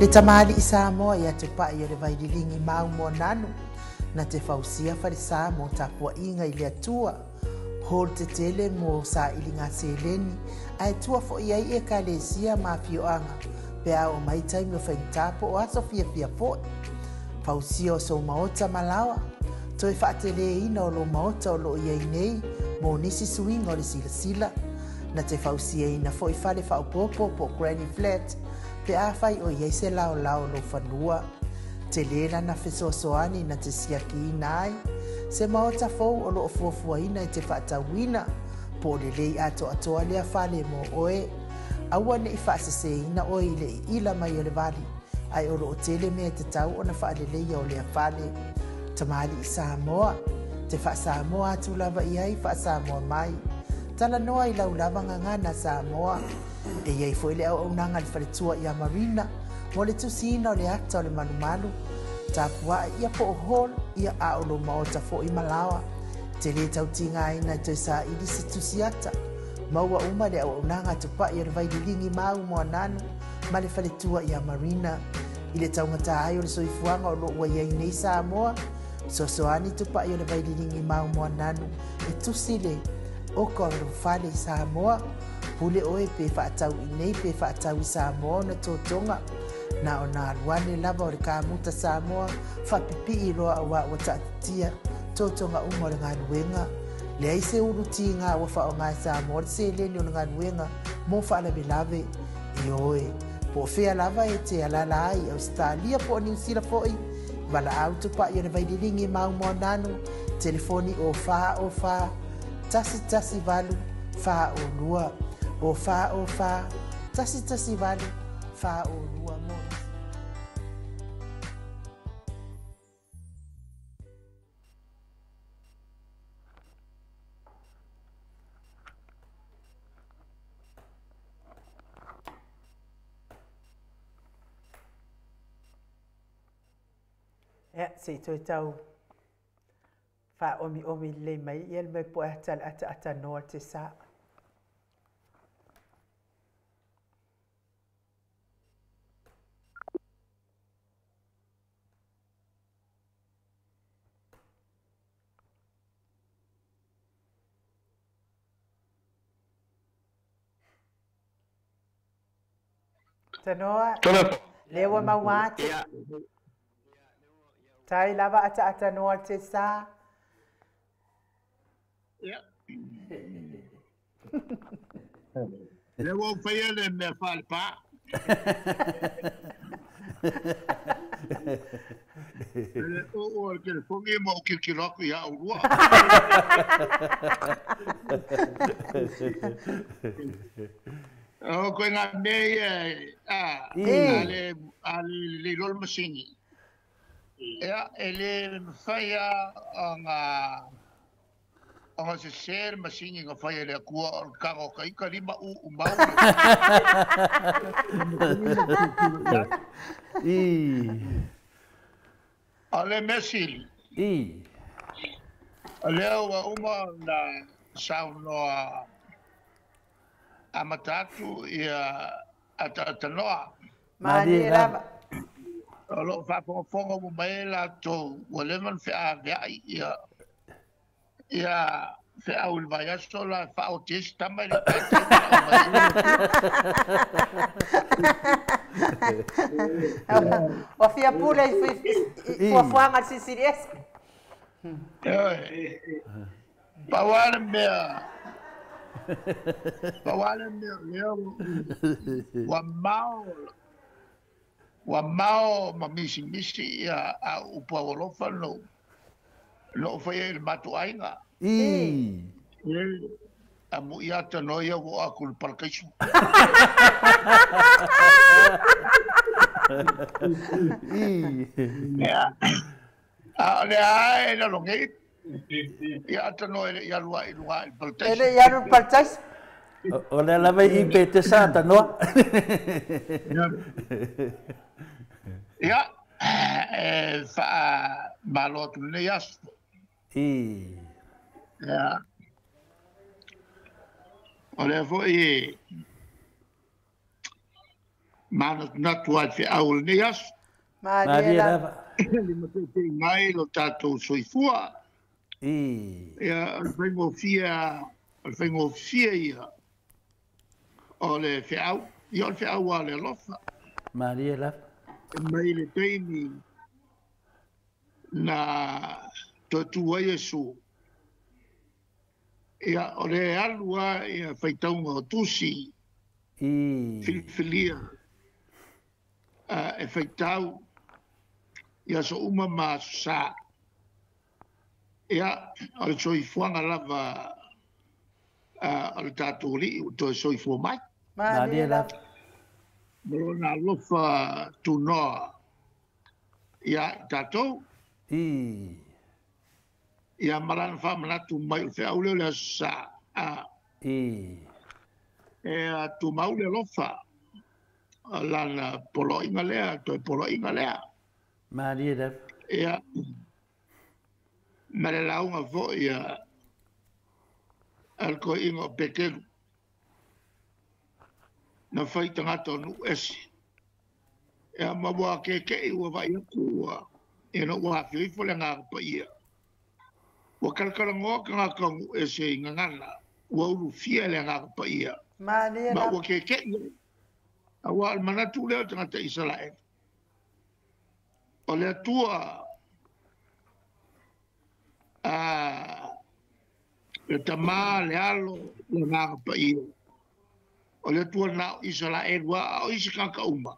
Le tamalii Samoa ia Tupai o le Vaililigi ma Aumoananu, na te fausia falesa mo tapuaiga i le Atua, hall tetele mo sailiga seleni, ae tua foi ai ekalesia ma afioaga pe a oo mai taimi o faigata po o aso fiafia foi. Fausia o sou maota ma laoa, toe faateleina o lou maota o lo o i ai nei mo nisi suiga o le silasila. Na te fausiaina foi fale faaopoopo po o granny flat pe afai o i ai se laolao o lou fanua. Tele lana fesoasoani na te siakiina ai se maota fou o lo o fuafuaina e te faatauina, po o lelei atoatoa lea fale mo oe. Aua ne i faaseseina oe i le iila mai o le vali, ae o lo o tele mea e tatau ona faaleleia o lea fale. Tamalii Samoa, te faa-Samoa atu lava i ai, faa-Samoa mai. Talanoa i lau lava gagana Samoa. E i ai foi le auaunaga a le faletua ia Marina mo le tusiina o le ata o le malumalu, tapuae ia po o hall ia a o lou maota foi ma laoa. Te lē tau tigaina e toe saili se tusi ata. Maua uma le auaunaga a Tupai o le Vaililigi ma Aumoananu ma le faletua ia Marina. I le taugata ai o le soifuaga o lo o ua i ai nei Samoa, fesoasoani Tupai o le Vaililigi ma Aumoananu e tusi le oka o lou fale i Samoa. Pule oe pe faatau i nei pe faatau i Samoa ona totoga. Na ona alu ane lava o le kamuta Samoa faapipii loa aua ua taatitia totoga uma o le galuega. Leai se ulu tiga ua faaaoga e Samoa le seleni o le galuega mo faalavelave. Ioe, po o fea lava e te alaala ai i Ausetalia po o Niu Sila foi, valaau Tupai o le Vaililigi ma Aumoananu, telefoni o 4 o 4 1 1 8 4 o 2, o 4 o 4 1 1 8 4 o 2 mo nisi. Ia, se i toe tau faaomiomi lelei mai ia le mea po o le a le ataatanoa le sa. Tanoa, lea ua maua atu. Tai lava ataatanoa le te sa. Ia. Lea ua ou faia le mea faalepa. Le oo o le telefoni ma ou tilotilo atu ia oulua. O koe ngā mea ia, a, a le, a le lelei loa le masini. Ia, e le mafai lava ona, ona sese le masini na fai e le Atua o le tago o ta ita lima uu mau le A o le mea sili, o lea ua uma ona saunoa amata atu ia Ataatanoa. Malie lava. O lo o faafogafoga uma mai ai latou ua leva ona feaveai ia ia feau i le vaiaso la e faaoti ai se tama e le i taitai ona aumai ai. Ua fia pule i fuafuaga a le Silisili Ese. Ioe. Pau lava le mea, pau lava le mea o lea ua mao, ua mao ma misimisi ia au upu aualofa na ou faia i le matou aiga. Amuia atanoa ia ua oo atu i le parakaiso. Ia, a o lea lava e lalo nei, ia atanoa e le i alu lava i luga i le parataiso. E le i alu i le parataiso. O lea lava i i pe te sa atanoa. Ia, e faamalo atu lenei aso. Ia, o lea foi Manatunatu ai feau o lenei aso. Malie lava. Limataitaiina ai lo tatou soifua. Ia, o le faigofie o le faigofie ia o le feau, ia o le feau lava o le alofa. Malie lava. E mai le taimi na toe tu ai Iesu, ia o le alu lava ia faitauga o tusi filifilia e faitau i aso uma ma aso sa. Ia, o le soifuaga lava o le tatou Alii ua toe soifua mai. Malie lava. Ma lona alofa tunoa ia i tatou. Ia ma lana faamanatu mai o le feau lea o le Aso Sa. E tumau le alofa, o lana poloaiga lea, toe poloaiga lea. Malie lava. Ia, ma le lauga foi a le toeaina o Petelu, na fai tagata o nuu ese. Ia, ma ua keke'i ua vaai atu ua, ina ua afio ifo le Agaga Paia. Ua talatalanoa tagata o nuu ese i gagana, ua ulufia e le Agaga Paia. Malie Ma lava. ua keke'i ai. Aua o le manatu lea o tagata Isaraelu, o le Atua le Tama, le Alo, le Agaga Paia. O le Atua na o Isaraelu a o isi tagata uma.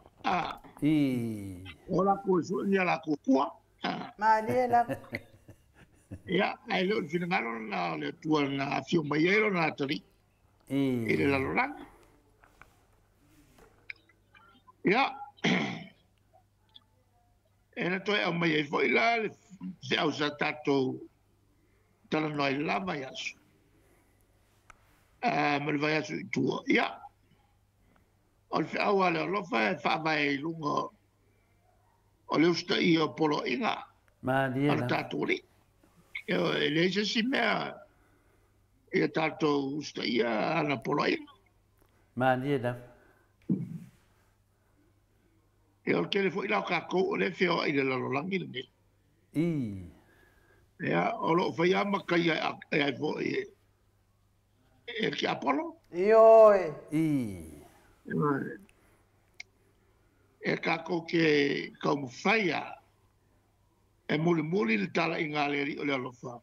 O latou e sue ni a latou Atua. Malie lava. Ia, ae le o le finagalo lena o le Atua na afio mai ai lona atalii i le lalolagi. Ia, e na toe aumai ai foi la le feau sa tatou talanoa ai le la vaiaso, ma le vaiaso i tua. Ia, o le feau a le alofa e faavae i luga o le usitaia o poloaiga Malie a le lava. tatou Alii. E leai se isi mea ia tatou usitaia ana poloaiga. Malie lava. Ia, o le tele foi la o tatou o lea e feoai i le lalolagi lenei. Ia, o lo o faia ma taia e ai foi e le tiapolo. Ioe. E tatou te taumafai e mulimuli le talaiga a le Alii o le alofa.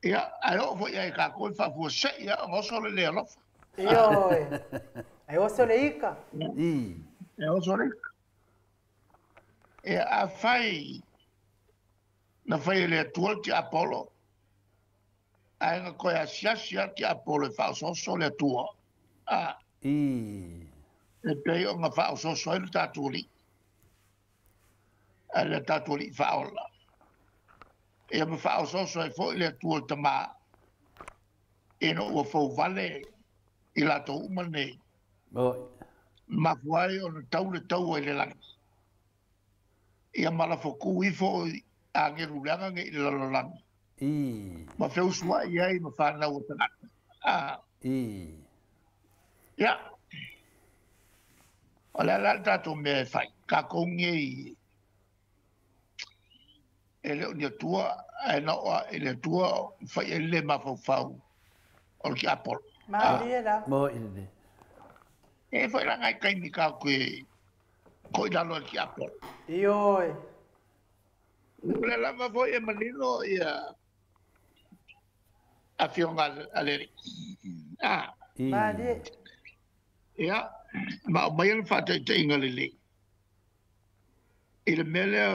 Ia, ae oo foi ia i tatou e faafuasei ia ona oso le le alofa. Ioe. Ae oso le ika. E oso le ika. Ia, afai na fai e le Atua le tiapolo, ae na toe asiasi lava le tiapolo e faaosooso le Atua. E pei ona faaosooso ai le tatou Alii, a le tatou Alii faaola. Ia ma faaosooso ai foi le Atua le Tama, ina ua fouvale i latou uma nei. Mafua ai ona tau le taua i le lagi. Ia ma lafo tu ifo agelu leaga nei i le lalolagi. Ma feusuai ai ma fanau o tagata. Ia, o le a la le tatou mea e fai, tatou nei e le o ni Atua, ae na oo i le Atua fai ai le mafaufau o le tiapolo. Malie lava. Mo i le. E foi la ngai taimi tatou te ko i lalo e le tiapolo. Ioe. O le lava foi e manino ia afioga a le Alii. Malie. Ia, ma aumai le faataitaiga lelei i le mea lea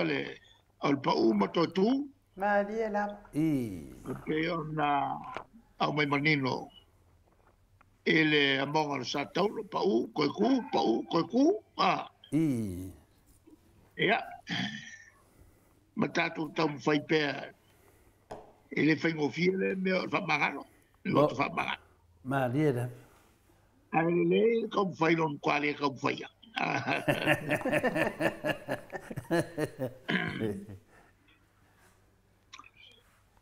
o le pau ma toe tu. Malie lava. E pei ona aumai manino i le amoga o le sa taulo, pau, toe tu, pau, toe tu. Ia, ma tatou taumafai pea e le faigofie le mea o le faamagalo, le loto faamagalo. Malie lava. Ae lelei le taumafai lona matua le taumafaia.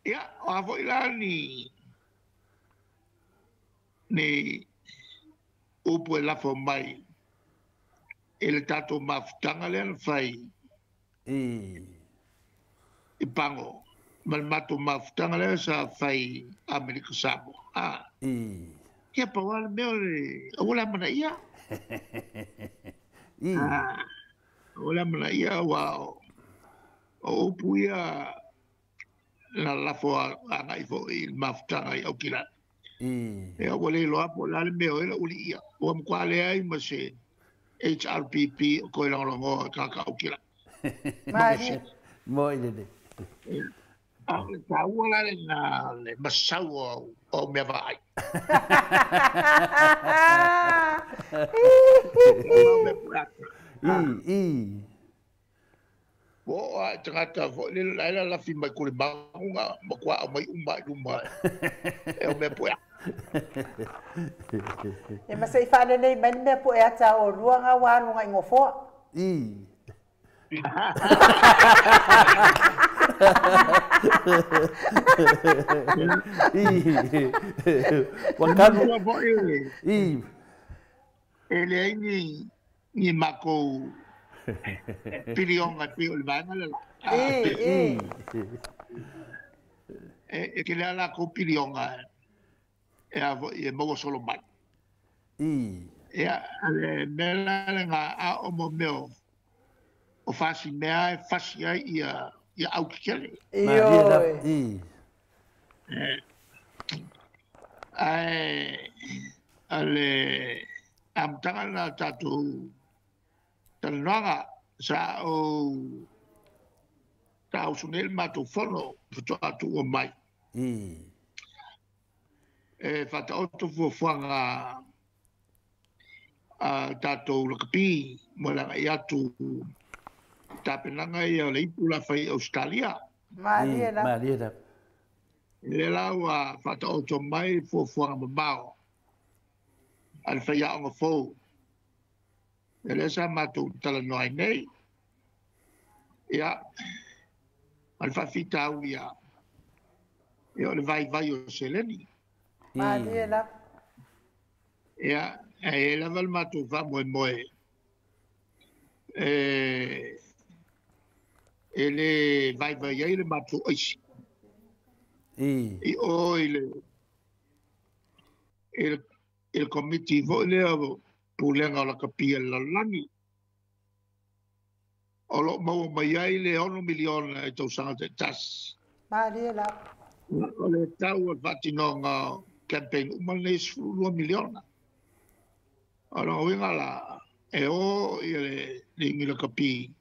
Ia, o a foi la ni upu e lafo mai E le tatou mafutaga lea na fai i Pago ma le matou mafutaga lea sa fai Amerika Samoa. Ia pau lava le mea o le aua le amanaia. Aua le amanaia aua o upu ia na lalafo agai foi i le mafutaga i Aukilani. Ia ua le iloa po o le a le mea o ai lau alii ia. Ua matua leai ma se HRPP o toe lagolagoa i tagata Aukilani. Malie. Moi lelei. A o le taua la lena le masau o au mea vaai. Ua oo lava i tagata foi lele la e lalafi mai Kulimagu na matua aumai uma i luma e o mea pueata. Ia ma se i faalelei mai le mea pueata a oulua na ua alu agai nofoa. Ua tanu. E leai ni matou pilioga e pei o le vaega le la. E tele lava latou pilioga e a foi e maua solo mai. Ia, le mea la lena a o mo mea o fasi mea e fasi ai ia au tetele. Ioe. Ae a le amataga lena o tatou talanoaga sa ou tausu nei le matou fono faatoa tuua mai. E faataoto fuafuaga a tatou lakapi mo le agai atu tapenaga ia o le ipu la fai i Ausetalia. Malie lava. Malie lava. Lea la ua faataoto mai fuafuaga mamao a le faiaoga fou. Ia lea sa matou talanoa ai nei. Ia, ma le faafitauli ia, ia o le vaivai o seleni. Malie lava. Ia, e i ai lava le matou faamoemoe e le vaivai ai le matou aisi. I o i le komiti foi lea o Pulega o Lakapi a le Lalolagi. O lo o maua mai ai le $6 miliona i tausaga taitasi. Malie lava. O le tau o le faatinoga o campaign uma lenei $12 miliona. O lona uiga la, e o ia le ligi lakapi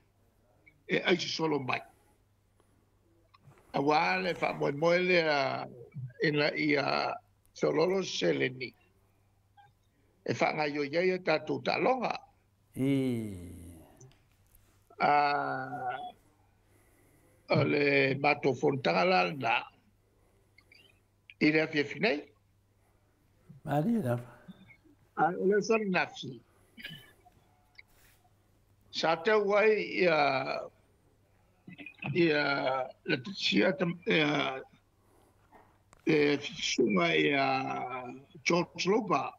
e aisi solo mai. Aua le faamoemoe lea ina ia feoloolo seleni e faagaoioi ai a tatou taaloga. O le matou fonotaga la lena i le afiafi nei. Malie lava. O le aso ananafi sa tau ai ia Leticia le susuga ia George Lopa.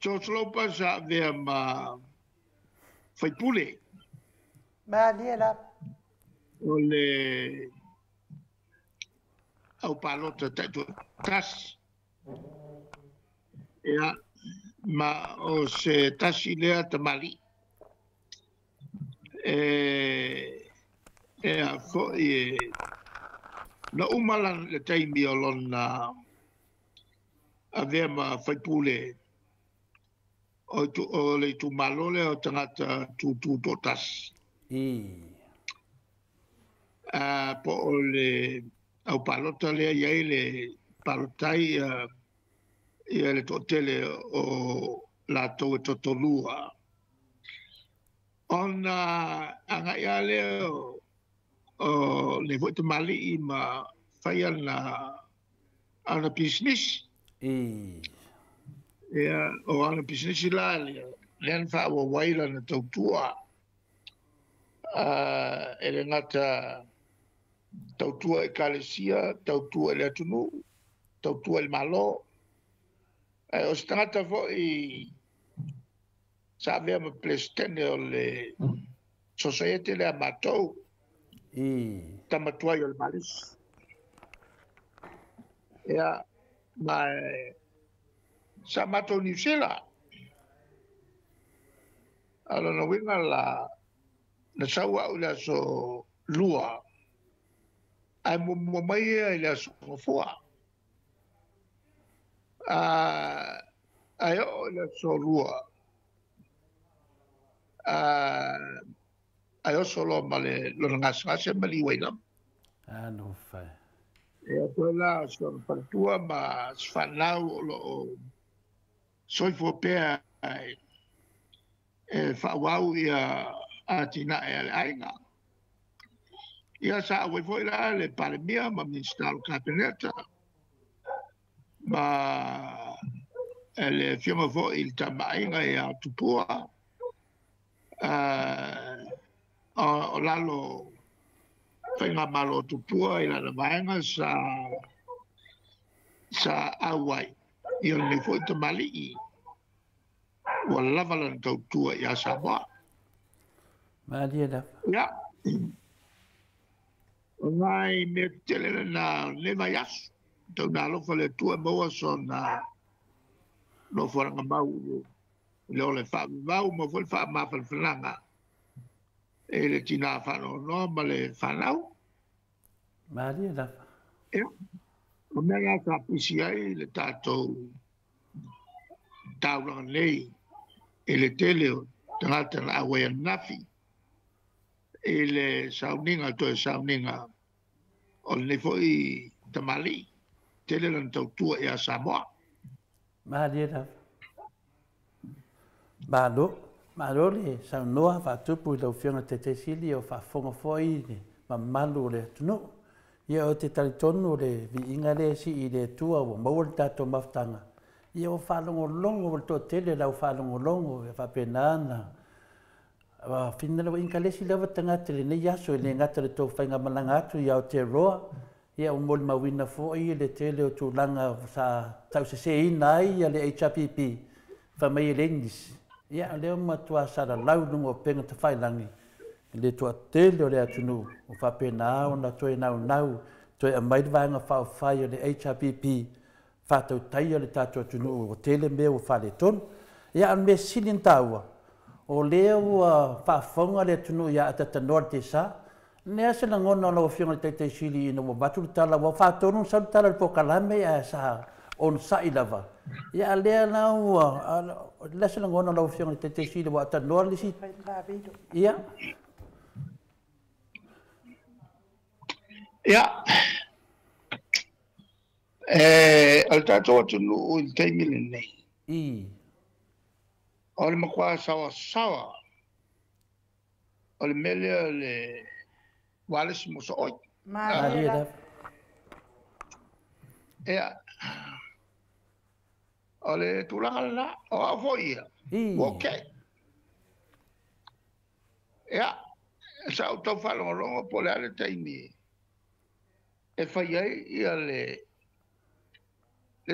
George Lopa sa avea ma faipule. Malie lava. O le au palota taitoatasi. Ia, ma o se tasi lea tamalii. E a foi e na uma le taimi o lona avea ma faipule o le itumalo lea o tagata tutu toatasi. Po o le au palota lea i ai le palotai ia le toatele o latou e totolua. Ona agai lava lea o le foi tamalii ma fai ana pisinisi. Ia, o ana pisinisi la lea na faaauau ai lana tautua. E le gata tautua ekalesia, tautua i le atunuu, tautua i le Malo. Ae o se tagata foi Sa avea ma Peresetene o le Sosaiete lea a matou, tama tuai o le Malisi. Ia, ma sa matou Niu Sila. A o lona uiga la, na sau au i le aso 2, ae muamua mai ia i le aso Gafua. Ae oo i le aso 2, ae oso loa ma le lona gasegase ma liu ai lava. Alofa. Ia toe la o si ona faletua ma si fanau o lo o soifua pea e faaauau ia atinae a le aiga. Ia sa auai foi la le Palemia ma Minisita o le Kapeneta ma le afioga foi i le Tamaaiga ia Tupua, o lalo faigamalo Tupua i lana vaega sa auai ia lenei foi tamalii ua lava lana tautua ia Samoa. Malie lava. Ia, o nai mea tetele lena o lenei vaiaso, tau na alofa le Atua e maua sona nofoaga mau i le ola faavavau ma foi le faamafanafanaga e le tina faanoanoa ma le fanau. Malie lava. Ia, o mea la sa pisi ai le tatou taulaga nei i le tele o tagata na auai ananafi i le sauniga, toe sauniga o lenei foi tamalii, tele lana tautua ia Samoa. Malie lava. Malo, malo le saunoa faatupu i lau Afioga Taitaisili o faafofoga foi le mamalu o le atunuu. Ia o te talitonu le viiga lea sii i le Atua ua maua le tatou mafutaga. Ia ua faalogologo ua le toatele lau faalogologo e faapena na fina lava inkalesi lava tagata lenei aso e le gata le tou faigamalaga atu i Aotearoa. Ia ua molimauina foi le tele o tulaga sa tauseseina ai le HRPP fai mai e le English. Ia lea ua matua salalau luga o upega tafailagi le toatele o le atunuu o faapena ona toe naunau toe aumai le vaega faaofai o le HRPP faatautaia le tatou atunuu ua tele mea ua faaletonu. Ia a o le mea sili ona taua, o lea ua faafofoga le atunuu ia atatanoa le tesa. Nea se lagona o lau Afioga i le Taitaisili ina ua avatu le tala, ua faatonu ona sau le tala i le polokalame ae sa onosai lava. Ia a lea la ua, le se lagona o lau Afioga i le Taitaisili ua atanoa le isi. Ia. Ia, o le tatou atunuu i le taimi lenei. O le matua saoasaoa o le mea lea o le ualesi mosooi. Malie lava. Ia, o le tulaga lena, o au foi ia, ua okay. Ia, sa ou tau faalogologo po o le a le taimi e fai ai ia le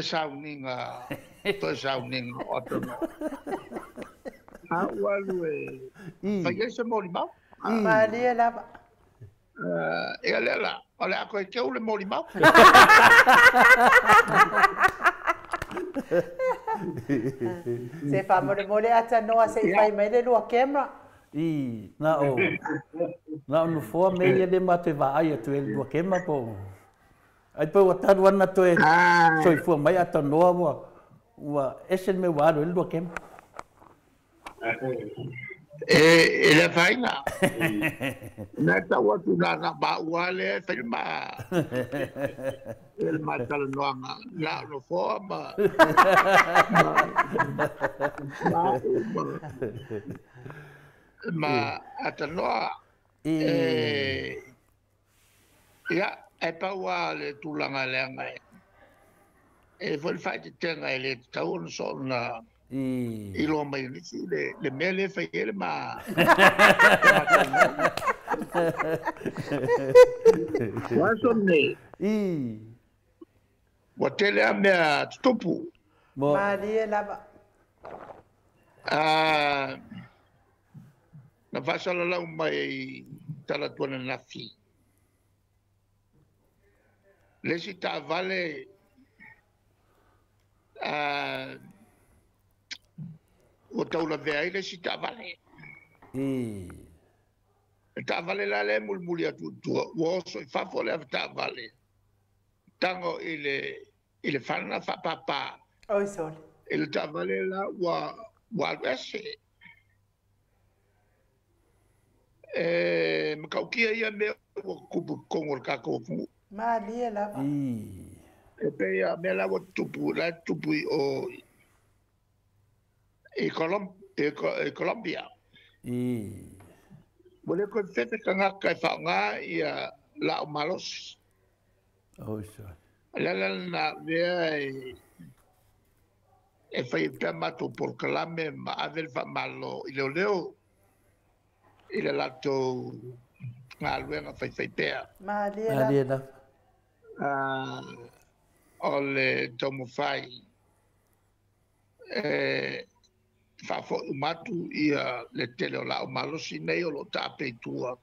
sauniga, toe sauniga o atanoa. A ua alu e fai ai se molimau. Malie lava. Ia lea la, o le a koe teu le molimau. Se faamolemole atanoa se i fai mai le lua camera. Na o nofoa mea ia le matou vaai atu e le lua kema po. Ai pe ua talu ana toe soifua mai atanoa ua ese le mea ua alu e le lua kema. E le afaina. Na tau atu na maua lea e fai ma le ma talanoaga na o nofoa ma ma atanoa. Ia, e pau lava le tulaga leaga e foi le faaeteetega e le tatau ona soona iloa mai e nisi le mea lea e fai ai le ma ua aso nei ua tele lava mea tutupu. Malie lava. Na faasalalau mai talaatu ananafi le isi taavale ua taulavea ai le isi taavale. Le taavale la lea e mulimuli atu i tua, ua oso i fafo le avetaavale, tago i le fana faapapa. Oi sole. I le taavale la ua alu ese. E matautia ia mea ua tutupu i totonu o le tatou atunuu. Malie lava. E pei a mea la ua tutupu, la e tutupu i o i Colombia. Ua le toe fefe tagata e faaaoga ia laau malosi. Oi sole. O le ala lena avea e fai ai pea matou polokalame ma ave le faamalo i leoleo i le latou galuega faifaipea. Malie Malie lava. Lava. O le taumafai e faafoi uma atu ia le tele o laau malosi nei o lo o taape i tua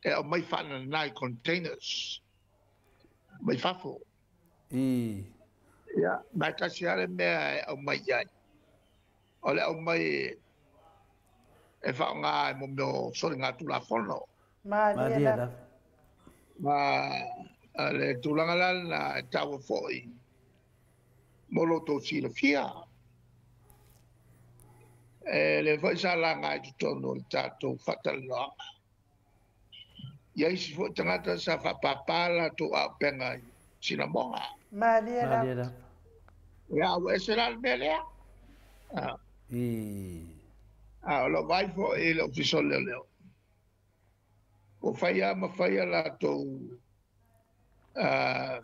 e aumai faanana i containers mai fafo. Ia, ma e tasi lava le mea e aumai i ai. O le aumai e faaaoga e mo mea o soligatulafono. Malie Malie lava. Lava. Ma le tulaga la lena e taua foi mo lo outou silafia. E le foi sa laga i totonu o le tatou faatalanoaga. Ia isi foi tagata sa faapāpā latou auupega i sinamoga. Malie lava. Malie lava. Ia, ua ese la le mea lea. O lou vaai foi i le ofisa o leoleo. Ua faia ma faia latou a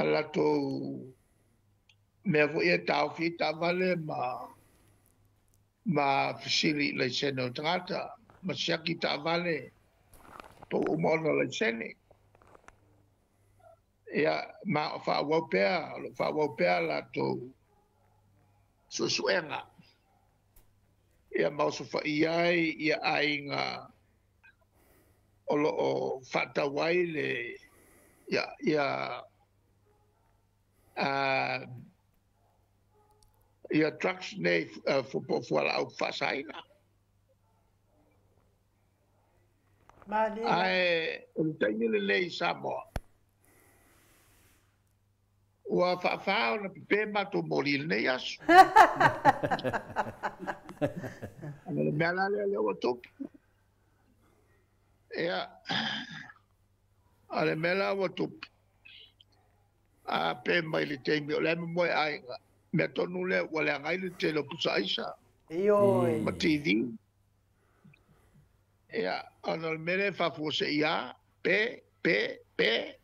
latou mea foi e taofi ai taavale ma fesili i laisene o tagata, ma siaki taavale po ua uma ona laisene. Ia, ma o faaauau pea, o lo o faaauau pea latou suesuega. Ia, ma osofaia ai ia aiga o lo o faatau ai le ia ia ia drugs nei po o fualaau faasaina. Malie lava. Ae o le taimi lenei i Samoa, ua faafā ona pepe matou moli i lenei aso. O le mea la lea lea ua tupu. Ia, o le mea la ua tupu, a pe mai le taimi o le momoe aiga, mea tonu lea ua leaga ai le tele o pusa aisa Ioe. ma TV. Ia, ona o le mea lea e faafuasei lava, pe, pe, pe.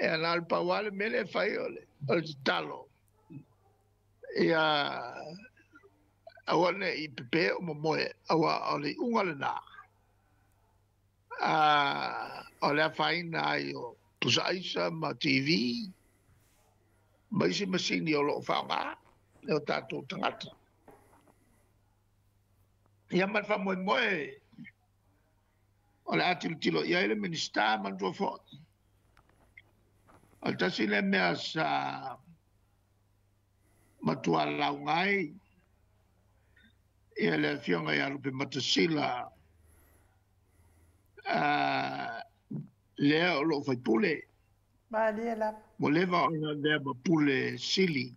Ia, na o le pau lava le mea lea e fai o le tatalo. Ia, aua ne i pepe o momoe, aua o le iuga lena. O le afaina ai o pusa aisa ma TV, ma isi masini o lo o faaaoga e o tatou tagata. Ia ma le faamoemoe o le a tilotilo i ai le Minisita manatua foi. O le tasi le mea sa matua lauga ai ia le afioga ia Lupematasila lea o loo faipule. Malie lava. Ua leva ona avea ma pule sili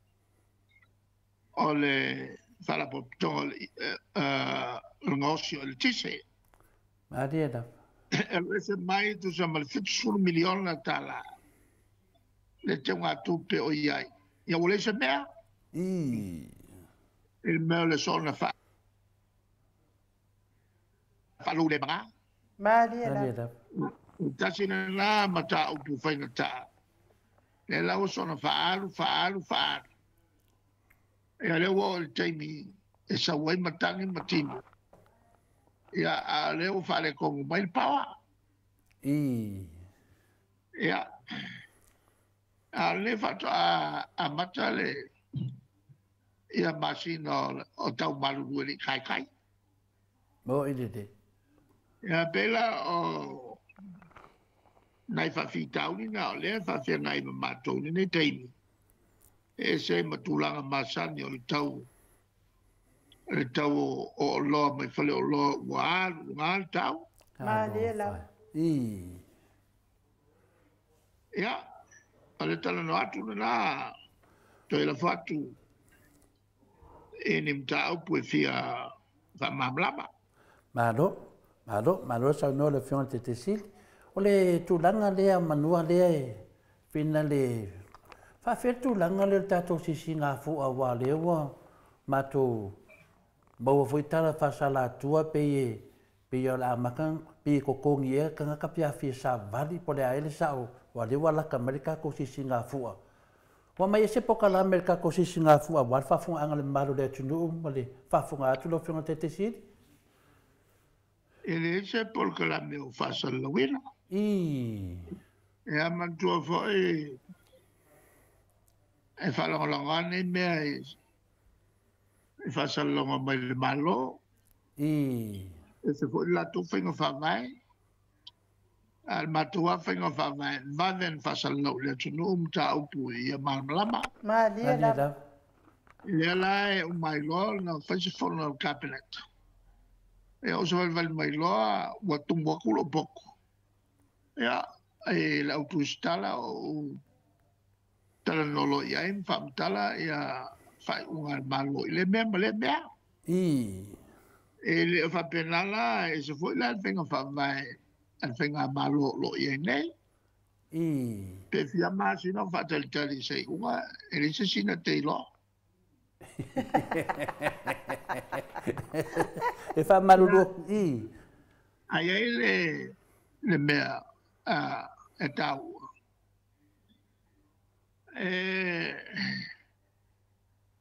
o le faalapotopotoga o le gaosi o le eletise. Malie lava. E alu ese mai tusa ma le $70 miliona le teugatupe o i ai. Ia ua leai se mea. I le mea o le soona faalou-le-maga. Malie Malie lava. Lava. Tasi lena mataupu faigata. Le la ua soona faaalu, faaalu, faaalu. Ia lea ua oo i le taimi e sau ai matagi ma timu. Ia, a o lea ua faaletonu mai le power. Ia, A le faatoa amata le ia masina o taumalulu e le kaikai. Mo i le. Ia pela o nai faafitauli na o lea faafeagai ma matou lenei taimi. E ese ma tulaga masani o le tau o oloa mai fale oloa ua alu luga le tau. Malie lava. I. Ia, o le talanoa atu lena, toe lafo atu i ni mataupu e fia faamalamalama. Malo, malo, malo saunoa le Afioga i le Taitaifono. O le tulaga lea manua lea e pina le faafea le tulaga lea o le tatou sisigafua aua lea ua matou maua foi tala faasalatua pei e o le amata pei e totogi ea tagata pe a fia savali po o le a ea le sao aua lea ua lata mai le tatou sisigafua. Ua mai ese polokalame le tatou sisigafua aua le faafofogaaga a le mamalu o le atunuu ma le faafofoga atu lau Afioga i le Taitaifono. E leai se polokalame o faasalalauina. I. E manatua foi e faalagolago nei mea i faasalalauga mai le Malo. I. E se foi latou faiga faavae. A le matou lava faiga faavae, vave ona faasalalau i le atunuu mataupu ia malamalama. Malie lava. Lea la e uma ai loa ona fai se fono a le Kapeneta. Ia o se valivali mai loa ua tumu atu lou poto. Ia, e le au tusitala o talanoa loa i ai ma faamatala ia faaiuga a le Malo i le mea ma le mea. I. E le o faapena la, e se foi la le faiga faavae a le faigamalo o lo o i ai nei. I. Pe fia masina o faatalitali i se iuga, e leai se sina te iloa. E faamalulu i. Ai ai le mea e taua. E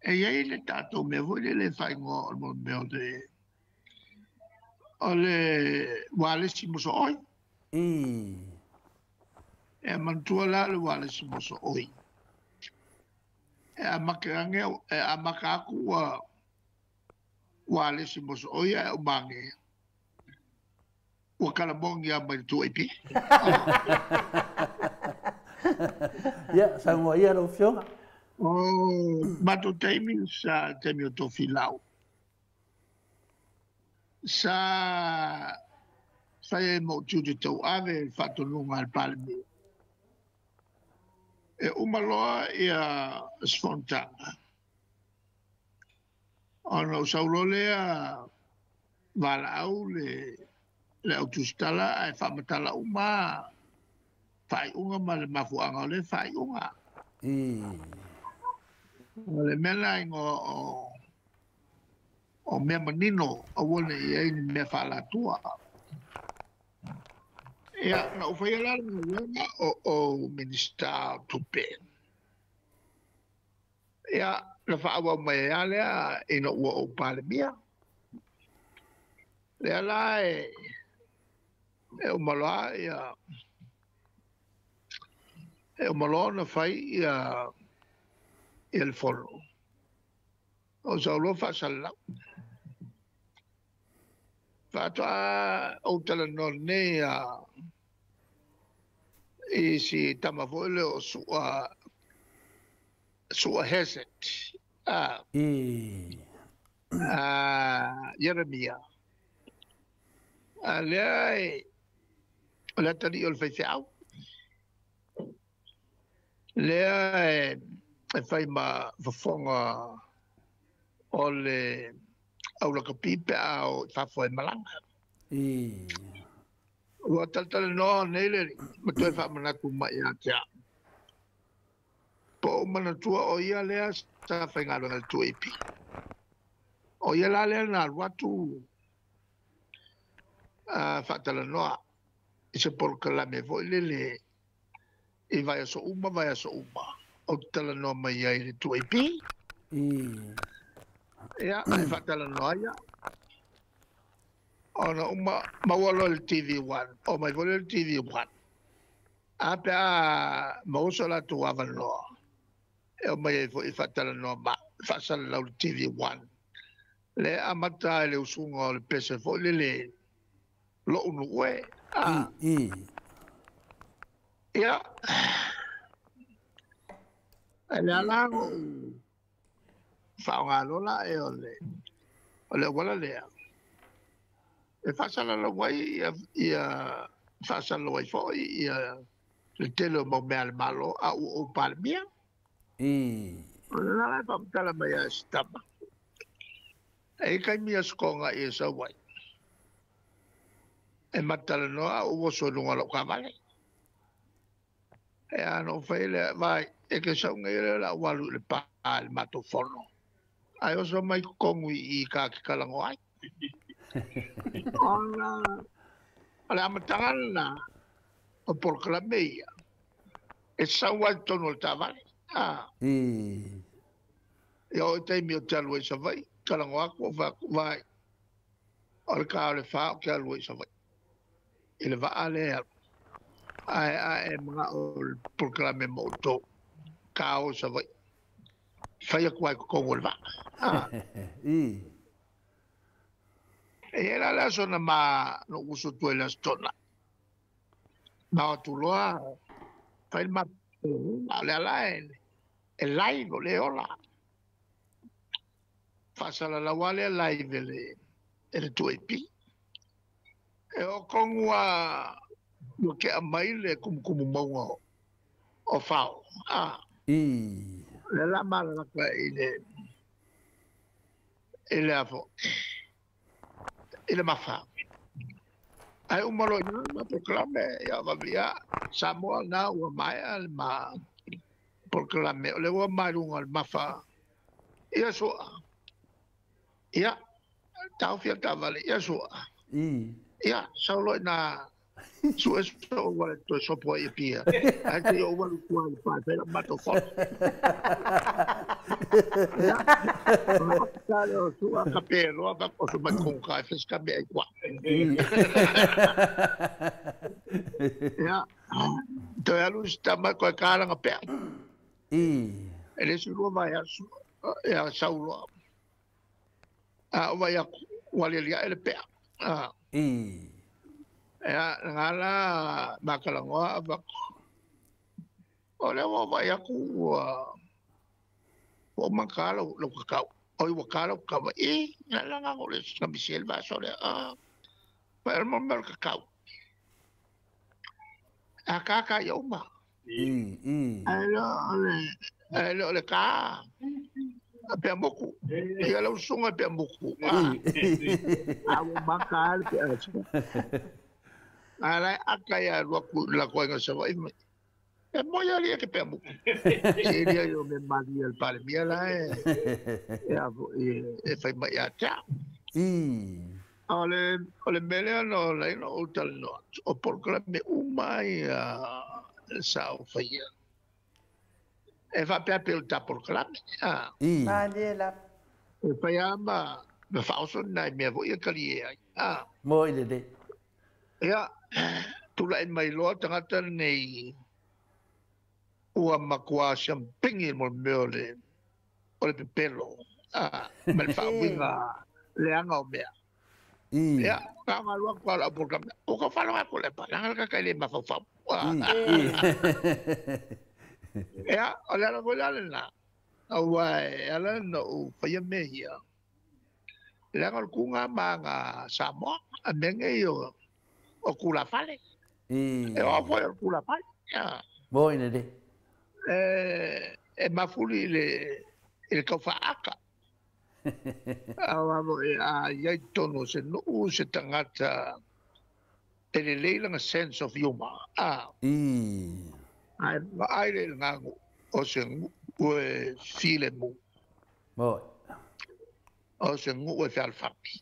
i ai le tatou mea foi lele e faaigoa o le mea o le ualesi mosooi. I. E manatua la le ualesi mosooi. E amata atu ua ualesi mosooi ae umange. Ua kalamogi lava mai le 2AP. Ia, saunoa ia lau Afioga. O matou taimi sa taimi o Tofilau. Sa fai ai ma ou tiute tauave le faatonuga a le Palemia. E uma loa ia se fonotaga. Ona ou sau loa lea valaau le au tusitala ae faamatala uma faaiuga ma le mafuaaga o le faaiuga. I. O le mea la igoa o mea manino aua ne i ai ni mea faalatua. Ia, na ou faia la le galuega o Minista o Tupe. Ia, na faaauau mai ai lava lea ina ua ou Palemia. Lea la e uma loa ia e uma loa ona fai ia le fono. O sau loa faasalalau. Faatoa ou talanoa nei i si tama foi lea o Sua Heset. I. Ieremia. A lea e o le atalii o le faifeau. Lea e fai ma fofoga o le aulakapi pe a o i fafo e malaga. I. Ua talatalanoa nei le ma toe faamanatu mai ia te au. Po o manatua o ia lea sa faigaluega i le 2AP. O ia la lea na alu atu faatalanoa i se polokalame foi lele i vaiaso uma, vaiaso uma. Ou te talanoa mai ai i le 2AP. I. Ia, e faatalanoa ia. Ona uma maua loa le TV1. O mai foi le TV1. A pe a maua so latou avanoa e omai ai fo'i faatalanoa ma faasalalau le TV1 le amata ai le usuga o le pese fo'i lele lo'u nu'u e a. I. Ia e le ala o'u faaogālo la e o le auala lea e faasalalau ai ia faasalalau ai fo'i ia le tele o mau mea a le Malo a ua ou Palemia. I. O le la e faamatala mai a sitama. E i kaimi a skoga i e sau ai. E matalanoa a ua oso i luga o la'u kavale. E a no fai le vai e ke sau ngai le la walu i le pa le matou fono. Ai oso mai kongu i ka ke kalango ai. Ona o le amataga lena o polokalame ia e sau ai totonu o le taavale. A. I. Ia o taimi o te alu ai Savaii, kalango aku o faaku vai. O le ka o le wha o ke alu ai Savaii. I le vaa le alu. Ae a e mga o le polokalame mo outou. Ka o Savaii. Fai aku ai kokongo o le vaa. A. I. E ia la le aso na ma no uso tu e le aso tona. Ma o tuloa fai le ma o le ala e live o le ola. Faasalalau a lea live e le 2AP. E o kongu a ua kea mai le kumukumu maunga o fao. A. I. Le la malalaka i le afo. I le mafa. Ai umalo ina ma polokalame ia vavia Samoa na ua maea le ma polokalame o le ua mai luga o le mafa. Ia sua. Ia taofia taavale ia sua. I. Ia saulo ina sue so ua le toe sopo ai e pia. Ai te o ua tua le pa fai la matou fono. Ia ka le o sua ka pe loa ka o su mai konga e fes ka mea i kua. I. Ia toe alu si tama koe kalanga pea. I. E le sulu mai aso ia saulo. A o vai aku ua le lia e le pea. A. I. Ia ngala makalangoa avaku. O le ua vai aku ua ua makala lo kakau. O i ua kala kakau. I na la nga le nga Michel va so le a. Pa el mo mel kakau. A kaka ia uma. I. I. Ai lo le ai lo le ka. A pea moku. Ia lau sunga pea moku. A. A ua makala pea aso. Ala aka ia lua ku la koe nga Savaii mai. E mo ia lia ke pea moku. E lia yo me mali el pale mia la e. E a vo e fai mai a tea. I. O le mele no la ino o tal no. O polokalame uma ia sa o faia. E fa pea pe o ta polokalame. A. I. Malie la. E fai a ma me whaoso nai mea vo ia kali e ai. A. Mo i le le. Ia, tula'i mai loa tagata nei ua makuā siampigi mo le mea o le pepelo a ma le faauiga leaga o mea. I. Ia, kaogalua aku a la'u polokalame. O ka faloga aku le pa, laga le kaka i le mafaufau. I. Ia, o le ala foi la lenā. Auā e ala na ou faia mea ia. Leaga o le kuga ma aga Samoa, a mea nei o kula fale. I. E o foi o kula fale. Ia. Mo i le le. E mafuli i le kaufaaka. Aua e a iai tonu se nuu se tagata e lelei lana sense of humor. A. I. Ai vaai le gagu o se nu'u e filemu. Mo. O se nu'u e fealofani.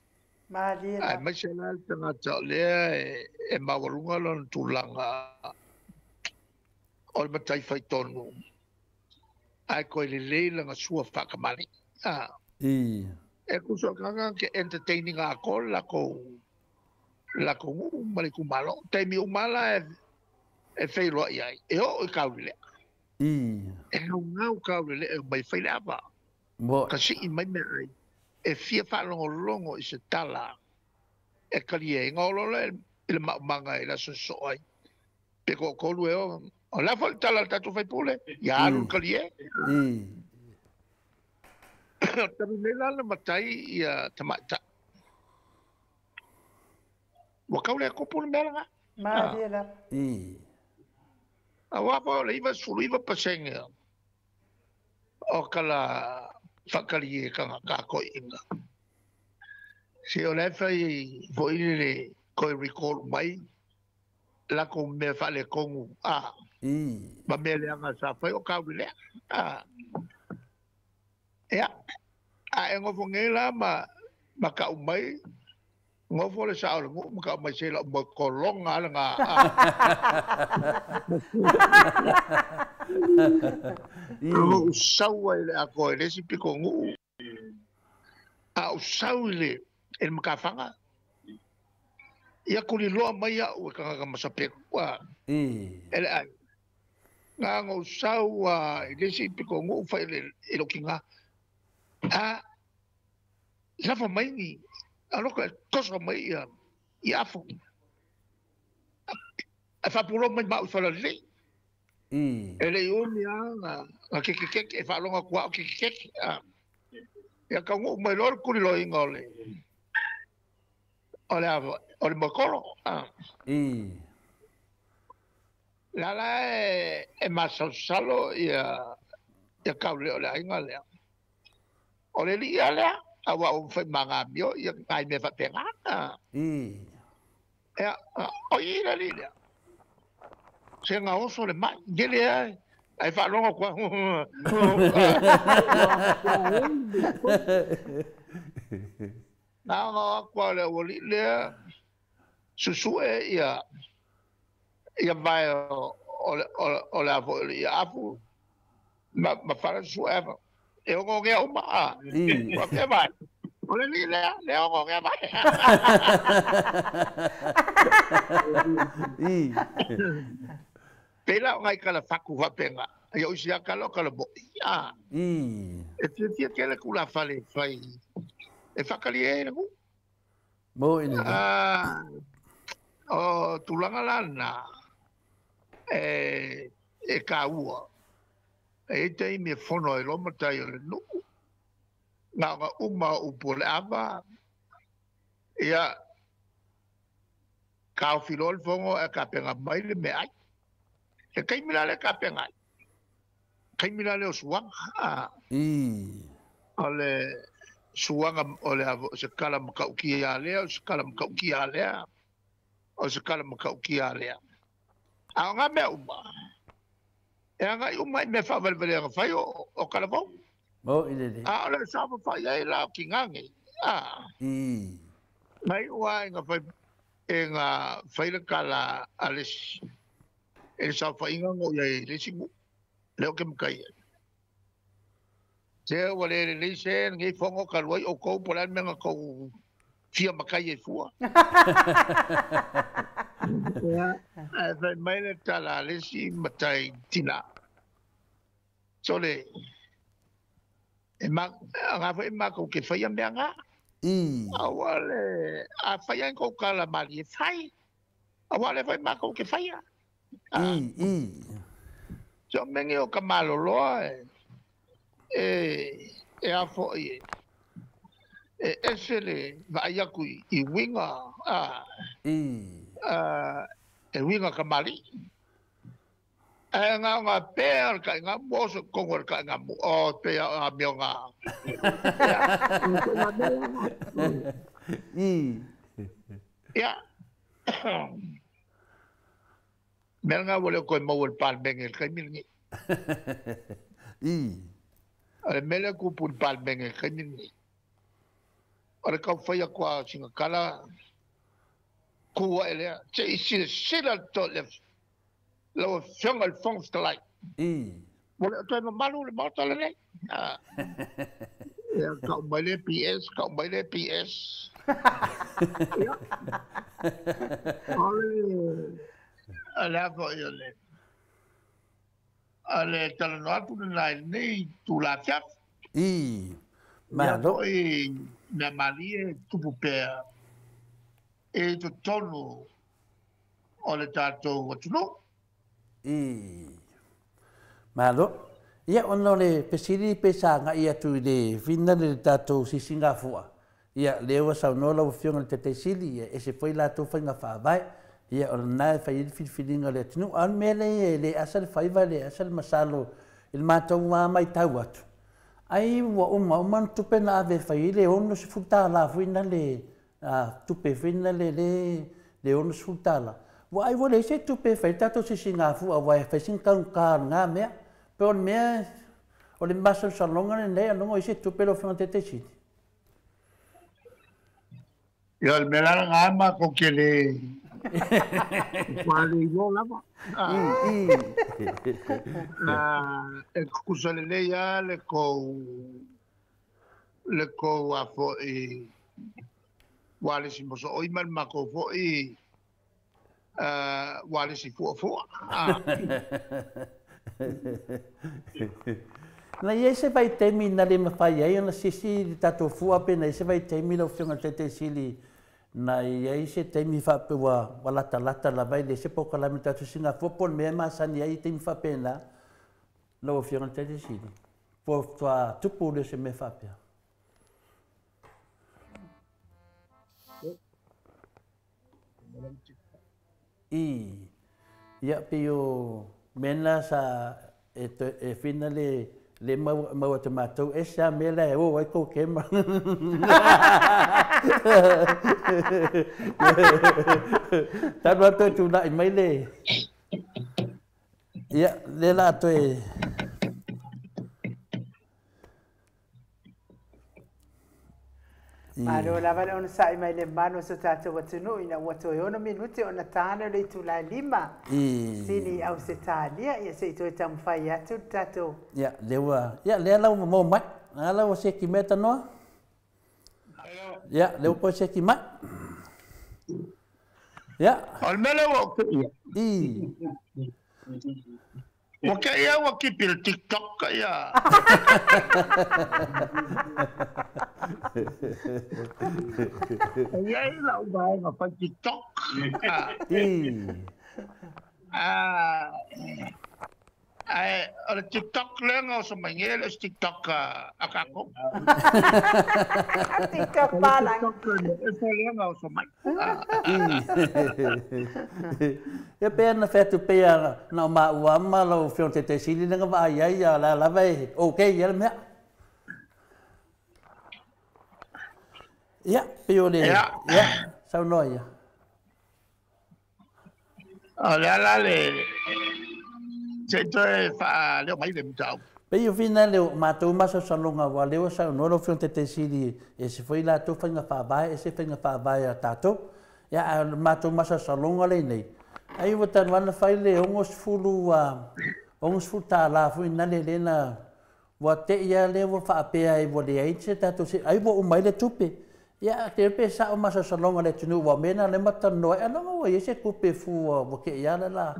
Malie Ai la. mai se la le tagata o lea e maualuga lona tulaga o le matai faitonu. Ai koe lelei lana sua faakamali. A. I. E kuso kanga ke entertaining a ko la ko la ko nuu ma le kumalo. Taimi umala e E feiloai ai, e oo i Kaulelea. E gaugau Kaulelea e omai e fai le ava. Ka sii mai meaai e fia faalogologo i se tala e talia ai. Ona oo loa lea i le maumaga i le aso e sosoo ai, pe toatolu e o. O le a foi le tala a le tatou faipule, ia alu le talie. O le taimi nei la na matai ia tamaitai. Ua tau le tupu le mea lena. Malie lava. Aua foi o le 99% o tala faatalie tagata toeaiina. Se o la e fai foi le toe recall mai latou mea faaletonu a ma mea leaga sa fai o Kaulelea. Ia, a e nofo nei la ma tau mai, nofo le sao o le nuu ma tau mai se lau moe kologa lena. Ou sau ai le atoa i le isi pito nuu, a ou sau i le matafaga, ia tuliloa mai au e tagata masapelu, e le ai. Na ona ou sau i le isi pito nuu fai i lou tina, a lava mai ni aloka e toso mai ia afu. E faapulo mai mau i Falalelei. E le i umi lava na kekekeke, e faalogo atu lava o kekekeke. Ia taunuu mai loa le tuliloaina o le o le moekolo. La la e masalosalo ia Kaulelea o le aiga lea. O le alii lava lea, aua ua fai ma amio ia nai mea faapena. Ia, o i le alii lea. Se ga oso le mai, gele ai, ai faalogo atu. Na ona o atu lava o le aualii lea, susue ia vae o le a foi o le Iafu ma fala susue ava. E ogaogea uma a. Ua fia vae. O le alii lea, lea ogaogea vae. Pei la o nai tala fatu faapena. Ia o isi lava tala o tala mo'i. E fiafia tele tulafale e fai e faatalie ai le nuu. O tulaga la lena e taua. E i ai taimi e fono ai loa matai o le nuu. Na ona uma o upu o le ava, ia taofi loa le fono ae tapena mai le meaai. Le taimi la lea e tapena ai, taimi la lea o suaga. O le suaga o le se kala matautia lea, o se kala matautia lea, o se kala matautia lea. A o ngā mea uma, e agai uma i mea faavalevaleaga fai o talavou. A o le saofafai ai la o kigage. Mai ua e fai e nga fai le tala a le isi e le saofaiga na o i ai i le isi nuu lea ou te matai ai. Se ua le lelei se lenei fono talu ai outou po o le a le mea na tou fia matai ai fua. Ae fai mai le tala a le isi matai tina. Sole, e aga foi matou ke faia mea nga. Aua le, a faia ni kou tala malie fai. Aua le foi matou ke faia. Se o mea nei o ka maloloa e a foi e ese le vaai atu i uiga e uiga kamali'i. Ae gaoga pea o le taʻigamu, oso i totonu o le taʻigamu, o pei o amioga. Ia, mea lena ua le o toe maua e le Palemene i le taimi lenei. O le mea lea e tupu i le Palemene i le taimi lenei, o le taumafai atu lava o sina tala, tu ae lea, se i silasila le lau Afioga i le Fofoga Fetalai. Ua le o toe mamalu le Maota lenei. Ia, tau mai le PS, tau mai le PS. Ia, o le le afoʻi o le o le talanoa atu lenā i lenei itulā afiafi. I Ia malo. Foʻi mea malie tupu pea i totonu o le tatou atunuu. I malo. Ia ona o le fesili pe sa agai atu i le fina le tatou sisigafua. Ia lea ua saunoa lau Afioga i le Taitaisili, ia ese foi latou faiga faavae. Ia o lena e fai ai le filifiliga o le atunuu. A o le mea lea e le asa le faiva, le asa le masalo i le matou matau atu. Ai ua uma uma ona tupe na ave e fai ai le $60 foi na le tupe foi na le le $60. Ua ai ua leai se tupe e fai ai le tatou sisigafua aua e fai sina taugata o lena mea. Pe o le mea o le masalosaloga lenei aloga o i se tupe lau Afioga i le Taitaisili. Ia, o le mea la lena matou te le matua le iloa lava. E tutusa lelei lava le tou afoʻi ualesi mosooi ma le matou foʻi ualesi fuafua. Na i ai se vaitaimi na le mafai ai ona sisi le tatou fua pe na i ai se vaitaimi lau Afioga i le Taitaisili na i ai se taimi faapea ua latalata lava i le se polokalame le tatou sigafua po o le mea e masani ai i taimi faapena lau Afioga i le Taitaisili po o faatoa tupu lea o se mea faapea. I ia pei o mea na sa e fina le le mau atu matou e se a mea la e o ai kou kema. Talu atu e tulaʻi mai le ia le la toe. Malo lava le onosaʻi mai le mamalu o so tatou atunuu ina ua toe 6 minute ona ta le itulā e 5 Sini i Ausetalia. Ia se i toe taumafai atu le tatou. Ia lea ua ia lea lau ua maua mai. A lau ua seki mai tanoa. Ia lea ua toe seki mai. Ia. O le mea lea ua ou teʻi ua teʻi au ua tipi le TikTok ia. E i ai lau vaega fai TikTok. Ae o le TikTok lea na oso mai nei e le o se TikTok a tatou. TikTok palangi. TikTok e lea na oso mai. Ia pe na fai atu pea na o maua ma lau Afioga i le Taitaisili lea na vaai ai a la lava e okay ia le mea. Ia pei o le ia saunoa ia. O le ala le se i toe faaleo mai le mataupu. Pei o fina le o matou masalosaloga aua lea ua saunoa lau Afioga i le Taitaisili ese foi latou faiga faavae ese faiga faavae a tatou. Ia ae o le matou masalosaloga lenei ai ua talu lava ona fai le $60 foi na le lea na ua teʻi lava lea ua faapea ai ua leai se tatou ai ua uma ai le tupe. Ia te pe sao masalosaloga o le atunuu aua o mea na lea ma talanoa ai aloga ua i ai se tupe fua ua teʻi lava la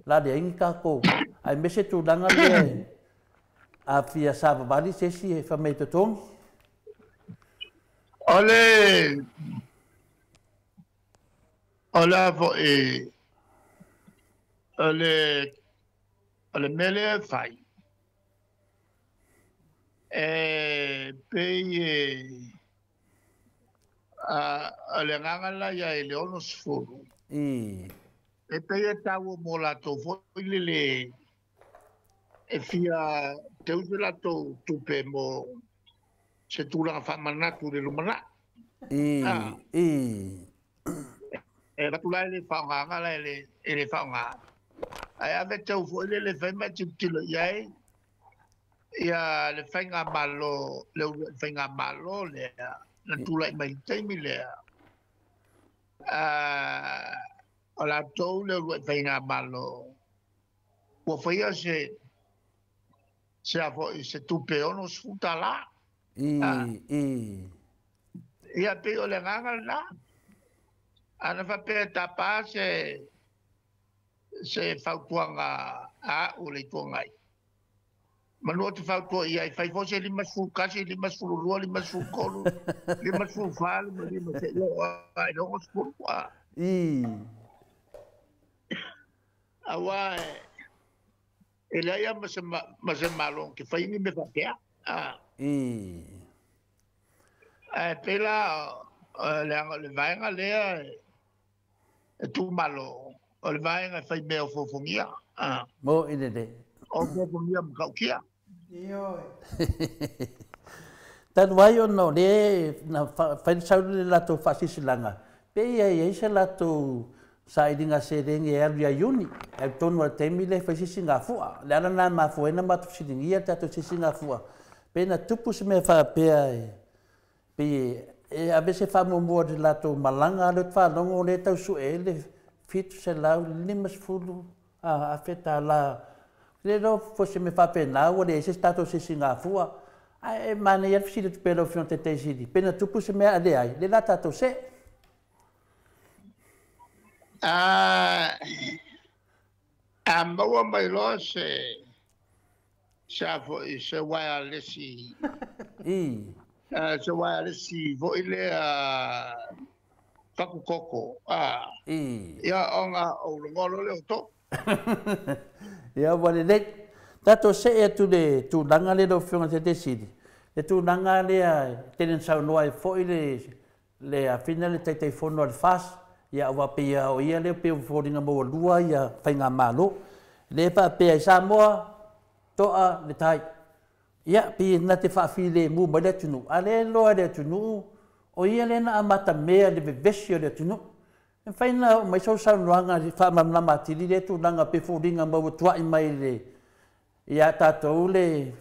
la leai ni tatou aemaise tulaga lea a fia savavali se isi e fai mai e totogi. O le afoʻi o le mea lea e fai e pei e o le agaga la ia i le 60 e pei e taua mo latou foi lele e fia teu se latou tupe mo se tulaga faamanatu i le lumanai. E avatu la e le faaaogaga la e le faaaoga ae ave teu foi lele fai ma e tilotilo i ai ia le faigamalo le faigamalo lea na tulai mai i le taimi lea. O latou le uluai faigamalo ua faia se afoʻi se tupe $60. Ia pei o le agaga lena ana faapea e tapā se Se fautuaga a a'u le Itu Agai, manu ou te fautua i ai, fai foi se 51, 52, 53, 54, 55 seia oo lava i le 60. Auā e leai lava ma se Malo na te faia ni mea faapea. Ae pei la leaga o le vaega lea e itumalo, o le vaega e fai mea ofoofogia. Mo i lelei. Ofoofogia matautia. Ioe. Talu ai ona o lea na fai le sau le latou faasilasilaga, pe ia i ai se latou sailiga seleni e alu ia Iuni, e alu tonu lava i le taimi lea e fai se sisigafua. O le ala lena e mafua ai ona matou fesiligia le tatou sisigafua, pe na tupu se mea faapea e pei e ave se faamuamua i le latou malaga lea ou te faalogo o lea e tau sue ai le $750 afe tala. Ou te le iloa po o se mea faapena ua leai se tatou sisigafua. Ae manaia lava le fesili atu pea i lau Afioga i le Taitaifono, pe na tupu se mea a leai, lea o le a tatou see. A maua mai loa se se a foi se uaealesi se uaealesi foi lea fatutoto ia ona ou logoa loa lea o outou. Ia ua lelei. Tatou see atu i le tulaga lea lau Afioga i le Taitaifono, le tulaga lea e tele ina saunoa ai foi le le afina le Taitaifono a le FAST, ia aua pei lava o ia lea pei ua foliga maualua ia faigamalo. Lea e faapea i Samoa, to'a le tai. Ia, pei na te faafilemu mai le atunuu, a o lea e iloa e le atunuu, o ia lea na amatamea i le vevesi o le atunuu. E mafai ona oo mai sau saunoaga e faamalamalama atili lea tulaga pei e foliga mai ua tuai mai ia tatou le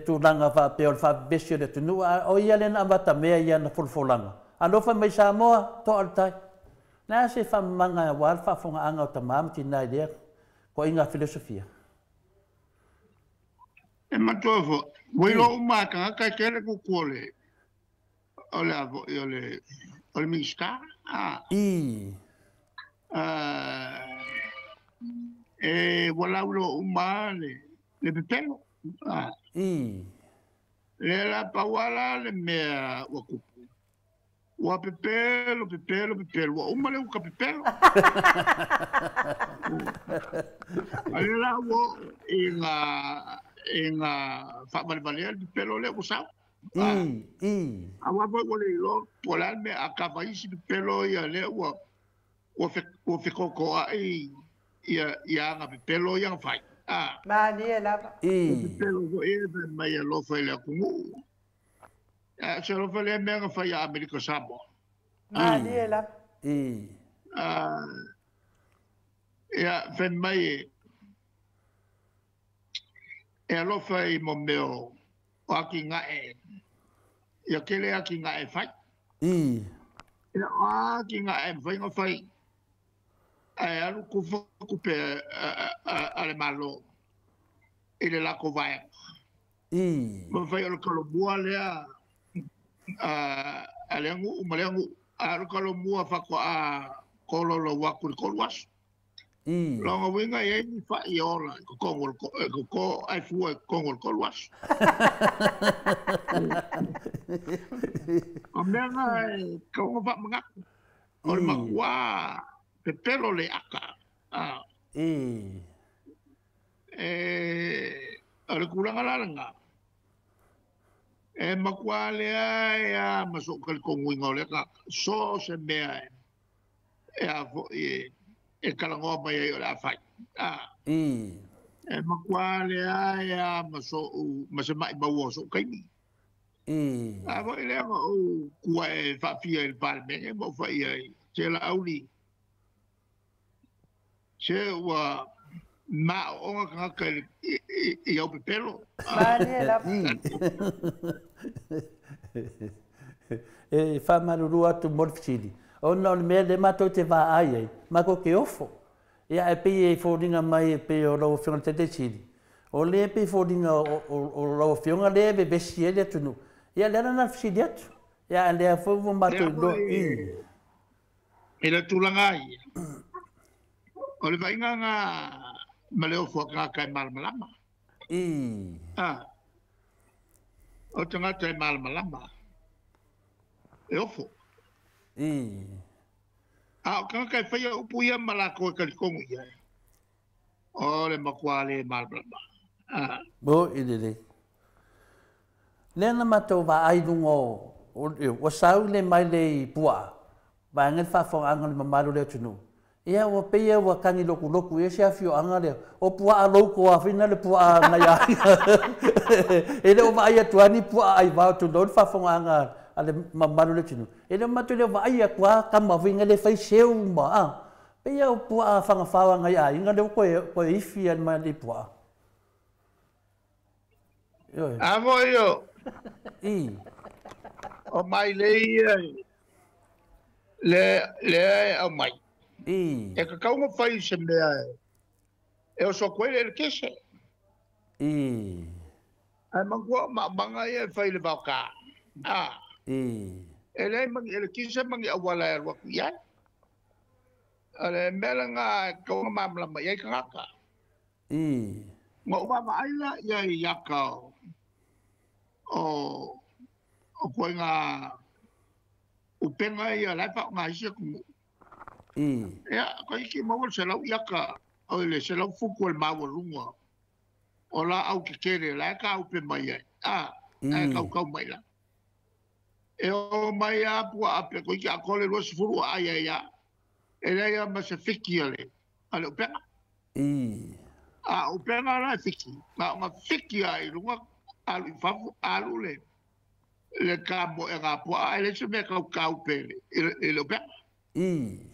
tulaga faapea o le faavevesi o le atunuu, a o ia lea na amatamea i ana folafolaga. Alofa mai Samoa, to'a le tai. O le a se faamamaga aua le faafofogaaga o tama ma tina i lea ituaiga filosofia? E manatua foi, ua iloa uma lava e tagata e tele tutu o le o le a foi o le o le Minisita. E ua lauiloa uma lava le pepelo. Lea la pau lava la le mea ua tupu, ua pepelo, pepelo, pepelo, ua uma le uta pepelo. A lea la ua oo ina faavalevalea le pepelo lea ua sau. Aua foi ua le iloa po o le a le mea a kava isi pepelo ia lea ua ua fetotoai ia aga pepelo ia na fai. Malie lava. O pepelo foi ia fai mai e alofa i le atunuu. A o se alofa lea mea na fai ia Amerika Samoa. Malie lava. Ia fai mai e alofa i mo mea o atinae, ia tele atinae e fai. Ia o a atinae e mafai ona fai ae alu tufa tupe a le Malo i le latou vaega. Mafai o le talomua lea a lea nuu ma lea nuu, a o le talomua faatoa tolaulau atu i le 3 aso. Lona uiga e i ai ni fai e ola i totonu o le e toto ae fua i totonu o le 3 aso. O mea na e tatau ona faamanatu. O le matua pepelo le ata. O le tulaga la lena, e matua leai lava ma sou talitonuina o lea tagata, so o se mea e a foi e talanoa mai ai o le a fai. E matua leai lava ma sou ma se maimau o sou taimi. A foi lea na ou tu ae faafia i le Palemene ma ou fai ai, se Laauli, se ua maoona tagata i au pepelo. Malie lava. E faamalulu atu mo le fesili, ona o le mea lea matou te vaai ai, matou te ofo. Ia ae pei e foliga mai e pei o lau Afioga i le Taitaisili, o lea e pei e foliga o lau Afioga lea e vevesi ai le atunuu. Ia o le ala lena o le fesili atu. Ia a o lea foi ua matou iloa i. I le tulaga ia, O le vaaiga na ma le ofo a tagata e malamalama. A, o tagata e malamalama e ofo. A o tagata e faia upu ia ma latou e talitonu i ai, o le matua le malamalama. A. Mo i lelei. Lea na matou vaai i luga o, ua sau le mailei puaa, vaega le faafofogaaga a le mamalu o le atunuu. Ia ua pei e ua tagi lotulotu i ai se afioaga lea, o puaa louto a whina le puaa nai aiga. E le o vaai atu a ni puaa aivao tulou le faafofogaaga a le mamalu o le atunuu. E le o matou le o vaai atu a tama whina le fai seu ma a. Pei o puaa whangawhao a ngai aiga lea ua toe ifi a le mailei puaa. Ioe. A foi o. I. O mailei ia le e aumai. I. E tatau ona fai se mea e oso atu ai le elekese. I. Ae manatua o maaumaga ia e fai i le vaoka. A. I. E leai ma ni elekise ma ni auala e alu atu i ai. O le mea lena e tatau ona malamalama i ai tagata. I. Na ou vaavaai la i ai i ata o ituaiga upega ia la e faaaoga ai isi atunuu. I. Ia, toeitiiti maua le 100 iata, oi le 100 futu o le maualuga o laau tetele la e taupe mai ai, a, ae tautau mai la. E o mai lava puaa pe toeitiiti atoa le 20 ua ai ai lava. E leai lava ma se fiki a le upega. I. A o upega la e fiki, na ona fiki lava i luga, alu i fafo, alu le kamoega a puaa, ae leai se mea e tautaupe i le upega. I.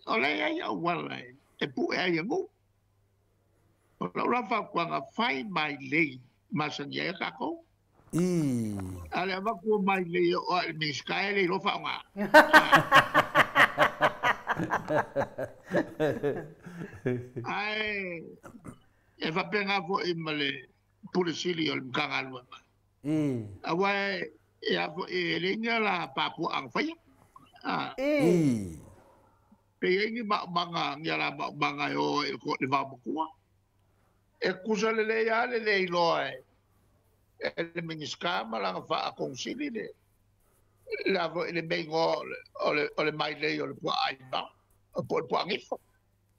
O lea e i ai auala e pue ai e nuu. O lau la fautuaga, fai mailei masani ai a tatou. I. A le avatu o mailei e oo lava i le Minisita e le iloa faaaoga. Ae e faapena foi ma le Pule Sili o le Matagaluega. I. Aua e a foi e leai ni ala papuaa na faia. A. I. Pe i ai ni maaumaga, ni ala maaumaga e o ai i le vaomatua. E tutusa lelei lava le le iloa e le Minisita ma lana faakonesili le a foi le meigoa o le mailei o le puaa aivao, po o le puaa gifo.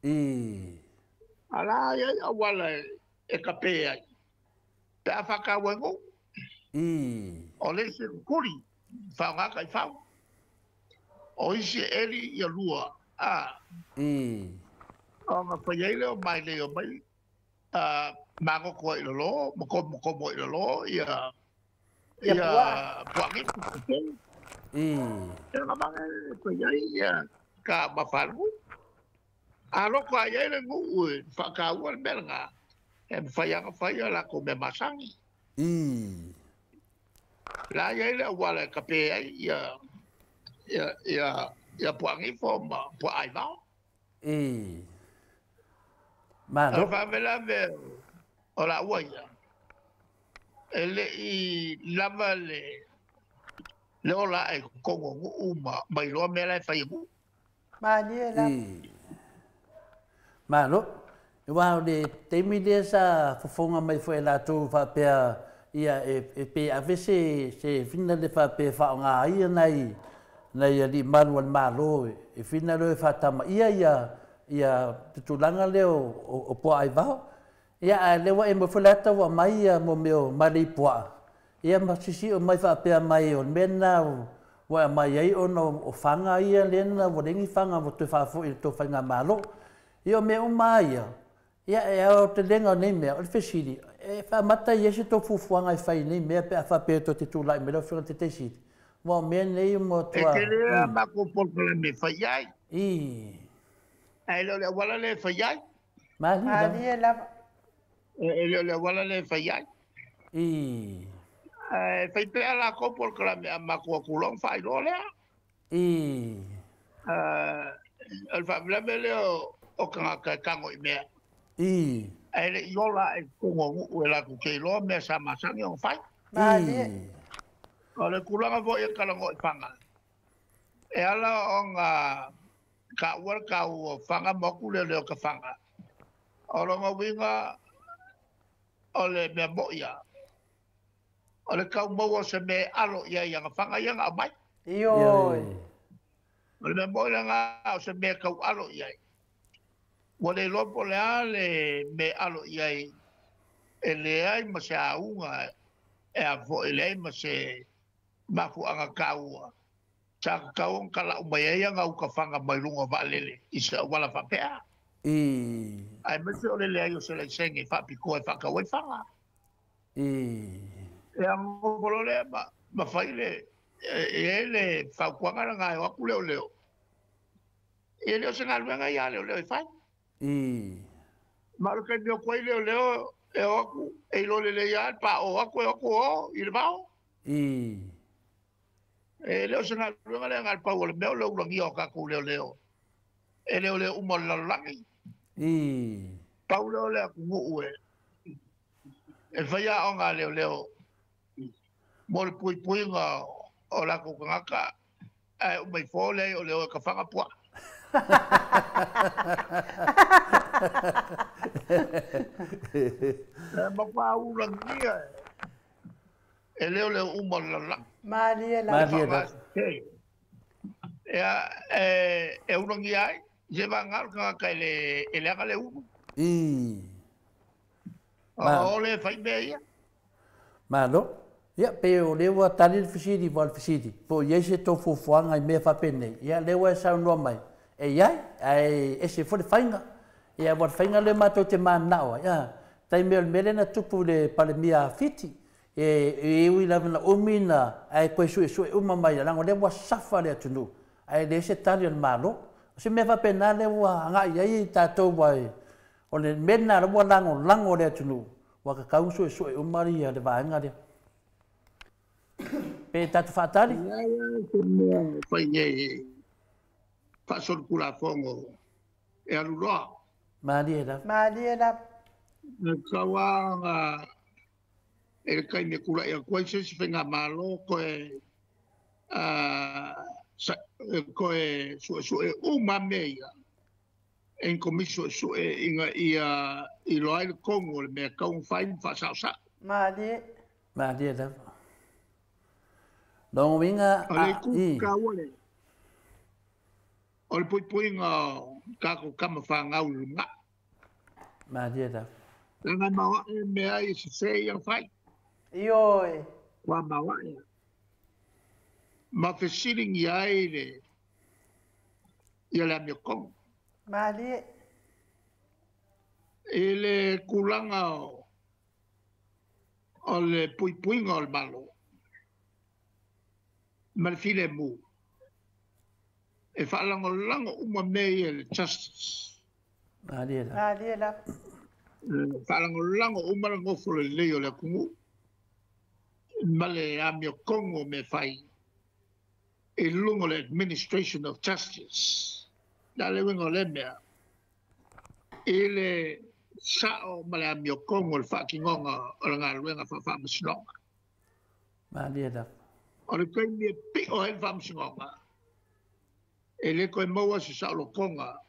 I. A la e i ai auala e tape ai, pe a faataua e nuu. I. O le isi e tutuli, faaaoga taifau. O isi e eli ia lua. A. I. Ona fai ai lea o mailei o mai magoto ai i lalo, ma komokomo ai i lalo ia puaa gifo. I. Ia na manga e fai ai ia ka mafalu. A loko ai ai le nuu e whaakaua le mea lena, e mawhai anga whai a lako mea masani. I. La i ai le auala e kape ai ia puaa gifo ma puaa aivao. I. Malo. O le faalavelave o la ua ia, e le i lava le ola e totonu o nuu ma iloa mea la e fai e nuu. Malie lava. I. Malo. Aua o le taimi lea sa fofoga mai foi e latou faapea ia e pe ave se fina le faapea e faaaoga ai ia nai alii malu a le Malo e fina lea e faatamaia ia tutulaga lea o puaa aivao. Ia ae lea ua e maua foi le ata ua aumai ia mo mea o mailei puaa. Ia ma sisi'o mai faapea mai o le mea lena ua e aumai ai ona o faga ia lea na ua leai ni faga ua toe faafoi i le tou faigamalo. Ia o mea uma lava ia, ia e aotelega o nei mea, o le fesili, e faamata i ai se tou fuafuaga e fai i nei mea pe a faapea tou te tulai mai lau Afioga i le Taitaisili. Aua o mea nei ua E matua. tele a matou polokalame e fai ai. I. Ae le o le auala lea e fai ai. Malie lava. Malie lava. E le o le auala lea e fai ai. I. Ae fai pea latou polokalame a matou atu loa ona faailoa lea. I. O le faalavelave lea o tagata e tago i mea. I. Ae le i ola i totonu o nuu e latou te iloa mea sa masani ona fai. Malie. I. O le tulaga foi e talanoa i faga, e ala ona Ka ua ka ua fanga mo ku le le ka fanga. O longa winga o le mea mo ia. O le kau maua se me alo ia ia fanga ia nga mai. Ioe. O le mea mo ia nga o se me kau alo ia. Ua le lopo le a le me alo ia e le ai ma se aunga e a fo e le ai ma se mafu anga kaua. Sa kau ang kala umaya ia nga ukawhanga mai lunga waalele i se wala whapea. I. Ai me se ole le ai o se le senge whapikoa e whakawai whanga. I. E ango polo le ma whaile e le whaukuanga na ngai o aku leo leo. E leo se ngaluenga ia leo leo e whai. I. Ma ro kai meo koe leo leo e o aku e ilo le le ia pa o aku e aku o i le vao. I. E leo se ngaluenga le ngal pau o le meo leo ulangia o kakou leo leo. E leo leo uma le lalolagi. I. Pau leo le aku nguu e. E whaia o ngā leo leo. Mo le pui pui ngā o la kukangaka. Ai umai fōle o leo e ka whangapua. E makwa ulangia e leo leo uma le lalolagi. Maria la. Maria la. Ea e ulangia ai. Se va ngā ka le e le anga le unu. I. O le whai mea ia. Malo. Ia, pe o leo a tali le fisiri, wa le fisiri. Po iei se tō fufuanga i mea whapene. Ia, leo e saunoa mai. E iai, ai e se fo le whainga. Ia, wa le whainga le mātou te mānao. Ia, tai mea o le mele na tupu le palemia whiti. E ui lava na umina, ai koe sue sue uma mai. Lango leo wa safa le atunu. Ai le se tali o le malo. O se mea whapena leo a ngai ai tātou wai. O le mena leo lango lango le atunu. Waka kaung sue sue umari ia le vaenga lea. Pe tātou whaatari? Ia, te mea whai nei whaasol kula fongo e aluroa. Maria la. Maria la. E kawa e le kai me kula ia koe se se whenga malo koe koe sue sue uma me ia. E komiso sue inga ia i loa le kongo le mea kaung whai whaasao sa. Maria. Maria la. Longo winga a i. O le pui pui ngā kako kama whangau lunga. Maria la. Langa mawa e mea i se se ia whai. Ioi. Wa mawa e. Ma whesiringi ai le ia le amio kongo. Maria. E le kulanga o le pui pui ngā o le malo. Ma le file mu. E whaalango lango uma mea e le justice. Maria la. Maria la. Whaalango lango uma le ngofo le leo le kungu. Ma le amio kongo me whai. E lungo le administration of justice. Na le wingo le mea. E le sao ma le amio kongo le whaakingonga o le ngā luenga whawhamasinonga. Maria la. O le kai mea pio hei whamsingonga. E le koe maua se saolokonga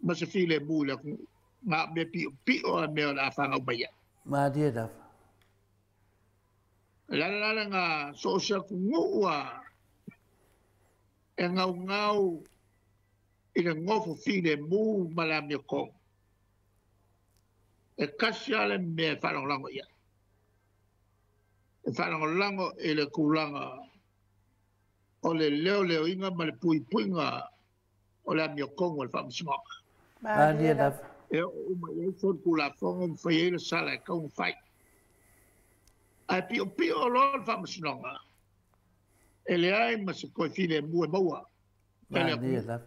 ma se file mu le ngā mea pio pio a mea o le awhanga umaya. Maria la. Lala lala ngā so o se aku ngua e ngau ngau i le ngofo file mu ma le amio kongo. E kasi ale mea whalangolango ia. E whalangolango e le kulanga o le leo leo inga ma le pui puinga o le amio kongo le whaamasingonga. Maria la. E o uma i fo kula fongo mwhai e le sala e kaunga whai. Ai pio pio o loa le whaamasinonga. E le ai ma se koe file mua maua. Maria la.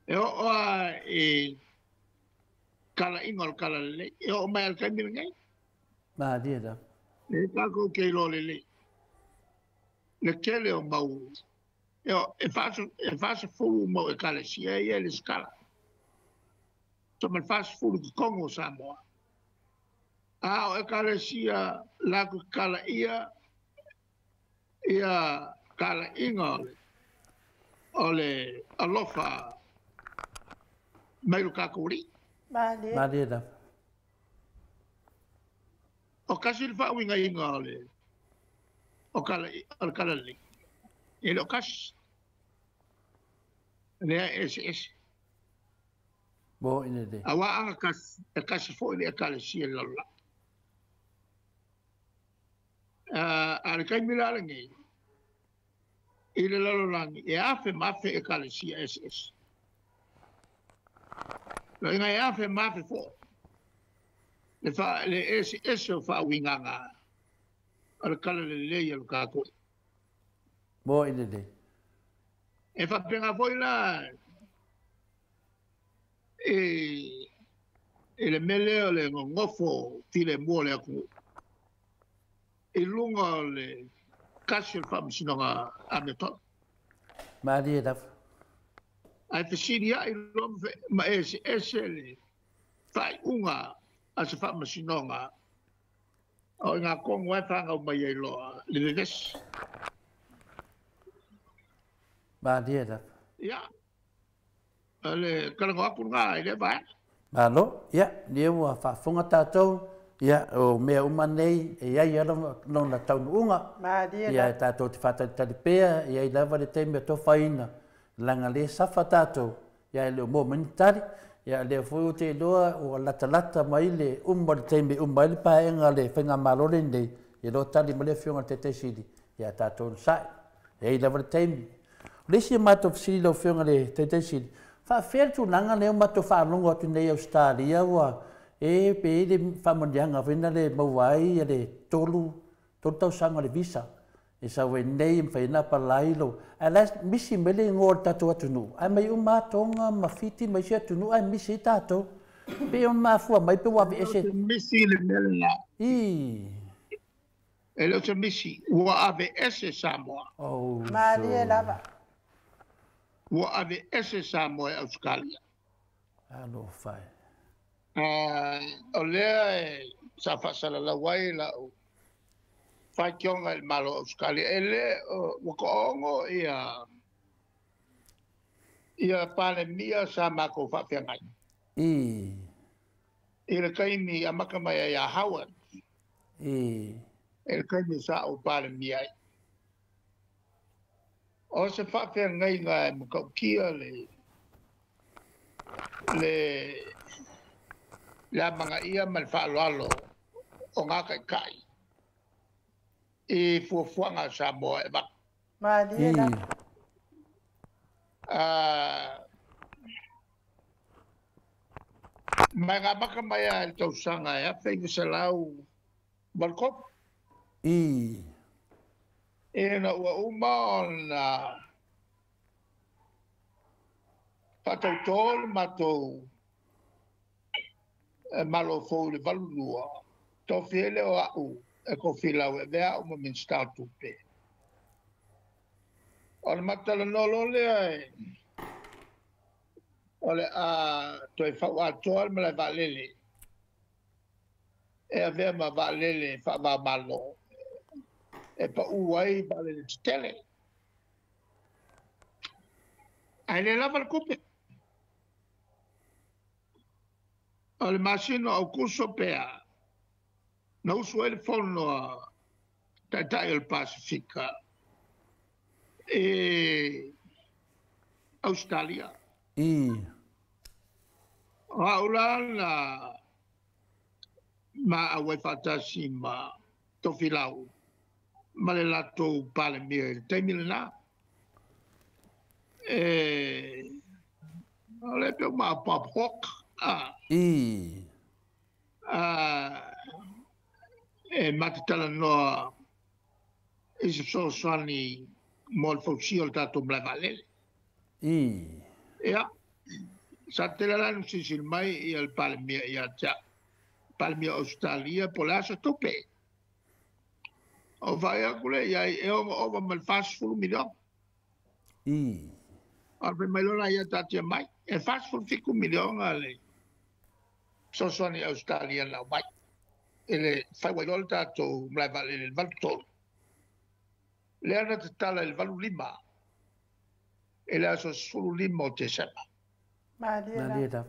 E o oa e kala inga o le kala lelei. E o mai al kai mira ngai. Maria la. E kako ke lo lelei. Le kele o mau. E o e whasa fulu mau e kala sia ia le skala. So ma whasa fulu ki Kongo Samoa. A o e kala sia laku kala ia ia kala inga o le. O le alofa mai lo kākou alii. Malie. Malie lava. O kasi le faauigaina o le o kala o le kala lelei. E le o kasi. Lea e eseese. Mo i lelei. Auā aga kasi, e kasi foi le ekalesia i le lalolagi. A le taimi la lenei, i le lalolagi, e afe ma afe ekalesia eseese. Loiga e afe ma afe foi le fa le eseese o faauigaga o le kala lelei a lo kākou. Mo i lelei. E faapena foi la i le mea lea o le gogofo filemu o le atunuu i luga o le kasi o le faamasinoga amiotonu. Malie lava. Ae fesiliai loa ma eseese le faaiuga a se faamasinoga o i ngā tonu ai whāngau mai ai loa le vevesi. Malie lava. Ia, o le talanoa atu lena i lea vaega. Malo, ia, lea ua faafofoga tatou, ia, o mea uma nei e i ai lava lona taunuuga. Malie Ia, e lava. tatou te faatalitali pea, e i ai lava le taimi e tofaina, leaga lea e safa tatou, ia e le o maua mai ni tali. Ia, lea foi ou te iloa ua latalata mai le uma o le taimi e uma ai le paeaiga a le faigamalo lenei, ia loa tali mai le Afioga i le Taitaisili, ia tatou onosai. E i ai lava le taimi. O le isi a matou fesili lau Afioga i le Taitaisili, faapefea le tulaga lea ua matou faalogo atu nei i Ausetalia ua e pe i ai le faamanuiaga foi lea e maua ai le 3 tausaga o le visa e sau ai nei e mafai ai ona apalai lou, ae la e misi mai le igoa o le tatou atunuu, ae mai uma lava Toga ma Fiti ma isi atunuu ae misi ai tatou. Pei ona mafua mai pe ua E le o aveese. se misi le mea lena. I. E le o se misi, ua aveese Samoa. Oh, Malie so. lava. Ua aveese Samoa e Ausetalia. Alofa e. O lea e sa faasalalau ai lau faitioga i le Malo o Ausetalia. E le ua toaono ia ia Palemia sa matou faafeagai. I. I le taimi amata mai ai ia Howard. I. I le taimi sa ou Palemia ai. O se faafeagaiga e matautia le le le amagaia ma le faaaloalo o ngā taitai i fuafuaga a Samoa e avatu. Malie I. lava. Mai na amata mai lava i le tausaga e 1983. I. Ina ua uma ona faatautō le matou Malo fou i le 82, tofi ai lea o au e Kofilau e avea au ma Minisita o Tupe. O le matou talanoa loa lea e o le a toe fauatoa le malae vaalele e avea ma vaalele faava-o-Malo e paū ai vaalele tetele. Ae le lava le tupe. O le masina o Aukuso pea, na usu ai le fono a Taitai o le Pasifika i Ausetalia. I. O au la na ma auai faatasi ma Tofilau ma le latou Palemia i le taimi lena. E o le pe ma Bob Hawke I. E ma te talanoa i se fesoasoani mo le fausia o le tatou malae vaalele. I. Ia, sa tele la na silasila mai ia le Palemia ia te au, Palemia o Ausetalia po o le a se tupe. O vaai atu lea i ai e ono ova ma le 40 miliona. I. O le fai mai loa la ia taatia mai, e 47 miliona le fesoasoani Ausetalia na aumai i le fau ai loa le tatou malae vaalele i le 83. Lea na tatala i le 85. I le aso 15 o Tesema. Malie lava.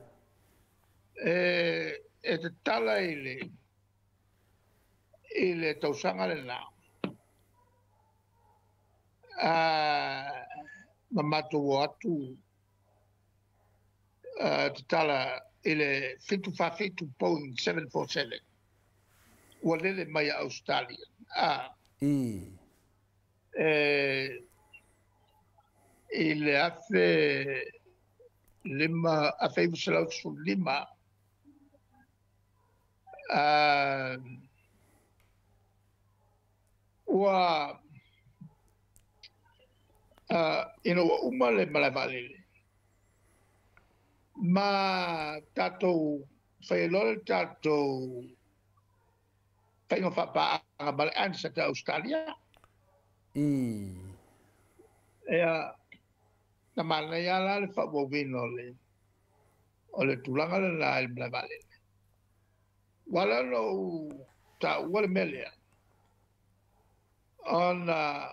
E tatala i le tausaga lena. Ma matou o atu tatala i le 747, Boeing 747 ua lele mai a Australia. I le 15 1915, ua ina ua uma le malae vaalele ma tatou fai loa le tatou faiga faapaaga ma le Ansett Australia. Ia, na manaia la le faaauauina o le tulaga lena i le malae vaalele. Ua ala ona ou taua le mea lea, ona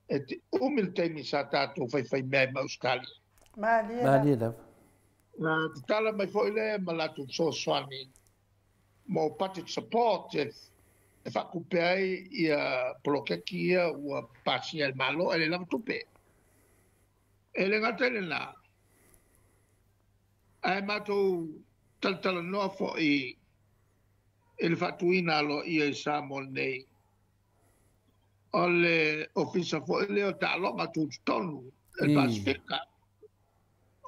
e te umi le taimi sa tatou faifaimea ai ma Australia. Malie lava. Malie lava. Na tatala mai foi lea ma latou fesoasoani mo budget support e faatupe ai ia poloketi ia ua pasia e le Malo e le lava tupe. E le gata i lena, ae matou talatalanoa foi i le faatuina aloaia i Samoa nei o le ofisa foi lea o taaloga tutotonu e le Pasifika,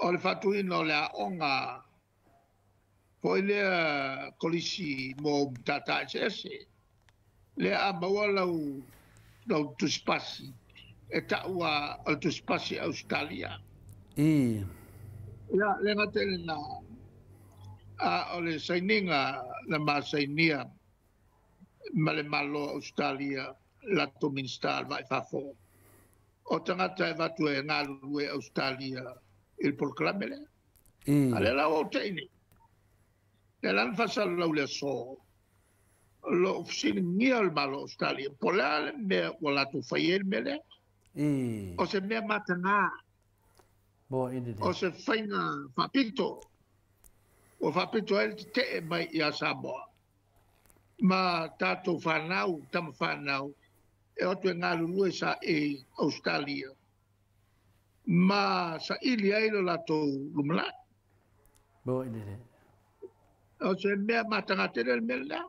o le faatuina o le aoga foi lea kolisi mo matata eseese lea a maua lau tusipasi e taua o le tusipasi Australia. Ia, le gata i lena, a o le sainiga na masainia ma le Malo Australia, latou Minista o le Vai Fafo, o tagata e avatu e galulue Australia i le polokalame lea. A lea la ua ou tei nei. Lea la na faasalalau le aso o loo fesiligia o le Malo Australia po o le a le mea ua latou fai ai le mea lea. O se mea mataga. Mo i le. O se faiga faapito ua faapito ai le tetee mai ia Samoa ma tatou fanau, tama fanau e o atu e galulue sa i Australia ma saili ai lo latou lumanai. Mo i le. O se mea mataga tele le mea lea.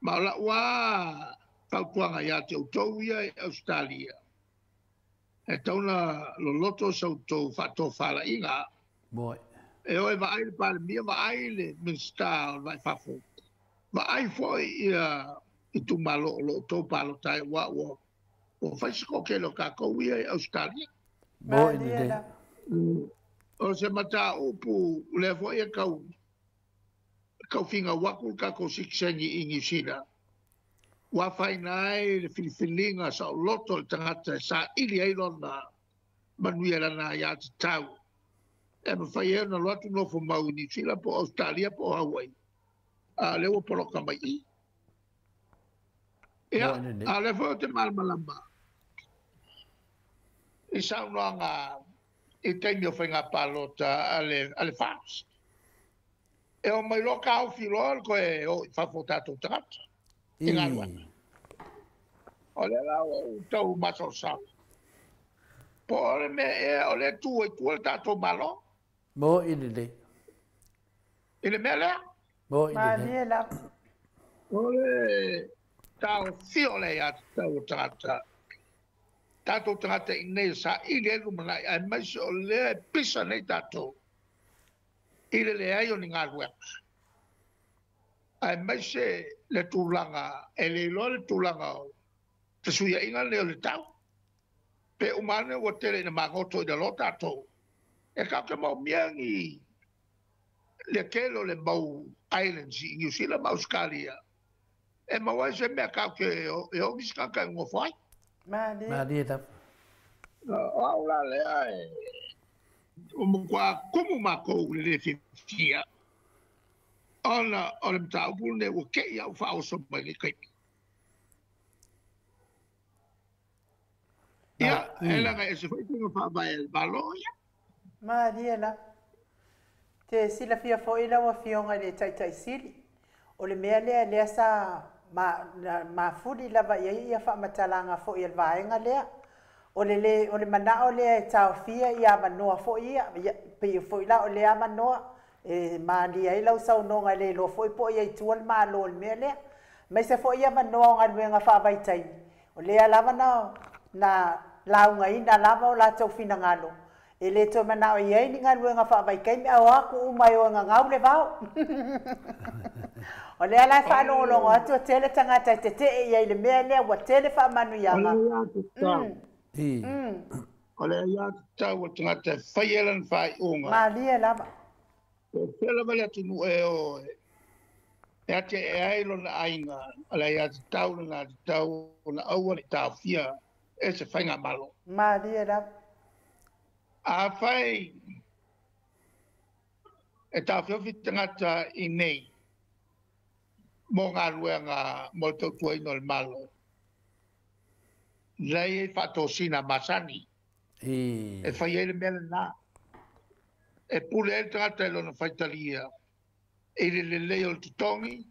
Ma o lau a fautuaga ia te outou ia i Australia, e tau na loloto sa outou faatofalaiga. Mo. E o e vaai le Palemia, vaai le Minista o le Vai Fafo, vaai foi ia itumalo o lo o outou palota ai, ua fai se toatele o tatou ia i Australia. Mo i Malie le. lava. O se mataupu lea foi e tau figau atu le tatou sitiseni i Niu Sila. Ua afaina ai le filifiliga saoloto o le tagata e saili ai lona manuia i lana aia tatau. E mafai ai ona alu atu nofo mau i Niu Sila po o Australia po o Hawaii. A o lea ua poloka mai i. Ia, Mo i le. a o lea foi ou te malamalama i saunoaga i taimi o faiga palota a le FAST. E o mai loa taofi loa le toe o i fafo o tatou tagata i galuega. O lea la ua ou tau masalosalo. Po o le mea ea o lea tu ai tua le tatou Malo Mo i le. i le mea lea. Mo i le. Malie lava. O le taofia o le aia tatau o tagata. Tatou tagata i nei saili ai lumanai, aemaise o lea e pisa nei tatou i le leai o ni galuega. Aemaise le tulaga, e le iloa le tulaga o fesuiaiga nei o le tau. Pe uma ane ua tele ina magoto i lalo tatou. E tatou te maomia ni le tele o le mau islands i New Zealand ma Australia. E maua ai se mea tatou te e o nisi tagata e nofo ai. Malie. Malie lava. O au la lea e o matua kumu makou i le le fiafia ona o le mataupu lenei ua te i au faaoso mai le taimi. Ia, e laga e se foi faiga faavae a le Malo ia. Malie lava. Te silafia foi lau Afioga i le Taitai Sili, o le mea lea lea sa mafuli lava i ai ia faamatalaga foi a le vaega lea. O le le o le manao lea e taofia ia avanoa foi ia, ia pei foi la o lea avanoa e malie ai lau saunoaga e le iloa foi po o i ai tua le Malo i le mea lea. Aemaise foi avanoa o galuega faavaitaimi, o lea lava na na laugaina lava o latou finagalo, e le toe manao i ai ni galuega faavaitaimi ae o atu uma e o e gagau le vao. O lea la e faalogologo atu e tele tagata e tetee i ai i le mea lea ua tele faamanuiaga. O le aiatatau. O le aiatatau a le tagata e fai ai lana faaiuga. Malie lava. Po o fea lava le atunuu e o e atiae ai lona aiga, o le aiatatau lena e tatau ona aua ne i taofia e se faigamalo. Malie lava. Afai e taofiofi tagata i nei mo galuega mo le tautuaina o le Malo, la e i ai faatosina masani e fai ai le mea lena. E pule ai le tagata i lona faitalia i le lelei o le totogi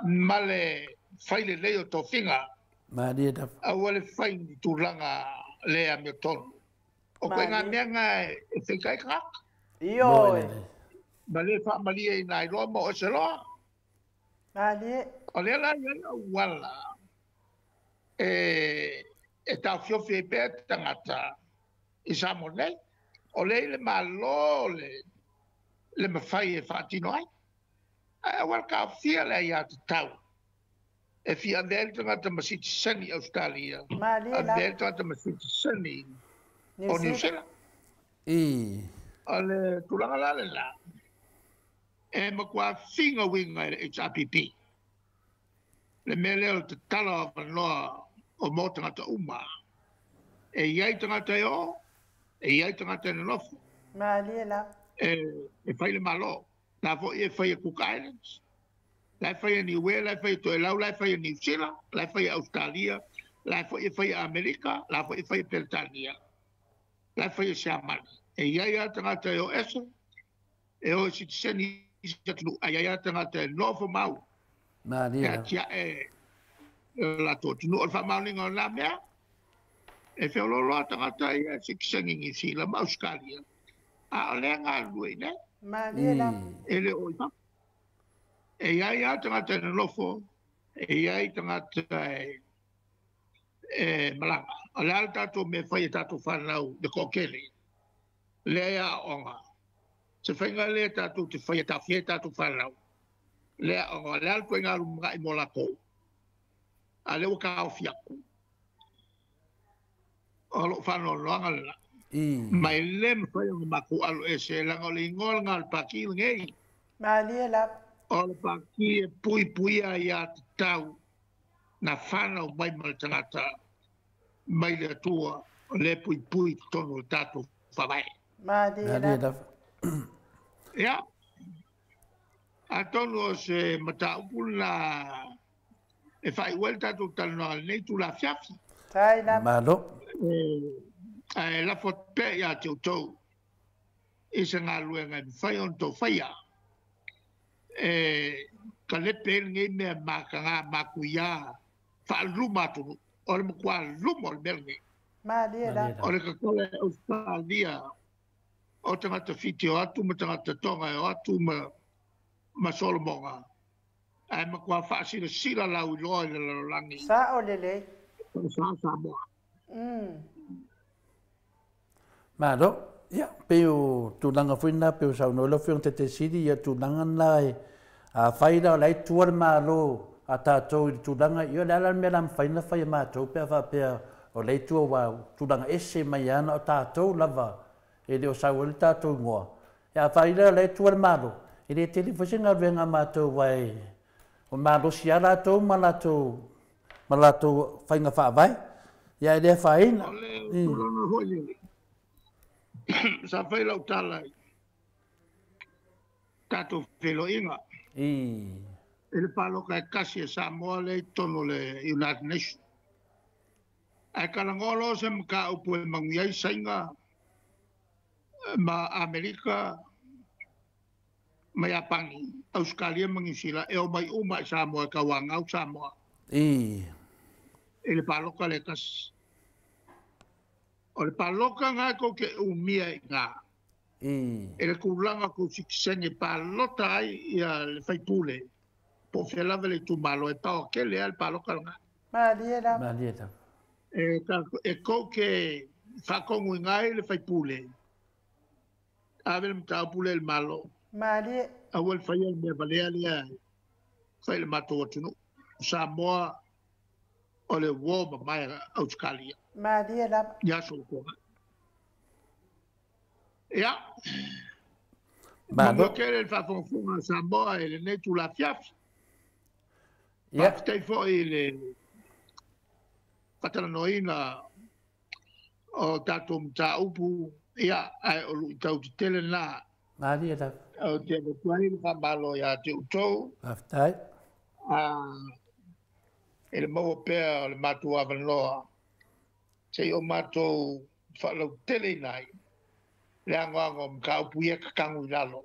ma le fai lelei o tofiga. Malie lava. Aua le fai ni tulaga le amiotonu. O koe ngā mea ngā e whika ai tagata. Ioe. Ma le faamalie ina ai loa ma o ese loa. Malie. O lea la i ai auala e taofiofi ai pea tagata i Samoa nei. O lea i le Malo le mafai e faatino ai. Ae aua le taofia le aiatatau e fia avea ai le tagata ma sitiseni i Ausetalia, Malie avea lava. ai le tagata ma sitiseni Niu o Niu Sila. Sila. O le tulaga la lena, e matua figa uiga i le HRPP. Le mea lea o le tatala o avanoa o mo tagata uma. E i ai tagata e o, e i ai tagata e nonofo. Malie lava. E fai le Malo. La foi e fai e Cook Islands, la e fai e Niue, la e fai e Toelau, la e fai e Niu Sila, la e fai e Australia, la e foi e fai e Amerika, la foi e fai e Peretania, la e fai e Siamani. E i ai a tagata e o ese, e o e sitiseni i se atunuu, a i ai a tagata e nofo mau. Malie E lava. atiae latou atunuu. O le faamaoniga o lena mea, e feoloolo tagata ia e sitiseni i Niu Sila ma Australia. A o lea galulue i nei. Malie lava. E le o i fafo. E i ai a tagata e nonofo, e i ai tagata e malaga. O le a le tatou mea fai e tatou whanau le toatele. Lea e aoga. Se faiga lea tatou te fai e taofia ai tatou whanau. Lea aoga. O le a le ituaiga lumanai mo latou. A lea ua taofi atu. O lou faanoanoaga lena. Ma e le mafai ona matou alo ese leaga o le igoa lena o le Pati lenei. Malie lava. O le Pati e puipuia aiatatau na whanau mai ma le tagata mai le Atua o le puipui i totonu o le tatou faavae. Malie Malie lava. lava. Ia, atonu o se mataupu lena e faaiu ai le tatou talanoaga i lenei itula afiafi. Tai lava. Malo. Ae lafo atu pea ia te outou i se galuega e mafai ona outou faia. E kalepe ai lenei mea mataga matuia faaluma atunuu. O le matua luma o le mea lenei. Malie Malie lava. O lava. le tatala e Australia o tagata Fiti o atu ma tagata Tonga e o atu ma Solomoga. Ae matua faasilasila lauiloa i le lalolagi. Sao lelei. O le sa Samoa. Malo. Ia, pei o tulaga foi lena pei o saunoa ai lau Afioga i le Taitaiseili ia tulaga lena e afai la o la e tua le Malo a tatou i le tulaga, ia o le a la le mea la mafai ona fai e matou pe a faapea o la e tua aua o tulaga ese mai lava na o tatou lava e le o sau ai le tatou igoa. Ia afai la o la e tua le Malo, e le tele foi se galuega a matou aua e o malosi lava latou ma latou faiga faavae, ia e le afaina. O le tulaga foi lele, sa fai lau tala i tatou feiloaiga. I le palota e tasi e Samoa lea i totonu o le United Nations. Ae talanoa loa se mataupu e manuia ai Saina ma Amerika ma Iapani, Ausetalia ma Niu Sila, e omai uma i Samoa e tauanau Samoa i le palota le tasi. O le palota lena tou te umia i ina i le tulaga o tou sitiseni e palota ai le faipule po o fea lava le itumalo, e paoa tele lava le palota lena. Malie lava. Malie lava. E tou te faatonuina ai le faipule, ave le mataupu lea i le Malo. Malie. Aua le faia le mea valea lea e fai i le matou atunuu. O Samoa o le uo mamae a Ausetalia. Malie lava. I aso ua tuanai. Ia, Malo. manuia tele le faafogafoga a Samoa i lenei itula afiafi. Ia. Faafetai foi i le faatalanoaina o tatou mataupu, ia, ae o luitau tetele lena. Malie lava. Ou te avatu ai le faamalo ia te outou. Faafetai. I le maua pea o le matou avanoa, seia o matou faalauteleina ai le anoano o mataupu ia e tatagu i lalo,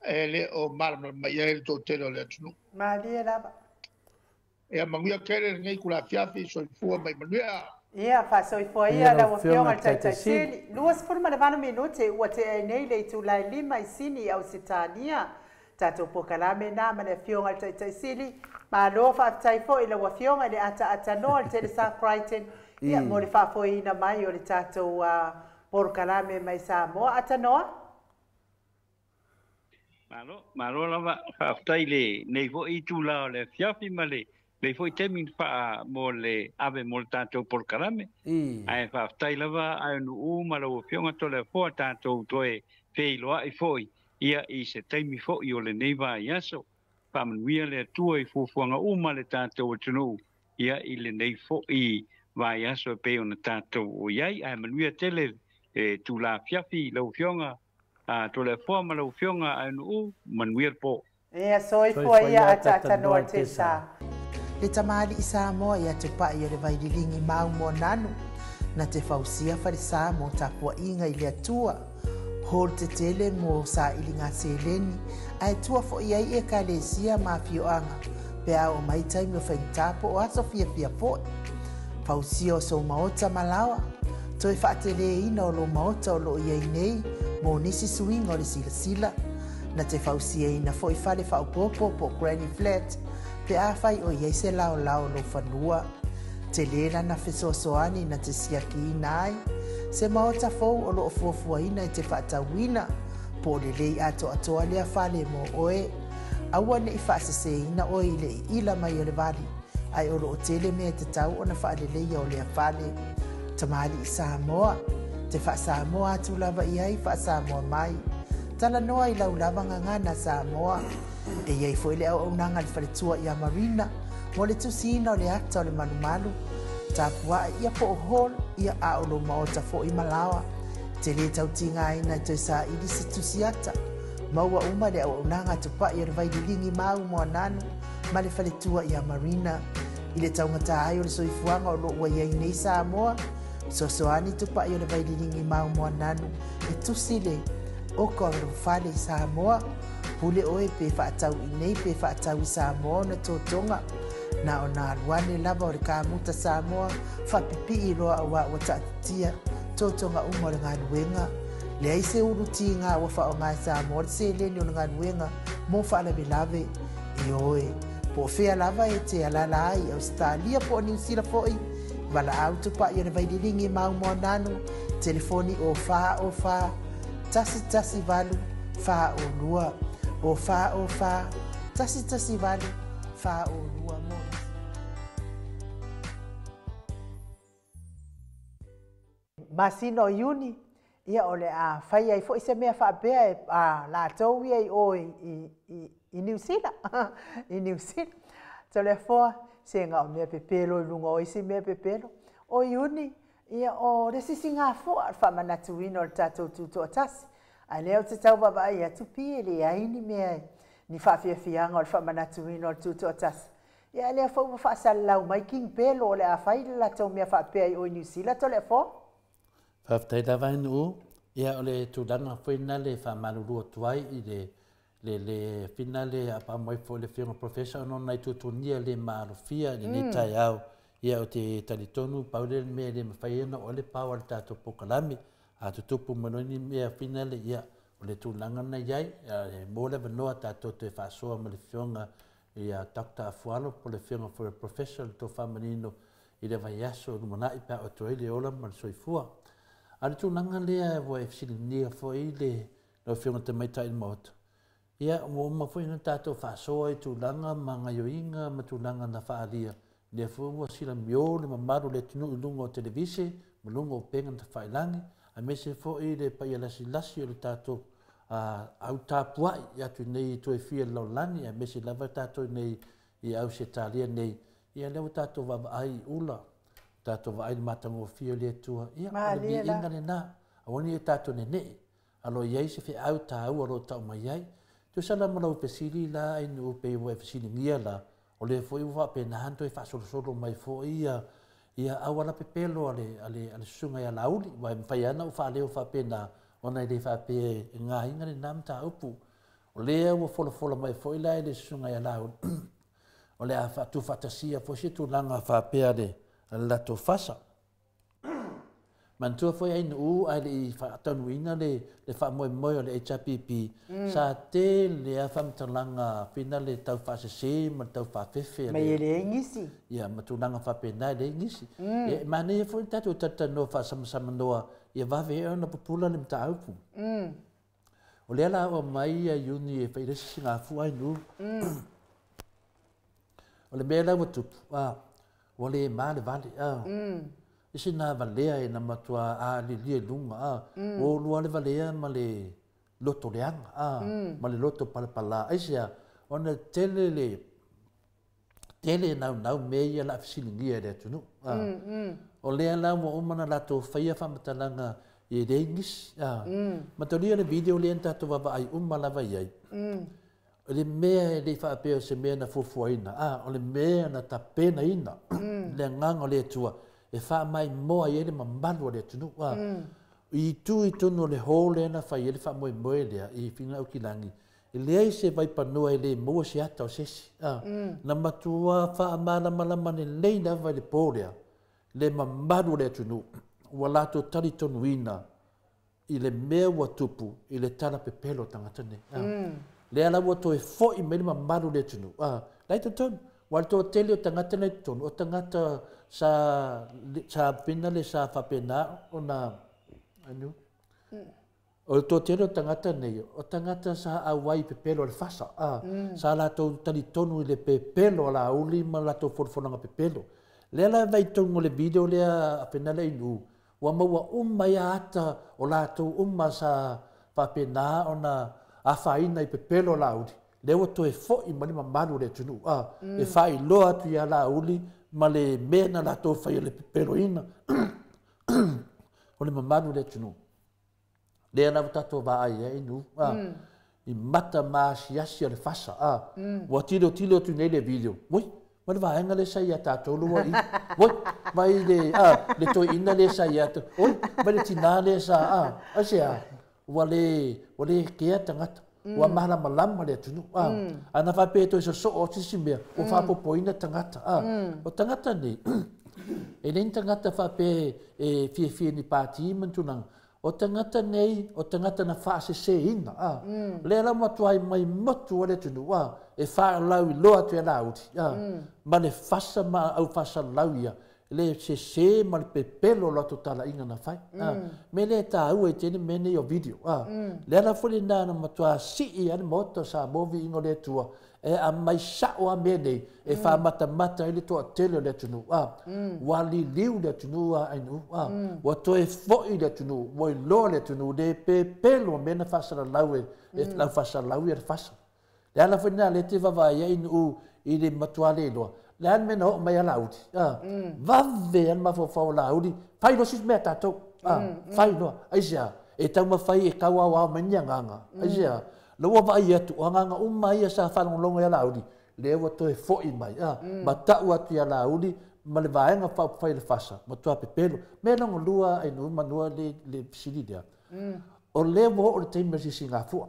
e le o malamalama i ai le toatele o le atunuu. Malie lava. Ia manuia tele lenei itula afiafi, soifua ma ia manuia. Ia, faasoifua ia lau Afioga i le Taitaisili. 28 minute ua tea ai nei le itula e 5 i Sini i Ausetalia. Tatou polokalame na ma le Afioga i le Taitaisili. Malo faafetai foi i lau Afioga i le ataaatanoa le Telesa Crichton, ia, mo le faafoeina mai o le tatou polokalame mai Samoa. Atanoa? Malo, malo lava, faafetai i lenei foi itula o le afiafi ma lenei foi taimi na faa mo le ave mo le tatou polokalame. Ae faafetai lava Aenu'u ma lau Afioga Toleafoa tatou toe feiloai foi ia i se taimi foi o lenei vaiaso. Faamanuia le Atua i fuafuaga uma a le tatou atunuu ia i lenei foi vaiaso e pei ona tatou o i ai. Ae manuia tele le itula afiafi i lau Afioga Toleafoa ma lau Afioga Aenu'u, manuia le po. Ia soifua ia ataaatanoa Tesa. Le tamalii Samoa ia Tupai o le Vaililigi mau Moananu, na te fausia falesa mo tapuaiga i le Atua, hall tetele mo sailiga seleni, ae tua foi ai ekalesia ma afioaga pe a oo mai taimi o faigata po o aso fiafia foi. Fausia o sou maota ma laoa, toe faateleina o lou maota o loo i ai nei mo nisi suiga o le silasila. Na te fausiaina foi fale faaopoopo po o granny flat pe afai o i ai se laolao o lou fanua. Tele lana fesoasoani na te siakiina ai se maota fou o loo fuafuaina e te faatauina, po o lelei atoatoa lea fale mo oe. Aua ne i faaseseina oe i le iila mai o le vali, ae o loo tele mea e tatau ona faaleleia o lea fale. Tamalii Samoa, te faasamoa atu lava i ai faasamoa mai. Talanoa i lau lava gagana Samoa. E i ai foi le auaunaga a le faletua ia Marina mo le tusiina o le ata o le malumalu. Tapuae ia po o hall ia a o lou maota foi ma laoa. Te lē tautigaina e toe saili se tusi ata. Maua uma le auaunaga a Tupai o le Vaililigi mau Moananu ma le faletua ia Marina. I le taugata ai o le soifuaga o loo ua i ai nei Samoa, fesoasoani Tupai o le Vaililigi mau Moananu e tusi le oka o lou fale i Samoa. Pule oe pe faatau i nei pe faatau i Samoa ona totoga. Na ona alu ane lava o le kamuta Samoa faapipii loa auā ua taatitia totoga uma o le galuega. Leai se ulu tiga ua faaaoga e Samoa le seleni o le galuega mo faalavelave. Ioe, po o fea lava e te alaala ai i Ausetalia po o Niu Sila foi, valaau Tupai o le Vaililigi mau Moananu, telefoni o 4 o 4 1 1 8 4 o 2, o 4 o 4 1 1 8 4 o 2 mo nisi. Masina o Iuni, ia o le a fai ai foi se mea faapea e a latou ia i o i Niu Sila, i Niu Sila. Toleafoa, se ga o mea pepelo i luga o isi mea pepelo. O Iuni, ia o le sisigafua, le faamanatuina o le tatou tutoatasi. Ae lea ou te tau vaavaai atu pi e leai ni mea ni faafiafiaga o le faamanatuina o le tutoatasi. Ia lea foi ua faasalalau mai King Pelo o le a fai le latou mea faapea i o i Niu Sila Toleafoa. Faafetai lava e Nuu. Ia o le tulaga foi lena le faamalulu atu ai i le le le fina le apaamo mai foi le Afioga Professor ona o nai tuatunia le maalofia i lenei taeao. Ia ou te talitonu pau lea o le mea e le mafai ai ona oo ai le pao a le tatou polokalame. A tutupu mai loa ni mea fina le ia o le tulaga lena i ai, e maua le avanoa tatou toe faasoa ma le Afioga ia Doctor Afualo po o le Afioga foi o le Professor le tofa manino i le vaiaso i lumanai pe a oo atu ai le ola ma le soifua. A o le tulaga lea ua e fesiligia foi le lau Afioga i le Tamaitai i le Maota, ia ua uma foi ona tatou faasoa i tulaga ma gaioiga ma tulaga na faaalia, lea foi ua silamio le mamalu o le atunuu i luga o televise ma luga o upega tafailagi, aemaise foi le paia lasilasi o le tatou au tapuai atu nei i toe fia i le lalolagi, aemaise lava tatou nei i Ausetalia nei, ia lea ua tatou vaavaai i ula, tatou vaai i le matagofie o le Atua, ia o le viiga lena, aua ne i o tatou nene'e, a o lo o i ai se feau taua o lo o tau mai ai. Tusa la ma lau fesili la Ainuu pei ua e fesiligia la, o lea foi ua faapena ona toe faasolosolo mai foi ia ia auala pepelo a le a le a le susuga ia Laauli, aua e mafai lava ona ou faaleo faapena ona e le faapea e gaina lena mataupu. O lea ua folafola mai foi la e le susuga ia Laauli, o le a tuufaatasia foi se tulaga faapea a le a le latou fasa. Manatua foi Ainuu ae le i faataunuuina le le faamoemoe o le HRPP, sa tele lava faamatalaga pina le tau faasese ma le tau faafefe a le. Mai e leai nisi. Ia, ma tulaga faapena e leai nisi. E manaia foi le tatou talatalanoa faasamsamanoa ia vave ai ona pupula le mataupu. O lea la ua aumai ia Iuni e fai le isi sigafua Ainuu. O le mea la ua tupu, a, ua le ma le vale, a. Isi na valea e na matua alilia i luga, a. Ua ulua le valea ma le loto leaga, a, ma le loto palapala. Aisea? Ona e tele le tele e naunau mea ia o le a fesiligia e le atunuu, a. O lea la ua uma ona latou faia faamatalaga e leai nisi, a. Mataulia le video lea na tatou vaavaai uma lava i ai. O le mea e le i faapea o se mea na fuafuaina, a o le mea na tapenaina le agaga o le Atua e faamaimoa ai le mamalu o le atunuu. A i itu i totonu o le hall lea na fai ai le faamoemoe lea i Figa Aukilagi, e leai se vaipanoa e le maua se ata o se isi. A na matua faamalamalama lelei lava i le po lea le mamalu o le atunuu ua latou talitonuina i le mea ua tupu i le tala pepelo o tagata nei. Lea la ua toe foi mai le mamalu o le atunuu. La i totonu. Ua le toatele o tagata la i totonu, o tagata sa, sa pina le sa faapena ona, anu, o le toatele o tagata nei, o tagata sa auai i pepelo a le fasa, sa latou talitonu i le pepelo a Laauli ma latou folafolaga pepelo. Lea la vaai totonu o le video lea a Fenale Inu, Ua maua uma ai ata o latou uma sa faapena ona afaina i pepelo a Laauli, lea ua toe foi mai le mamalu o le atunuu, a, e faailoa atu ia Laauli ma le mea na latou faia i le pepeloina o le mamalu o le atunuu. Lea la ua tatou vaai ai nu, a, i mata maasiasi o le fasa, a, ua tilotilo atu nei le video, ui, ma le vaega lea sa ia tatou lua i, ui, mai le, a, le toeaina lea sa ia atu, ui, mai le tinā lea sa, a, aisea, ua le, ua le kea tagata, ua malamalama le atunuu, a, ana faapea e toe sosoo atu se isi mea, ua faaopoopoina tagata, a, o tagata nei, e leai ni tagata faapea e fiafia i ni pati ma ni tulaga, O tagata nei, o tagata na faaseseina, a. Lea la ua matuai mai motu ai le atunuu, a, e faalauiloa atu ia Laauli, a, ma le fasa ma au faasalalau ia, le sese ma le pepelo o latou talaiga na fai, a. Mea lea e taua ai tele mea nei o video, a. Le ala foi lena na matua sii ai le Maota o Samoa viiga o le Atua, e aumai sao lava mea nei e faamatamata ai le toatele o le atunuu, a, ua liliu le atunuu a Ainuu, a, ua toe foi le atunuu, ua iloa le atunuu le pepelo o mea na faasalalau e le au faasalalau ia le fasa. Le ala foi lena lea e te vaavaai ai Ainuu i le matua le iloa le a le mea na oo mai a Laauli, a, vave lava le mafaufau o Laauli, fai loa se isi mea a tatou, a, fai loa. Aisea? E taumafai e tauaoao mai ni agaga. Aisea? Lea ua vaai atu, o agaga uma ia sa faalogologo i a Laauli, Lea ua toe fo'i mai, a, ma ta'u atu iā Laauli ma le Vaega Faaupufai a le FASA, matua pepelo. Mea lona lua ai nuu manua le le fesili lea. O lea ua oo le taimi o le sisigafua.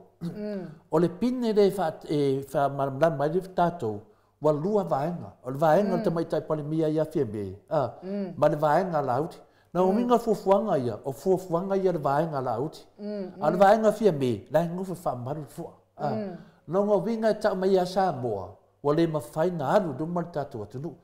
O le pine lea e faamalamalama ai le tatou, ua lua vaega. O le vaega o le Tamaitai Palemia ia Fiame, a, ma le vaega a Laauli. Na uiga fuafuaga ia, o fuafuaga ia a le vaega a Laauli. A o le vaega a Fiame, la e nofo e faamalu le fua. A, lona uiga e ta'u mai ia Samoa, ua le mafai na alu i luma le tatou atunuu.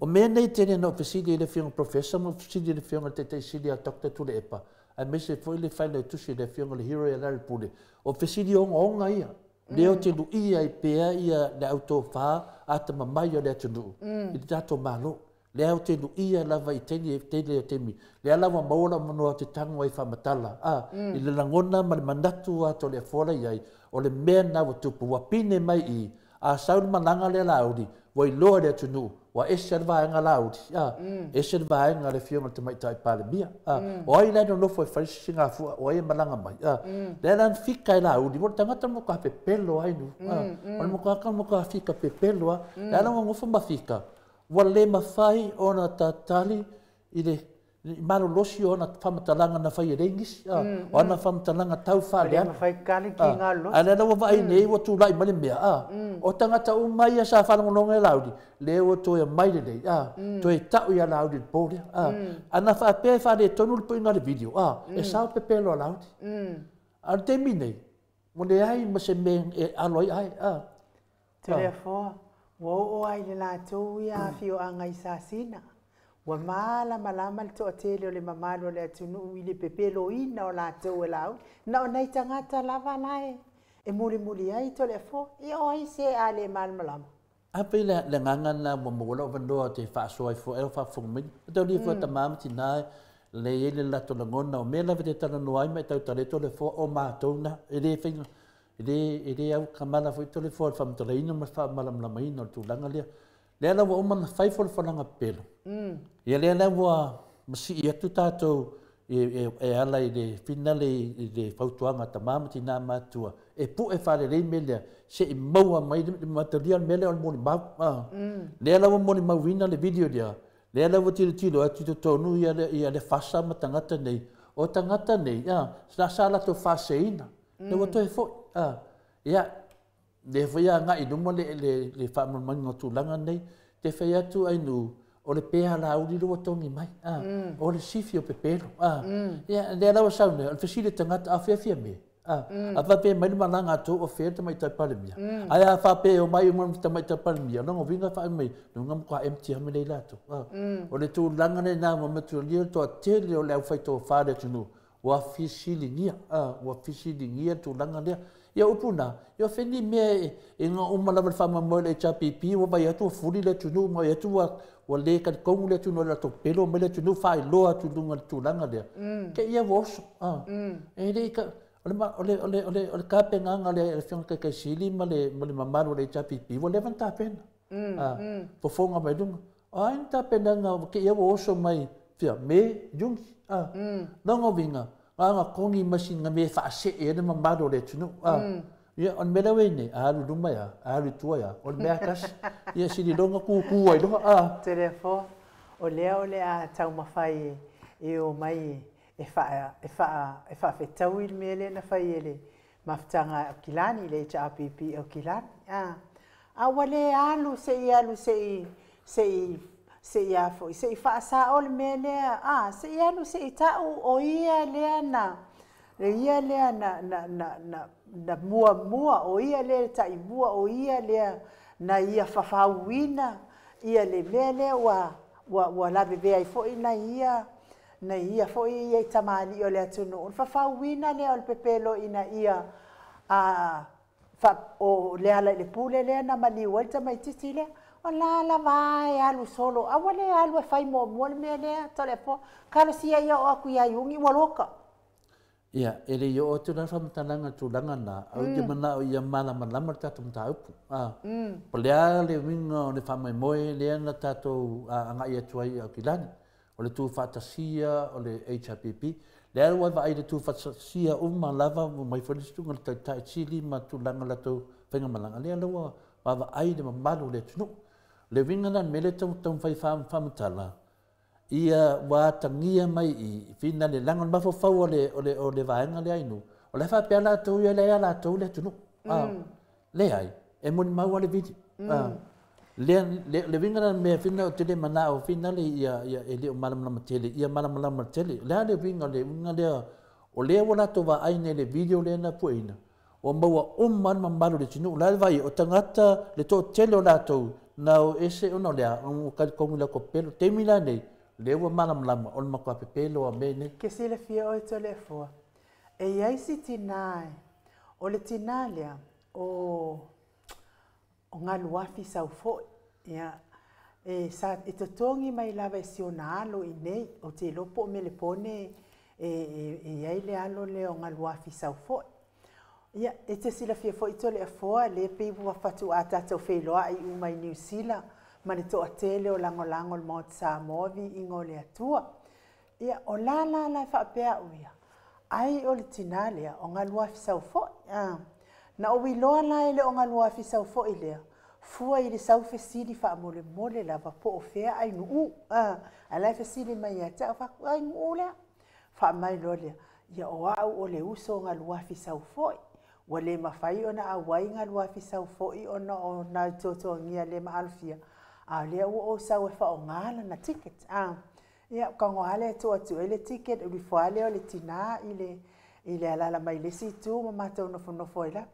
O mea nei tele na ou fesili ai le Afioga Professor ma fesili i le Afioga i le Taitai Sili a Dr. Tuilaepa, aemaise foi le Failautusi le Afioga le Hero ia Larry Pule. O fesili ogaoga ia, lea ou te luia ai pea ia le autofā atamamai o le atunuu i le tatou Malo. Lea ou te luia lava i taimi e tele o taimi. Lea la ua maua lou avanoa ou te tago ai faamatala, a, i le lagona ma le manatu a Toleafoa la i ai, o le mea lena ua tupu, ua pine mai i, a sau le malaga lea Laauli, ua iloa e le atunuu, ua ese le vaega Laauli, a, ese le vaega a le Afioga i le Tamaitai Palemia. A, o ai la e nonofo e fai le sisigafua, o ai e malaga mai? A, lea la na fika e Laauli, ua le tagata matua pepelo ai nu, a, o le matua matua fika pepelo a, lea la ua nofo ma fika, ua le mafai ona tatali i le malolosi o ana faamatalaga na fai e le Igisi, o ana faamatalaga tau faaleaga. A lea la ua vaai nei ua tulai mai le mea, a, o tagata uma ia sa faalogologo e Laauli, lea ua toe aumai lelei, a, toe ta'u ia Laauli i le po lea. A, ana faapea e faaletonu le puiga o le video, a, e sao pepelo a Laauli. A o le taimi nei, ua leai ma se mea e alo ai ai, a. Toleafoa, ua oo lava i le latou ia afioaga i Sasina, ua malamalama le toatele o le mamalu o le atunuu i le pepeloina o latou e Laauli. Na o nai tagata lava la e mulimuli ai Toleafoa. Ia o ai se a le malamalama? A pei le agaga lena ua maua lou avanoa ou te faasoa ai fua e o faafofoga mai. E tau foi tamā ma tinā le i ai le latou lagona o mea lava e te talanoa ai ma e tautala ai Toleafoa o matou na. E le faiga, e le au kamala foi Toleafoa i le faamatalaina ma le faamalamalamaina o le tulaga lea. Lea la ua uma ona fai folafolaga pepelo. Ia lea la ua masii atu tatou e ala i le finale i le fautuaga a tamā ma tinā matutua e pu'e faalelei mea lea se'i maua mai le matalia o le mea lea o le molimau. Lea la ua molimauina le video lea, lea la ua tilotilo atu i totonu ia le FASA ma tagata nei, o tagata nei, a, sa latou faaseseina, lea ua toe fo'i, a. Ia, lea foi agai i luma le faamalamalamaina o tulaga nei, te fai atu ai nuu, o le pea Laauli lea ua togi mai, a, o le sifi o pepelo, a. Ia, lea la ua sau nei, o le fesili tagata, a o fea Fiame? A, a faapea mai le malaga a tou o fea le Tamaitai Palemia? Ae a faapea e omai uma le Tamaitai Palemia, lona uiga faai mai, luga matua empty lava mea latou. A, o le tulaga lena ua matualia le toatele o le aufaitofa le atunuu, ua fesiligia, a, ua fesiligia le tulaga lea. Ia upu na, ia feni mea e nga uma lava le faamoemoe o le HRPP, ua vai atu ua fuli le atunuu, ma vai atu ua le talitonu le atunuu i le latou pelo mai le atunuu faailoa atu i luga o le tulaga lea. Te ia ua oso, a. E le i ka, o le, o le, o le, o le tapenaga a le Afioga Taitai Sili ma le mamalu o le HRPP, ua leva ona tapena. A, fofoga mai luga. O ai ni tapenaga te ia ua oso mai fia, Me, Iuni, a. Lona uiga, na ona togi ma sina mea e faasee ai le mamalu o le atunuu. A, ia, o le mea lea ua i ai nei, a alu i luma ia, a alu i tua ia, o le mea lava e tasi. Ia sili loa ona tutu ai loa, a. Toleafoa, o lea o le a taumafai e omai e faafetaui le mea lea na fai e le mafutaga a Aukilani, le HRPP Aukilani. A, a ua le alu se i alu se i se i se i a foi se i faasao le mea lea, a se i alu se i ta'u o ia lea na ia lea na na na na na muamua, o ia lea taimua, o ia lea na ia fafauina ia le mea lea ua ua ua lavevea ai foi na ia foi ia i tamalii o le atunuu. O le fafauina lea o le pepelo ina ia a o le ala i le pule lea na maliu ai le tamaitiiti lea. O la lava e alu solo, a ua le alu e fai muamua le mea lea Toleafoa. Talosia ia oo atu ia Iuni ua loka. Ia, e le i oo atu la le faamatalaga i le tulaga lena, ae ou te manao ia malamalama le tatou mataupu. A, po o le a le uiga o le faamoemoe lea na tatou agai atu ai i Aukilani, o le tuufaatasia o le HRPP. Lea ua vaai i le tuufaatasia uma lava, ua mai foi le susuga i le Taitai Sili ma tulaga o latou faigamalaga, lea la ua vaavaai le mamalu o le atunuu. O le uiga la o le mea lea e taumafai e faamatala, ia ua atagia mai i i le laga o le mafaufau o le vaega lea i nuu, o la e faapea latou ia lea ia latou le atunuu. Leai, e molimau lava le vili. Lea le uiga la o le mea fina ou te le manao fina le ia e le o malamalama tele, ia malamalama tele. O le a le uiga o le uiga lea, o lea ua latou vaai nei i le video lea na pueina, ua maua uma lava le mamalu o le atunuu. O le a le vaai, o tagata le toatele o latou na o ese ona o le a, ua talitonu i latou pepelo. Taimi la nei, lea ua malamalama o le matua pepelo a mea nei. Ke silafia oe Toleafoa, e i ai si tinā, o le tinā lea, o galuafi sau foi. Ia, e sa e totogi mai lava e si ona alo i nei, o te iloa po o Melepone e i ai le alo lea o galuafi sau foi. Ia, e te silafia foi Toleafoa, lea pei ua faatuā tatou feiloai uma i Niu Sila ma le toatele o lagolago le Maota Samoa viiga o le Atua. Ia, o la la la e faapea au ia, ai o le tinā lea o galuafi sau foi. Na ou iloa la e le o galuafi sau foi lea, fua i le sau fesili faamolemole lava po o fea ai nuu. Ae la e fesili mai ia te au, fai atu, ai nuu lea. Faamai loa lea, ia o au o le uso o galuafi sau foi. Ua le mafai ona auai galuafi sau foi ona o nai tuatuagia le maalofia. A o lea ua ou sau e faaaoga lana ticket. Ia, tago lava lea e tuu atu ai le ticket, alu ifo lava lea o le tinā i le alaala mai le isi itu ma matou nofonofo ai lava.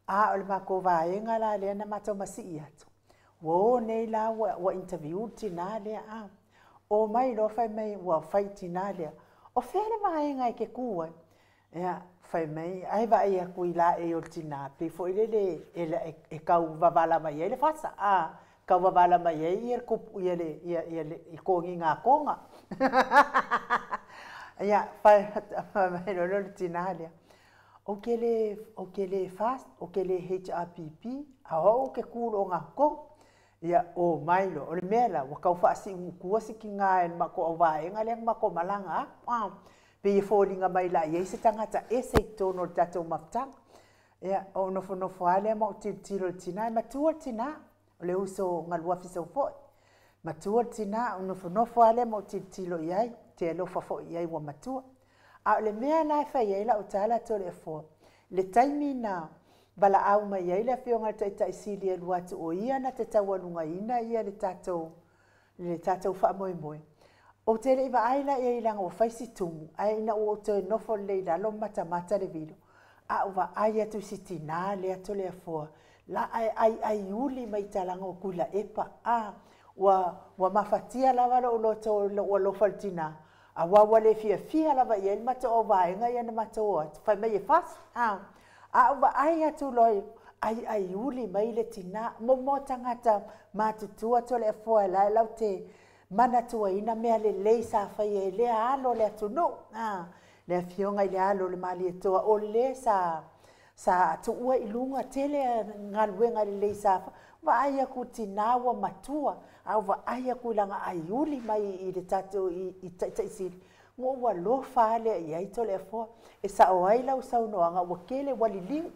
A o le matou vaega la lea na matou masii atu. Ua o nei la ua interview le tinā lea. O mai loa fai mai ua fai i tinā lea. O fea le vaega e te ku ai? Ia, fai mai, ai vaai atu i la e o le tinā, pe foi lele e tau vavala mai ai le fasa. Tau vavala mai ai ia le kupu, ia le, ia, ia le, i togiga a toga. Ia, fai mai loa le tinā lea. O ke le fast, o ke le HRPP, a o ke kūlo o ngā kou. Ia, o mai lo, o le mea la, ua tau faasiugutua si tinā e le matou auvaega lea na matou malaga atu. Pe ia foliga mai la i ai se tagata ese i totonu o le tatou mafutaga. Ia, o nofonofo lava lea ma ou tilotilo i le tinā, e matua le tinā, o le uso galuafi sau foi. Matua le tinā, o nofonofo lava lea ma ou tilotilo i ai, te alofa foi i ai ua matua. A o le mea la e fai ai lau tala Toleafoa, le taimi na valaau mai ai le afioga i le Taitai Sili e alu atu o ia na te taualugaina ia le tatou faamoemoe. Ou te le i vaai la i ai leaga ua fai si tumu, ae ina ua ou toe nofo lelei i lalo ma matamata le vilo. A ou vaai atu i si tinā lea Toleafoa, la ae aiai uli mai talaga o Tuilaepa. Ua mafatia lava lou loto lou alofa i le tinā. A ua ua le fiafia lava i ai le matou auvaega ia na matou o atu. Fai mai e fasi. A ou vaai atu loa aiai uli mai le tinā. Momo tagata matutua Toleafoa e la e lau te manatuaina mea lelei sa faia e lea alo le atunuu. Le afioga i le alo o le Malietoa, o le sa tuua i luga tele galuega lelei sa vaai atu tinā ua matua, a vaai atu i lana aiuli mai i le tatou i Taitai Sili. Ua ua alofa lea i ai Toleafoa. E sao ai lau saunoaga ua tele ua liliu.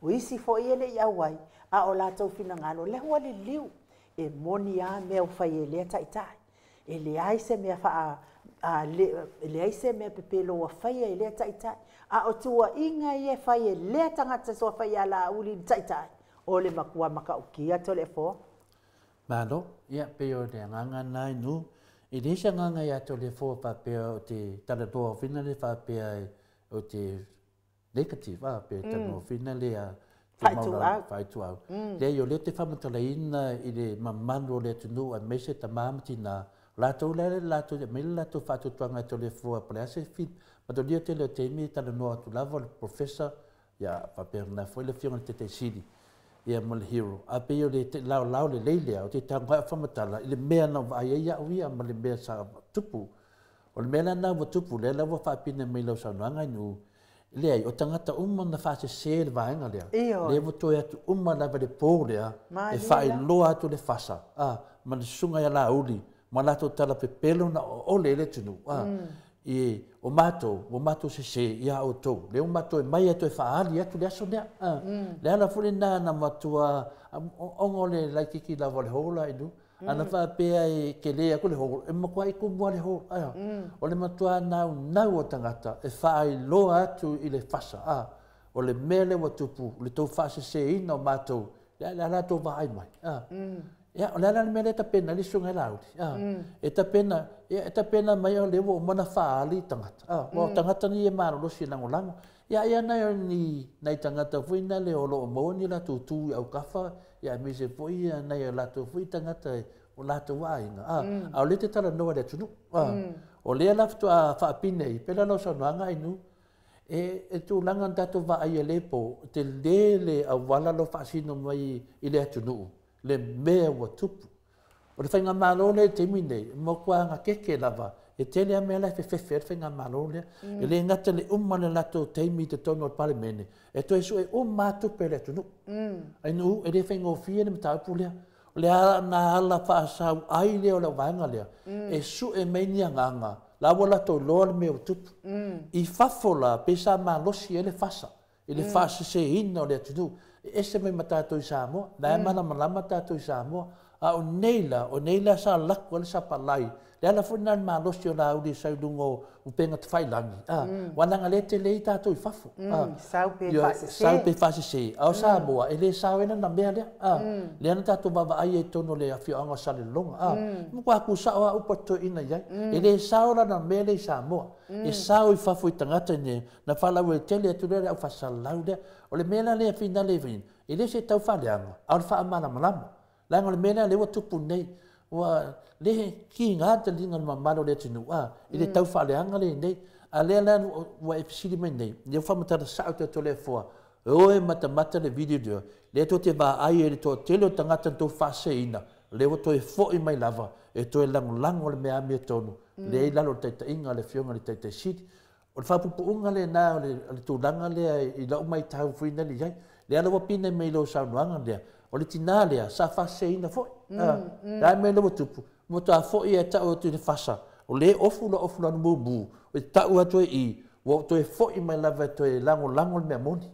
O isi foi e le i auai, a o latou finagalo lea ua liliu. E moni lava mea ua fai e lea taitai. E leai se mea e leai se mea pepelo ua faia e lea taitai. A o tuuaiga ia e fai e lea tagata soa fai ia Laauli i le taitai, o le matua matautia Toleafoa. Malo, ia pei o le agaga lena i nuu. E leai se agaga ia Toleafoa faapea o te talanoa fina le faapea o te negative, pe talanoa fina le Faaituau. Faaituau. Leai, o lea te faamatalaina i le mamalu o le atunuu aemaise tamā ma tinā. Latou lea latou mai le latou faatuatuaga e Toleafoa po o le a se fit. Matolia tele o taimi talanoa atu lava o le professor, ia faapea foi le afioga i le Taitai Sili, ia ma le hero. A pei o le laolao lelei lea, o te tago ai faamatala i le mea na vaai ai au ia ma le mea sa tupu. O le mea la na ua tupu, lea la ua faapine mai lau saunoaga i nuu, leai, o tagata uma na faasese le vaega lea. Lea ua toe atu uma lava le pō lea, e faailoa atu le fasa, ma le susuga ia Laauli, ma latou tala pepelo na oole i le atunuu. I o matou, ua matou sesē iā outou, lea ua matou e mai atu e faaali atu le aso lea. Le ala foi lena na matua ona o le laitiiti lava o le hall a inu, ana faapea e tele atu le hall, e matuai tumu lava le hall. O le matua naunau o tagata e faailoa atu i le fasa, o le mea lea ua tupu, o le tou faasesēina o matou, le a latou vaai mai. Ia, o le a la le mea lea e tapena ai le susuga i le Laauli? E tapena, ia, e tapena mai o lea ua uma ona faaali tagata. Aua o tagata nei e malolosi e lagolago. Ia, ia nai o ni nai tagata foi na le o lo o maua ni latou tu i autafa, ia aemaise foi ia nai o latou foi tagata o latou aiga. A o lea e te talanoa i le atunuu. O lea la faatoa faapine ai, pei la lau saunoaga Ainu, e tulaga na tatou vaai e le po, tele le auala lo faasino mai i le atunuu, le mea ua tupu. O le faigamalo lea i le taimi nei, e matua gatete lava, e tele lava mea la e fefefe ai le faigamalo lea. E le gata i le uma o le latou taimi i totonu o le Palemene, e toe sue uma lava tupe a le atunuu. Ainu, e le faigofie le mataupu lea. O le a na ala faasau ai lea o lau vaega lea, e sue mai ni agaga, la ua latou iloa le mea ua tupu. I fafo la, pe sa malosi ai le fasa, i le faaseseina o le atunuu, e ese mai ma tatou i Samoa, la e malamalama tatou i Samoa. A o nei la, o nei la sa lako ai le sapalai, le ala foi lena o le malosi o Laauli e sau i luga o upega tafailagi, aua leaga o lea e tele ai tatou i fafo. Sau pe faasese. Sau pe faasese. A o Samoa, e le sao ai lana mea lea. Lea na tatou vaavaai ai i totonu o le afioaga o Salelologa. Matua tusao lava upu a toeaiina i ai. E le sao lana mea lea i Samoa. E sao i fafo i tagata nei, na faalauaitele atu lea le au faasalalau lea. O le mea la lea e finale ai, e le o se tau faaleaga, a o le faamalamalama. Leaga o le mea lea lea ua tupu nei, ua le kiga taliga o le mamalu o le atunuu i le tau faaleaga lenei. A lea la ua e fesili mai nei, lea ua faamatala sao tatou le afoa, e o e matamata le video lea, lea tou te vaai ai i le toatele o tagata na tou faaseseina, lea ua toe foi mai lava e toe lagolago le mea amiotonu, lea i lalo o le taitaiga a le Afioga i le Taitai Sili. O le faapupuuga lena o le tulaga lea i lau matau foi na i ai. Lea la ua pine mai i lau saunoaga lea, o le tinā lea sa faaseseina foi. Le a mea lea ua tupu, ua matua foi e tau atu i le fasa, o lea ofu la ofu lanu mumu, e tau atu e i, ua toe foi mai lava e toe lagolago le mea moni.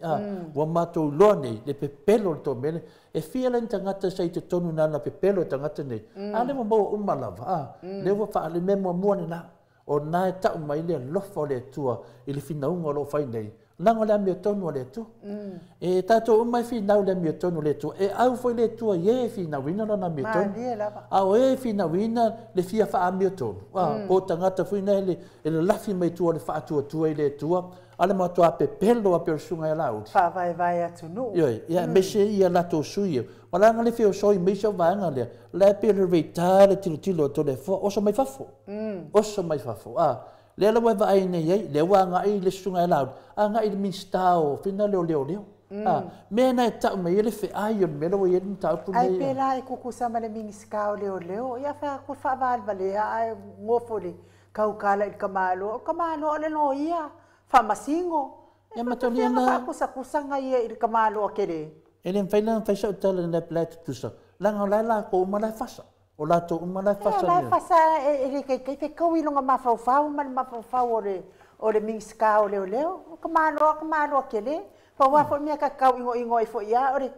Ua matou iloa nei, le pepelo o le toamele, e fia la ni tagata sa i totonu nana pepelo e tagata nei, a lea ua maua uma lava, lea ua faale mea muamua lena. O na e tau mai le alofa o le Atua i le finauga o lo o fai nei, leaga o le amiotonu a le Atua. E tatou uma e finau i le amiotonu o le Atua, e au foi le Atua i e e finauina lona amiotonu. A o e e finauina le fia faaamiotonu, po o tagata foi na e lalafi mai tua o le faatuatua i le Atua, a le matua pepelo a pe o le susuga ia Laauli. Faavaevae atunuu. Ioe, ia aemaise ia latou sui usufono. O le aga le feosoi mai se vaega lea, la e pei o le reita le tilotilo atu o le afoa, oso mai fafo. Oso mai fafo. Lea la ua e vaai nei ai, lea ua agai le susuga ia Laauli, agai i le Minisita o fina leo leo leo. Mea na e tau mai ai le feai o le mea la ua i ai le mataupu nei. Ai pe la e kukusa ma le Minisita o leo leo, ia fa ku faavalvalea ae gofo le kaukala i le kamalo, o le kamalo o le loia, faamasingo. Ia matalia na faakusakusaga ia i le kamaloa kele. E le mafai la ona fai sau tala i le tutusa, leaga o la e latou uma la e fasa. O latou uma la e fasa. La e fasa e le kaikai fekau i loga mafaufau ma le mafaufau o le Minisita o Leoleo. O kamaloa, kamaloa kele. Pau foi mea kakau ingoingo ai foi ia o le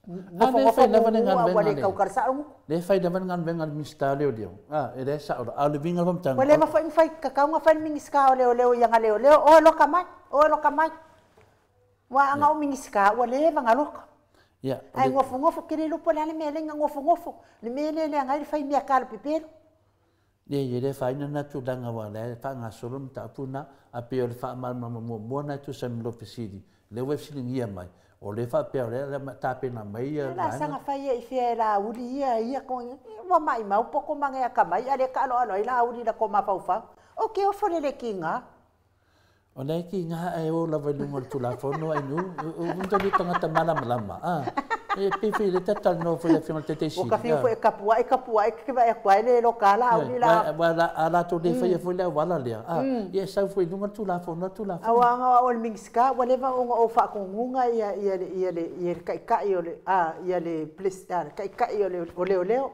le fai lava le galuega le. Le fai lava le galuega a le Minisita o Leoleo. E le sao la. A o le uiga o le faamatalaga. Ua le mafai ona fai kakau fai le Minisita o Leoleo ia ga Leoleo. O loka mai, o loka mai. Ua anga o Minisita ua leva ga loka. Ia. Ai ngofongofo kele lupo le ale mea lenga ngofongofo. Le mea le le ngai le fai mea kala pepelo. Le ye le fai na tulaga wa le faagasolo mataupu na a pei o le faamalamalama muamua na e tusa ma lou fesili. Le ua e fesiligia mai, o le faapea o lea tapena mai ia La saga fai ia i fea e Laauli ia ia ko ua maimau poko mange akamai a le kaaloalo ai Laauli la ko mafaufau. O ke ofo le le kinga. O le kiga e o lava i luga o le Tulafono ai nu, o toli tagata malamalama. E pei foi le tatalanoa foi le Afioga i le Taitaisili. Ua ka fiu foi e kapuai kapuai ke vaai atu ai le loka Laauli la. Ua a latou le faia foi le auala lea. Ia e sau foi i luga le Tulafono a le Tulafono. Aua anga o le Minisita ua leva ona ou faakoguga ia ia le ia le ia le taitai o le ia le le taitai o le o leoleo.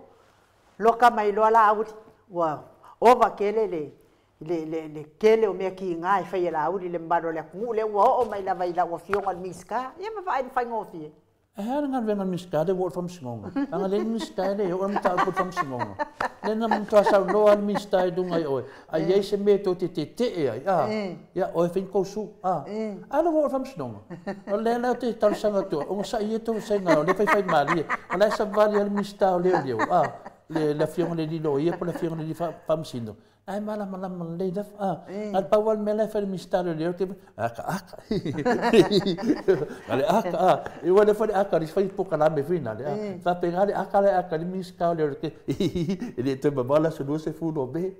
Loka mai loa Laauli ua ova kele le le tele o mea kiga e fai e Laauli i le mamalu o le atunuu lea ua oo mai lava i lau Afioga i le Minisita. Ia ma vaai i le faigofie. E hea le galuega a le Minisita lea ua oo i le Faamasinoga? Leaga le Minisita e le oo le mataupu i le Faamasinoga. Lea na matua saunoa lava le Minisita i luga i oe, a i ai se mea tou te tetee ai, a, ia, o e fai ni tou sue, a. A lea ua oo i le Faamasinoga. O lea la ou te talosaga atu ai, onosai ia tou vasega o lea e faifaimalie. O la e savali lava le Minisita o Leoleo, a, le Afioga i le alii Loia po o le Afioga i le alii Faamasino, Ae malamalama lelei lava. A, na o le pau lava le mea la e fai e le Minisita o Leoleo, te aka aka. Na le aka, a. E ua le fai le aka, le fai polokalame foi nale, a. Faapena le aka la e aka ai le Minisita o Leoleo, te e le toe mamao le aso 20 o Me.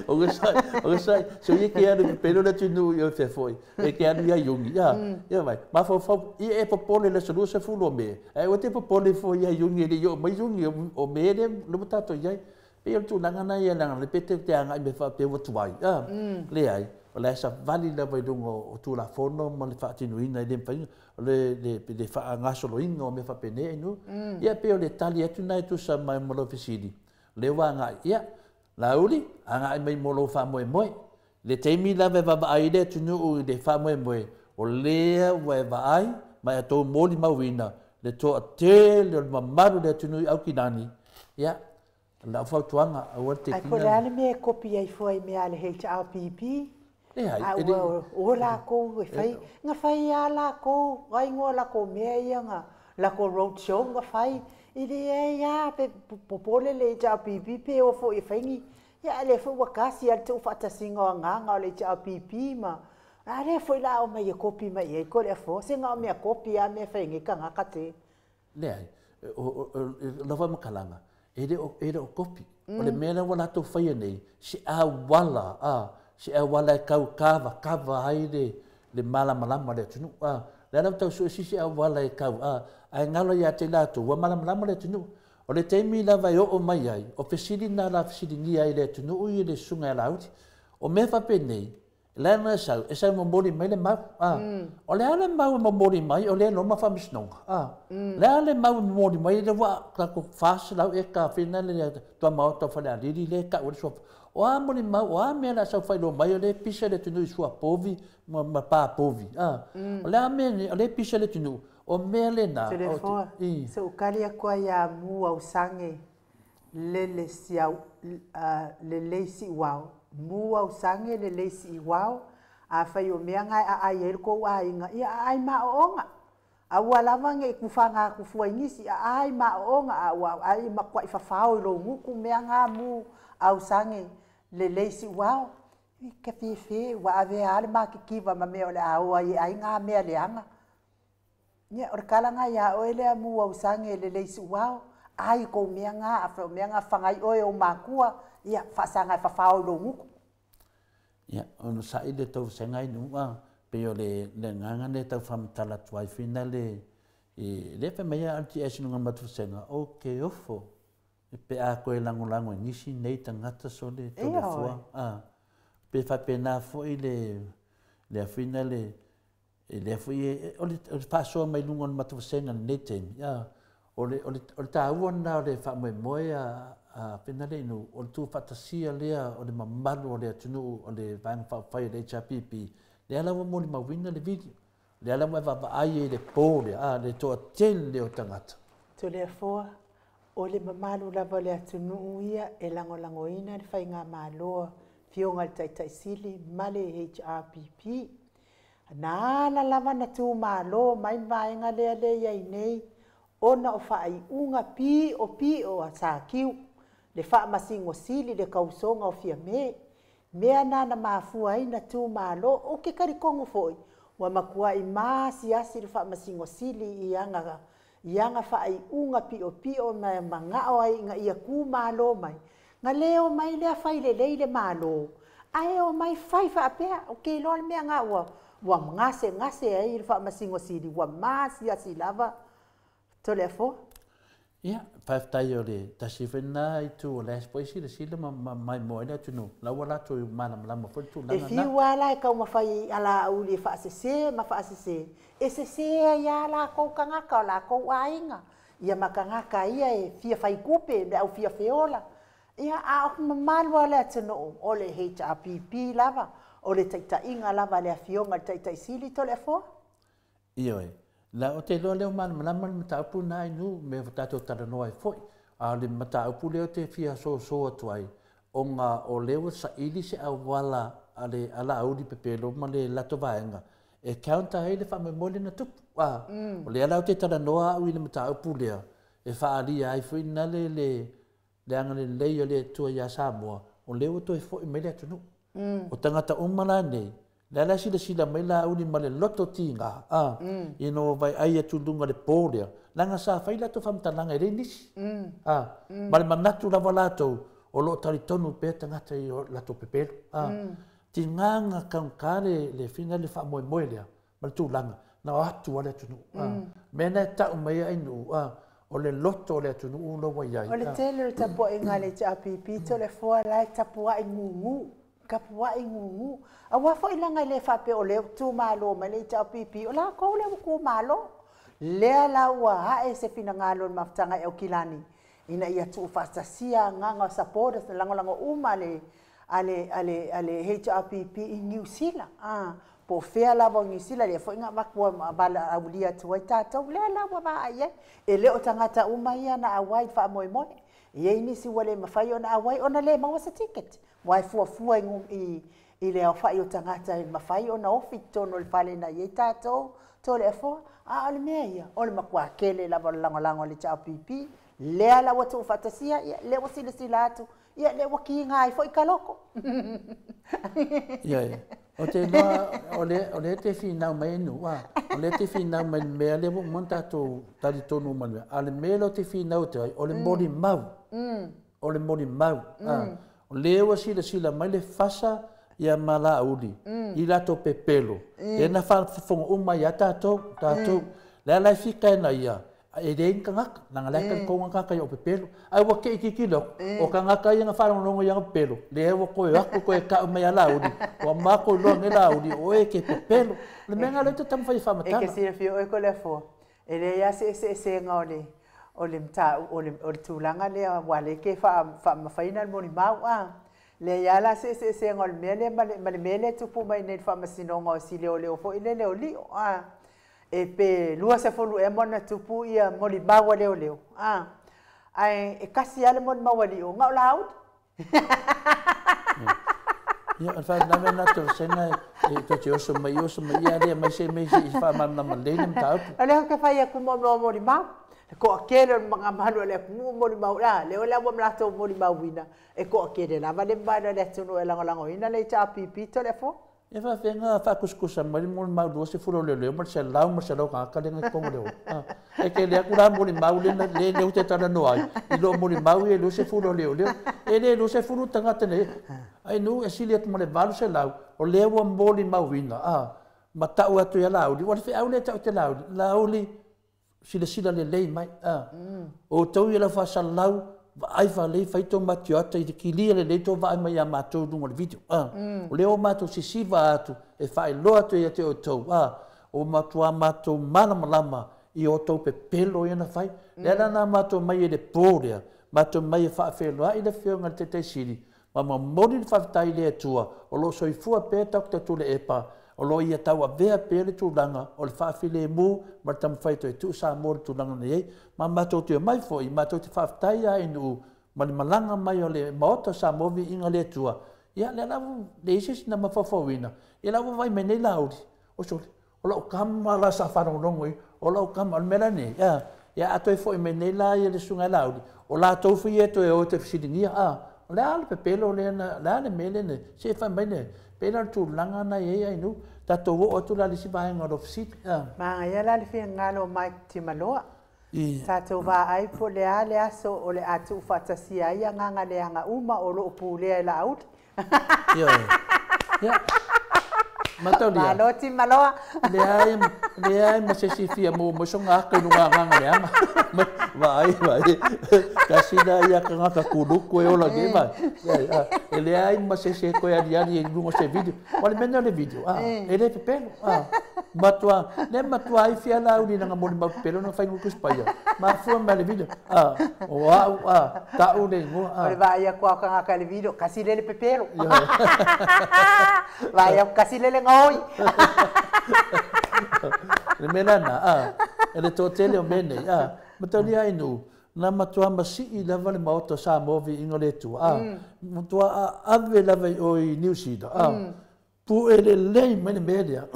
Onosai, onosai, so ia ke alu pepelo le atunuu i o fea foi, e ke alu ia Iuni, a. Ia vai, mafaufau, ia e popole i le aso 20 o Me, ae aua te popole fua ia Iuni e le i oo mai Iuni, o Me lea ua tatou i ai. Pei o le tulaga lena ia leaga o lea pei te agai mai faapea ua tuai, a? Leai, o la e savali lava i luga o Tulafono ma le faatinoina e le mafai o le faagasoloina o mea faapenei ainu. Ia pei o le tali atu lena e tusa ma lau fesili, o lea ua agai. Ia, Laauli, agai mai mo lou faamoemoe. Le taimi lava e vaavaai ai le atunuu i le faamoemoe, o lea ua e vaai ma e tou molimauina le toatele o le mamalu o le atunuu i Aukilani, ia, O lau fautuaga, aua le Ae po o le a le mea e kopi ai fua i mea a le HRPP? Leai, A ua o lakou e fai, na fai lava lakou, a igoa o lakou mea ia na, lakou road show na fai, e leai lava, pe popole le HRPP pe o foi e fai ni, ia a o lea foi ua tasi lava le tuufaatasiga o agaga o le HRPP ma, a lea foi o le a omai e kopi mai i ai Toleafoa, se na o mea kopi lava mea e fai e nei tagata te. Leai, o lau faamatalaga, e le o, e le o kopi. O le mea lea ua latou faia nei, se auala, a, se auala e tau kavakava ai le malamalama o le atunuu. A, o lea la ua tau sue se isi auala e tau, a, ae galo ia te i latou, ua malamalama le atunuu. O le taimi lava e oo mai ai, o fesili na o le a fesiligia ai e le atunuu ia le Susuga ia Laauli. O mea faapenei, Le na e sau, e sau momoli mai le mau. A. O le a le mau e momoli mai, o lea e loma faamasinoga. A. Le a le mau e momoli mai, lea ua tatou 400 eka fina le tuamaota o Falealili lea e tau ai le suafa. O a molimau, o a mea o le a sau faailoa mai, o lea e pisa le atunuu i suapovi ma papovi. A. O le a mea, o lea e pisa le atunuu, o mea lena. Toleafoa, se i tali atu ai ia Mu Ausage lele siau lelei siuao, mu ausage lelei siuao, afai o mea na e aai ai lo tou aiga, ia aai maoaoga. Aua lava ne i tufaga atu fua i nisi, aai maoaoga, a ua aai matuai fafao i lou gutu mea na mu ausage lelei siuao. I ka fefe, ua avea lava le matitiva ma mea o le a o ai e ai na mea leaga. Ia, o le tala na ia oe lea mu ausage lelei siuao, ai kou mea na, afai o mea na faga ai oe e ou matua, ia faasaga e fafao i lou gutu. Ia, onosai le tou vasega i nu'u a, pei o le le agaga lea e tau faamatala atu ai fina le i lea fai mai a LTS i luga o le matou vasega, ou te ofo pe a toe lagolago i nisi nei tagata sole Toleafoa a, pe faapena foi le le afina le E lea foi e, o le, o le faasoa mai luga o le matou vasega i lenei taimi, a, o le, o le, o le taua lena o le faamoemoe a, a Fenaleinu, o le tuufaatasia lea o le mamalu o le atunuu o le Vaega Faaupufai o le HRPP, lea la ua molimauina le video, lea la ua e vaavaai ai i le po lea, a, le toatele o tagata. Toleafoa, o le mamalu lava o le atunuu ia e lagolagoina le Faigamalo a Afioga i le Taitai Sili ma le HRPP. Na ala lava na tu malo mai le vaega lea lea i ai nei ona o faaiuga piopio a Sakiu, le Faamasino Sili, le tausoga o Fiame. Mea na na mafua ai na tu malo. Ou te talitonu foi, ua matuai masiasi le Faamasino Sili i ana i ana faaiuga piopio ma manao ai ina ia tu malo mai. Na le omai lea fai lelei le Malo, ae omai fai faapea. Ou te iloa le mea na ua ua gasegase ai le Faamasino Sili, ua masiasi lava Toleafoa. Ia, faafetai o le tasi foi lena itu o lea foi e silasila ma maimoa ai le atunuu, la ua latou malamalama foi le E tulaga lena. fiu lava la e taumafai i Alauli e faasese ma faasese, e sese ai lava latou tagata o latou aiga, ia ma tagata ia e fia fai tupe, le au fia feola. Ia, a o mamalu lava o le atunuu, o le HRPP lava, o le taitaiga lava a le Afioga i le Taitai Sili Toleafoa. Ioe. La ou te iloa lea ua malamalama le mataupu lena i nuu, mea ua tatou talanoa ai foi. A o le mataupu lea ou te fia soso atu ai, ona o lea ua saili se auala a le Alauli Pepelo ma le latou vaega e counter ai le faamoemoe lea na tupu. A, o lea la ou te talanoa au i le mataupu lea, e faaalia ai foi na le le agalelei o le Atua ia Samoa, o lea ua toe foi mai le atunuu. O tagata uma la nei, lea la silasila mai Laauli ma le loto tiga, a, ina ua vaai atu i luga le po lea, leaga sa fai latou faamatalaga e leai nisi, a, ma le manatu lava latou, o lo o talitonu pea tagata i o latou pepelo, a. Tiga na taugata le fina le faamoemoe lea, ma le tulaga na o atu lava le atunuu. Mea na e tau mai ai nuu, o le loto o le atunuu la ua i ai. O le tele o le tapuaiga a le HRPP Toleafoa la e tapuai gugu, tapuai gugu. Aua foi leaga e le faapea o lea ua tumalo mai le HRPP, o latou lea ua tumalo. Lea la ua ae se finagalo o le mafutaga i Aukilani ina ia tuufaatasia agaga o supporters na lagolago uma le a le, a le, a le HRPP i Niu Sila, a, po o fea lava o Niu Sila, lea foi na avatu valaaulia atu ai tatou, lea la ua vaai i ai. E le o tagata uma ia na auai i le faamoemoe. E i ai nisi ua le mafai ona auai ona le maua se ticket. Aua e fuafua i, i, i le aofai o tagata e mafai ona ofi i totonu o le fale na i ai tatou, Toleafoa. A o le mea ia, o le matua tele lava o le lagolago a le HRPP, lea la ua tuufaatasia, ia, lea ua silasila atu, ia lea ua kiga ai foi ka loko. Ia, ia. O te iloa, o le, o le te finau mai nu, a, o le te finau mai le mea lea ua uma ona tatou talitonu ma le mea. A o le mea lea ou te finau atu ai, o le molimau. O le molimau. A, o lea ua silasila mai le fasa ia ma Laauli i latou pepelo, lea na faafofoga uma ai lava tatou, tatou. Le la e fika ia, e leai ni tagata, leaga la e talitonu tagata i ou pepelo. Ae ua te i tilotilo atu, o tagata ia na faalogologo i ana pepelo, lea ua toe atu toe tau mai ia Laauli, ua matou iloa nei Laauli, o oe e te pepelo. O le mea lena o lea ou te taumafai e faamatala. E te silafia oe Toleafoa, e leai lava se eseesega o le o le o le, o le tulaga lea aua lea e te faamamafaina le molimau a. Leai lava la se eseesega o le mea lea ma le, ma le mea lea e tupu mai nei i le faamasinoga o si leoleo foi lele o Lio a. E pe 20 ea ma ona tupu ia molimau a leoleo a. Ae e kasi lava le molimau a Lio, na o Laauli. Ia, o le faalavelave lena Tolasega e tou te oso mai oso mai ia lea mai se mea se i faamalamalama lelei le mataupu. O lea ou te fai atu mo mea o molimau. Le toatele o le mamalu o le atunuu molimau, a lea la ua latou molimauina, e toatele lava le mamalu o le atunuu e lagolagoina le HRPP Toleafoa. E faafefea faakusikusa mai le molimau 20 o leoleo ma le 100 ma le 100 tagata lea na i totonu o le o. E tele atu la molimau lea lea ou te talanoa ai, i loo molimau ia 20 o leoleo. E le 20 tagata nei, ai nuu e sili atu ma le 800, o lea ua molimauina, a, ma tau atu ia Laauli, ua le feau lea tau te Laauli, Laauli, silasila lelei mai, a, outou ia lau faasalau, vaai faalelei, fai tou matiota i le kilia lelei tou vaai mai ia matou i luga o le video, a, o lea ua matou sisiva atu, e faailoa atu ia te outou, a, ua matua matou malamalama i outou pepelo ia na fai. Lea la na matou mai e le po lea, matou mai e faafeiloai le Afioga i le Taitai Sili, ma momoli le faafetai i le Atua, o lo o soifua pea Dr. Tuilaepa, o lo o ia tauavea pea le tulaga o le faafilemu ma le taumafai toe tuu Samoa i le tulaga na i ai. Ma matou te omai foi, matou te faafetai ia Ainuu ma le malaga mai o le Maota o Samoa viiga le Atua. Ia, lea la ua leai se isi na mafaufauina, ia la ua vaai mai nei Laauli, o sole, o lau tama la sa faalogologo i, o lau tama, o le mea la lenei, ia, ia a toe foi mai nei la ia le susuga ia Laauli, o latou foi ia e toe o e toe fesiligia, a, o le a le pepelo lea na, o le a le mea lea na, se i fai mai le, pei la o le tulaga na i ai Ainuu, tatou oo atu la i le isi vaega o lau fesili, a. Manaia la le finagalo o Mike Timaloa. Tatou vaai po o le a le aso o le a tuufaatasia ai agaga leaga uma o lo o pulea e Laauli. Ioe. Ia. Mataulia. Malo Timaloa. Leai, leai ma se isi fia maua mai sona aka i luga agaga leaga. Vaai, vaai. Tasi la ia tagata kuluku e ola nei, vai. E leai ma se isi e toe aliali i luga o se video. O le mea lena o le video, e le pepelo. Matua le matua ai fia la uli na mo ma pelo no fai nguku spaia. Ma fua ma le video. A o a a ta u le ngo a. O le vai a kwa ka ka le video kasi le pepelo. Vai a kasi le ngoi. Le melana a ele to tele o mene a matalia inu na matua masi i lava le maoto sa movi ingo le tu a matua ave lava o i New Zealand a pu ele lei mene melia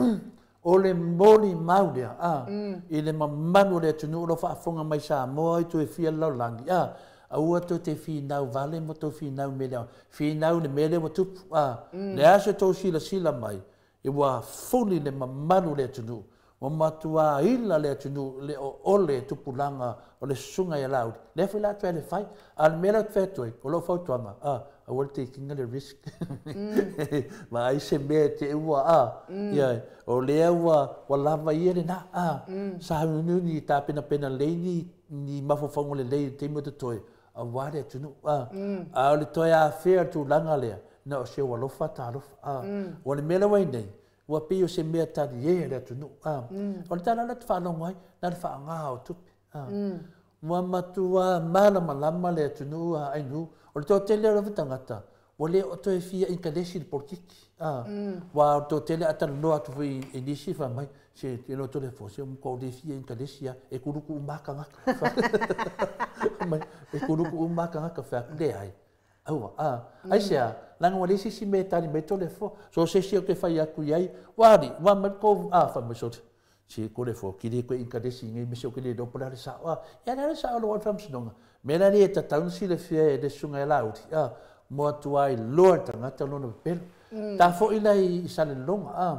o le moli maulia a i le mamanu le tunu lo faafonga mai Samoa i tu e fia lalolagi a aua to te finau vale mo to finau mele finau le mele wa tupu a le aso to sila sila mai i ua fuli le mamalu le tunu o matua ila le tunu le o ole tupulanga o le sunga ia lauli le foi la le fai al mela fetoi o lo fautuanga a aua le taking le risk ma ai se mea te ua a ia o lea ua ua lava ia le na a sa nuni ta pena pena leini ni mafofongo le lei te mo te toi a wa le tunu a a o le toi a fea tulaga lea na o se ua lofa ta lofa a o le mea wai nei ua pei o se mea tali e le atunu a o le tala la te whalongo ai na le whaanga o tupe a ua matua malamalama le atunu a ainu o le tele o le tangata ua le o toe fia inkalesi le politiki a ua o to tele atalanoa atu foi i nisi fa mai se te lo tole fo se mo ko le fia inkalesi e kuluku umakanga mai e kuluku umakanga ka fa le ai aua a ai se a langa wa le sisi me tali me tole fo so se si o ke fai aku iai wari wa ma ko a fa me so si ko le fo ki le ko inkalesi ngai me se o ke le do pola le sa a ya le sa lo wa fam sinonga me la le ta taun si le fia le sunga la uti a mo atu ai loa tangata lona pelo ta fo ila i sale longa a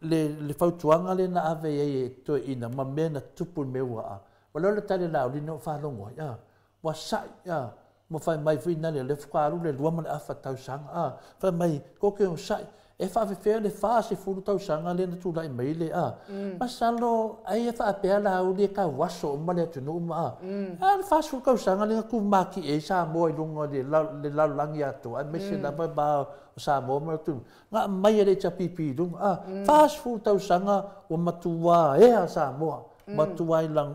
le fautuanga le na ave ai to ina ma me na tupu me ua a wala le tale la uli no fa longo a wa sai a mo fai mai fui na le fukaru le lua ma le afa tausanga a fai mai ko ke o sai e fa fe le fa se fulu tausanga le na tulai mai le a masalo ai e fa pe la uli ka waso ma le tunu ma a le fa su tausanga le ku maki e sa mo i lunga le la langi ato a me se la ba ba sa mo ma tu nga mai le cha pipi lunga a fa su tausanga o matua e a sa mo matua i lang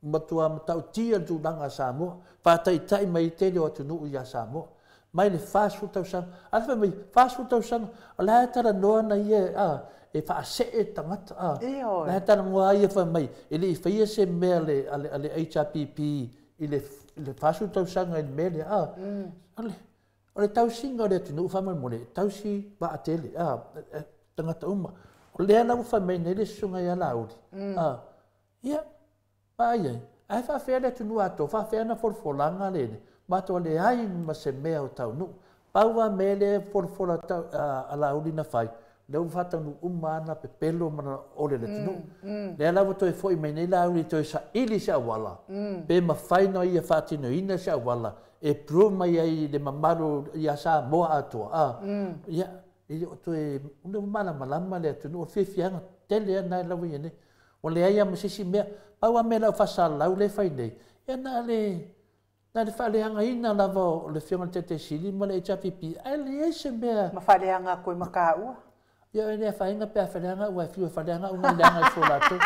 matua matau tia tulaga Samoa faataitai mai tele o atunuu iā Samoa mai le 40 tausaga a le mai 40 tausaga o la e talanoa na ia a e faasee tagata a la e talanoa ia fai mai e lei faia se mea le a le HRPP i le 40 tausaga i le mea lea a o le tausiga o le atunuu faamolemole tausi vaatele a tagata uma o lea la ua fai mai nei le susuga ia Laauli a ia ai ai ai fa fea le tunu ato fa fea na folafolanga le mato le ai ma se mea o taunu paua mele folafola tau a Laauli na fai le u fatanu uma na pepelo mana ole le tunu le la toe foi mai nei Laauli toe sa ili se awala pe mafai na ia faatinoina se awala e pro mai ai le mamalu ia Samoa atoa a ia e o toe una malamalama le tunu o fiafiaga tele ana la ui nei o le ai ma sisi mea paua mea lau fasalau le fai nei ia na le faaleagaina lava o le fioga le Tetesili ma le HRPP ai le ai se mea ma faaleaga koe ma kaua ia le fainga pe faaleaga ua fiu faaleaga una leaga i fo latou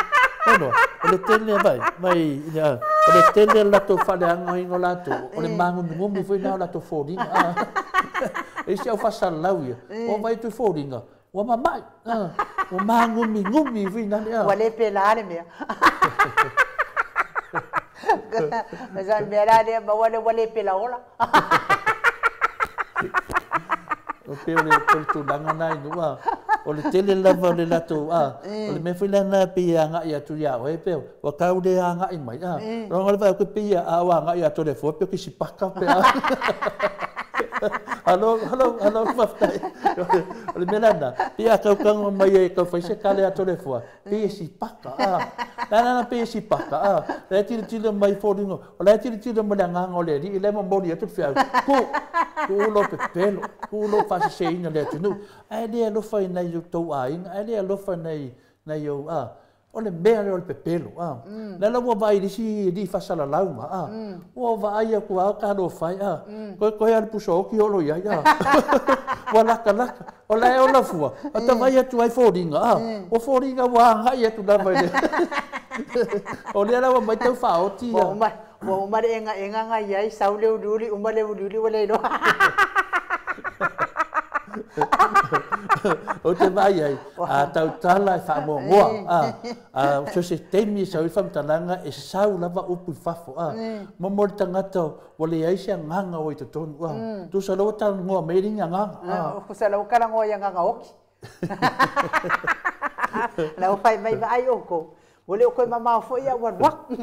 ono o le tele vai mai ia o le tele latou faaleaga ingo latou o le magumigumi foi na o latou foliga a e si au fasalau ia o vai tu foliga ua mamai ua magumigumi foi na le ua le pela le mea Mas mea la lea maua le ua le pela ola o pe o le tulaga na inu a o le tele lava o le latou a o le mea foi lena pe ia agai atu iā oe pe ua kau le agai mai a loga le vaai pe ia a ua agai atu le fua pe o kisi paka pe a Hello, hello, hello, faafetai. O le mea lena, pe a kaukaga mai e kau fai se kale atu le fua, pe e si paka, a. La pe e si paka, a. La e tilotilo mai foliga, o la e tilotilo mai le agaga o le alii, le momoli atu le feau. Ku, ku lo pepelo, ku lo faaseseina le atunuu. Ae le alofa i nai o tou aiga, ae le alofa nai ou, a. O le mea lea o le pepelo a. Le ala ua vaai i le isi alii faasalalau ma a. Ua vaai atu lava o talofa e a. Toe toe lava le pusa oti oo loa i ai a. Ua latalata. O la e ola fua, a ta vaai atu ai foliga a. Ua foliga ua agai atu lava i le O lea la ua aumai tau faaoti ia. Ua uma le egaega na i ai, sau le uliuli, uma le uliuli ua le iloa. Ou te vaai ai, a tautala e faamuamua, a, a so se taimi e sau ai le faamatalaga e sau lava upu i fafo, a, mo mo le tagata ua leai se agaga ua i totonu, a, tusa loa ua talanoa mai e leai ni agaga, a. Tusa loa ua talanoa i agaga oti. La ua fai mai vaai outou, ua le o toe mamao foi ae ua alu atu.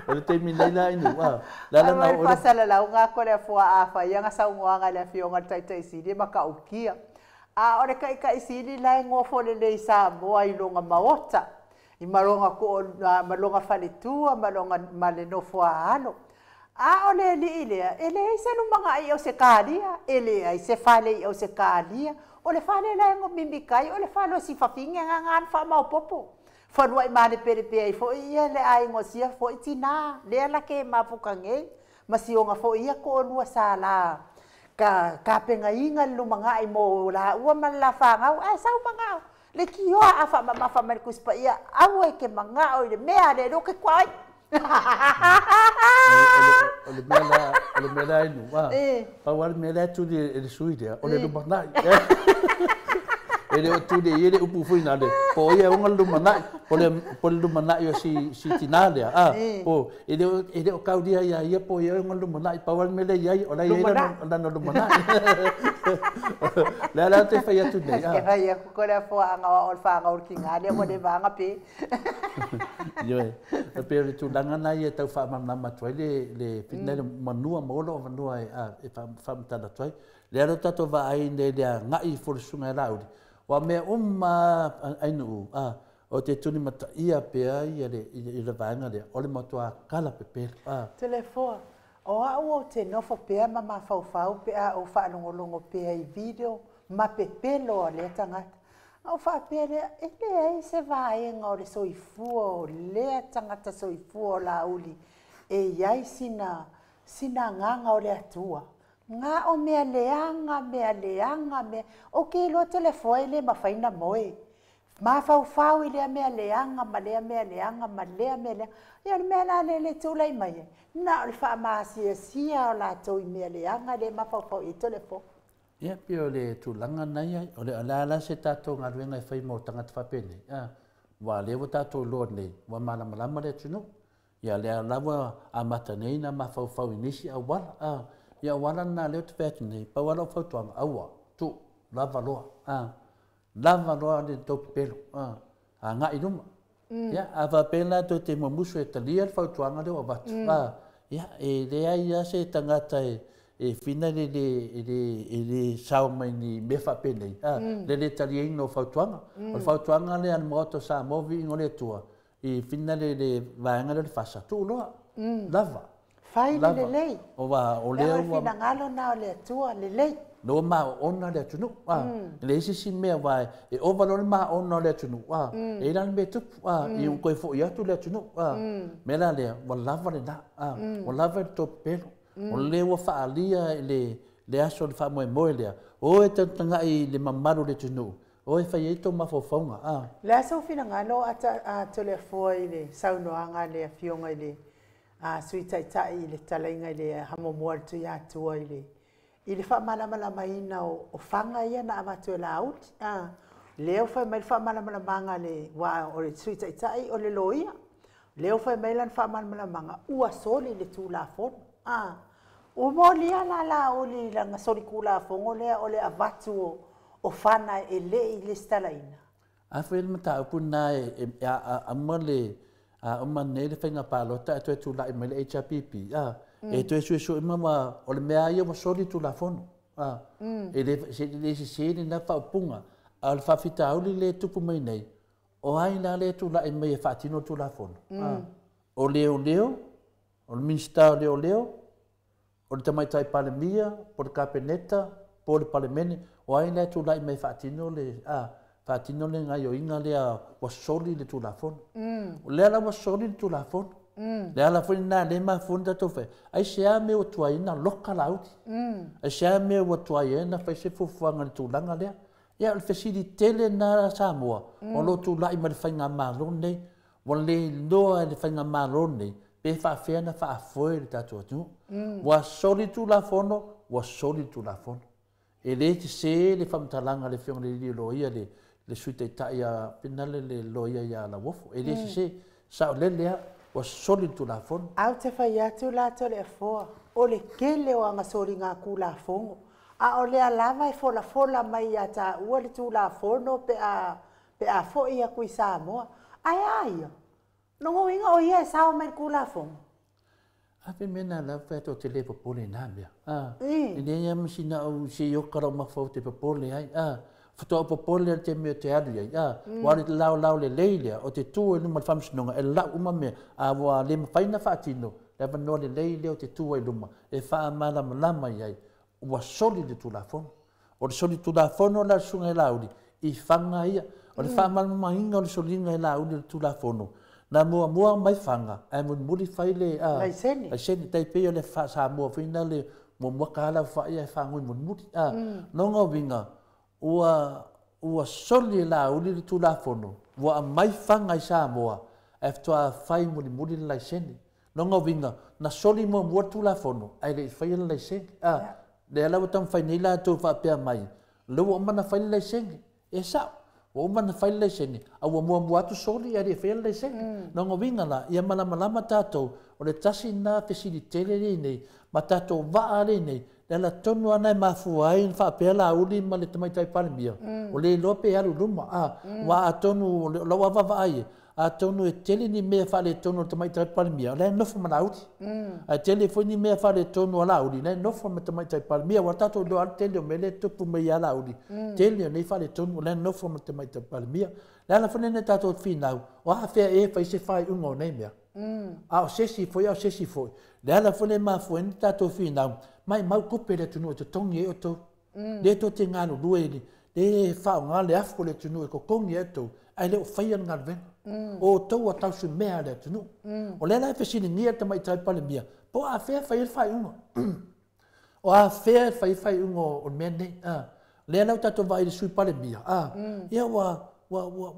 O le taimi nei la inu, a, le ala na oo. Faasalalauga atu a le Afoa a fai ana saunoaga i le Afioga i le Taitaisili e matautia. A o le Taitaisili la e nofo lelei i Samoa i lona maota, i ma lona ma lona faletua ma lona ma le nofo a alo. A o le alii lea, e leai se lumanai i Ausetalia, e leai se fale i Ausetalia, o le fale la e mimita ai o le fale o si fafine na na faamaopoopo. Faluai malepelepe ai foi ia le aiga o sia foi tinā, lea la ke mafuta nei, ma sioga foi ia toalua sa la ka tapenaina le lumanai mo laua ma le la fanau, ae sau manao le tioa a faamamafa mai le Tusi Paia, aua e te manao i le mea a le Atua ou te tuai. O le mea la, o le mea la inu, a, pau lava le mea lea e tuli e le sui lea, o le lumanai. E le o tuli e ia le upu foi na le, po o ia e ona le lumanai, po le, po le lumanai o si, si tinā lea, a, po, e le o, e le o kaulia iā ia po o ia e ona le lumanai, pau lava le mea lea e i ai, o la e i ai lana lumanai. O le a la te fai atu nei, a. Te fai atu ko le afoaga o le fanau o le tinā lea ua leva ana pe. Ioe, e pei o le tulaga lena ia e tau faamalamalama atu ai le, le fitness manua ma ola o fanua e, e faamatala atu ai. Lea la tatou vaai nei le agai i folosuga e Laauli, ua mea uma Ainuu, a, o te tuni mataia pea ia le, i le vaega lea, o le matua kala pepelo, a. Toleafoa, o au ou te nofo pea ma mafaufau pe a ou faalogologo pea i video ma pepelo a lea tagata. Ona ou faapea lea, e leai se vaega o le soifua o lea tagata soifua o Laauli e i ai sina, sina agaga o le Atua. Na o mea leaga, mea leaga, mea. Ou te iloa Toleafoa e le mafai ona moe. Mafaufau i lea mea leaga ma lea mea leaga ma lea mea leaga. Ia o le mea la lea e tulai mai ai, na o le faamaasiasia o latou i mea leaga lea e mafaufau i ai Toleafoa. Ia, pei o le tulaga lena e i ai. O le a la se tatou galuega e fai mo tagata faapenei? A, aua o lea ua tatou iloa nei, ua malamalama le atunuu. Ia, lea la ua amata nei ona mafaufau i nisi auala. A, ia auala lena lea ou te fai atu nei, pau lava lau fautuaga, aua, tuu, lava loa. A, lava loa le tou pepelo, a, agai i luma. Ia, a faapea la tou te mumusu e talia le fautuaga lea ua avatu, a, ia, e leai lava se tagata e e fina le le e le e le sao mai ni mea faapenei, a, le le taliaina o fautuaga. O le fautuaga lea a le Maota o Samoa, viiga o le Atua, i fina le le vaega lea o le FASA, tuu loa, lava. Fai le lelei. Aua o lea ua. O le finagalo lena o le Atua, lelei. Na ua maoona le atunuu, a. E leai se isi mea, aua e ova loa le maona o le atunuu, a, e i ai la le mea e tupu, a, i ua toe foi atu le atunuu, a. O le mea la lea, ua lava lena, a, ua lava le tou pepelo. O lea ua faaalia i le le aso o le faamoemoe lea, o e tagatagai i le mamalu o le atunuu, o e fai ai tou mafaufauga, a. O le a sou finagalo a Toleafoa i le saunoaga a le Afioga i le Sui Taitai i le talaiga i le Hamuamua a le Tuiatua i le i le faamalamalamaina o faga ia na avatu e Laauli, a, lea ua fai mai le faamalamalamaga a le, aua o le Sui Taitai o le loia, lea ua fai mai lana faamalamalamaga, ua soli le Tulafono, a, ua molia la Laauli i lana solitulafono lea o le avatu o fana e le i lesitalaina. A foi le mataupu lena e auma le a uma nei le faiga palota ae toe tulai mai le HRPP, a, e toe suesue uma ma o le mea lava ia ua soli le Tulafono, a, e le se le sese lena faaupuga, a o le faafitauli lea e tupu mai nei, o ai la lea e tulai mai e faatino le Tulafono, a, o leoleo, o le Minisita o Leoleo, o le Tamaitai Palemia, po o le Kapeneta, po o le Palemene, o ai la e tulai mai e faatino le, a, Faatino le gaoioiga lea ua soli le Tulafono. O lea la ua soli le Tulafono. Le ala foi lena lea e mafua ona tatou fai, aisea mea ua tuai ai ona loka Laauli? Aisea mea ua tuai ai ona fai se fuafuaga i le tulaga lea? Ia, o le fesili tele lena a Samoa o lo o tulai mai le faigamalo lenei. Ua le iloa e le faigamalo lenei pe faafefea ona faafoe le tatou atunuu. Ua soli le Tulafono, ua soli le Tulafono. E le sese le faamatalaga a le Afioga i le alii loia, le Sui Taitai a Pinale, le loia ia Lauofo. E le sese, saolele lava, ua soli le Tulafono. Ae ou te fai atu la Toleafoa, o le tele o aga soliga Tulafono, a o lea lava e folafola mai ia taua le Tulafono pe a pe a foi atu i Samoa. Ae a ia? Lona uiga o ia e sao mai i le Tulafono? Ave mea na lava fai atu ou te le popole i na mea. A, e leai lava ma sina au se i oka lau mafaufau te popole ai. A, faatoa ou popole lava i le taimi ou te alu i ai. A, ua alu i le laolao lelei lea, ou te tu ai i luma o le faamasinoga e lau uma mea, a ua le mafai ona faatino le avanoa lelei lea ou te tu ai i luma e faamalamalama i ai, ua soli le Tulafono. O le soli Tulafono la le Susuga i Laauli i faga ia. O le faamalamalamaina o le soliga i Laauli o le Tulafono, na muamua mai faga ae mulimuli fai le laisene. Laisene tai pei o le faa-Samoa foi na le muamua tala fai ae fagoi mulimuli. A, lona uiga ua soli e Laauli le Tulafono, ua aumai faga i Samoa ae faatoa fai mulimuli le laisene. Lona uiga, na soli muamua le Tulafono ae le i faia le laisene. A, lea la ua taumafai nei latou faapea mai, o lea ua uma ona fai le laisene. E sao, ua uma ona fai le laisene, a ua muamua atu soli ae le i faia le laisene. Lona uiga la, ia malamalama tatou, o le tasi lena fesili tele lea i inei, ma tatou vaa lea i inei, le ala tonu lava lena e mafua ai ona faapea Laauli ma le Tamaitai Palemia, ua le iloa pe alu i luma. A, aua atonu o lau lava vaavaai, atonu e tele ni mea faaletonu a le Tamaitai Palemia, o la e nofo ma Laauli. Ae tele foi ni mea faaletonu a Laauli, o la e nofo ma Tamaitai Palemia. Aua tatou iloa lava le tele o mea lea e tupu mai ia Laauli, tele o nei faaletonu, o la e nofo ma le Tamaitai Palemia. Le ala foi lenei tatou finau, o afea ea e fai se faaiuga o nei mea? A o se isi foi, a o se isi foi. Le ala foi lea e mafua ai ona tatou finau, maumau tupe le atunuu e totogi ai outou. Lea tou te galulue, lea e faaaoga le afu o le atunuu e totogi ai outou, ae le o faia le galuega. O outou ua tausumea le atunuu. O lea la e fesiligia le Tamaitai Palemia, po o afea e fai ai le faaiuga. O afea e fai ai faaiuga o le mea lenei. Lea la ua tatou vaai i le Sui Palemia, ia ua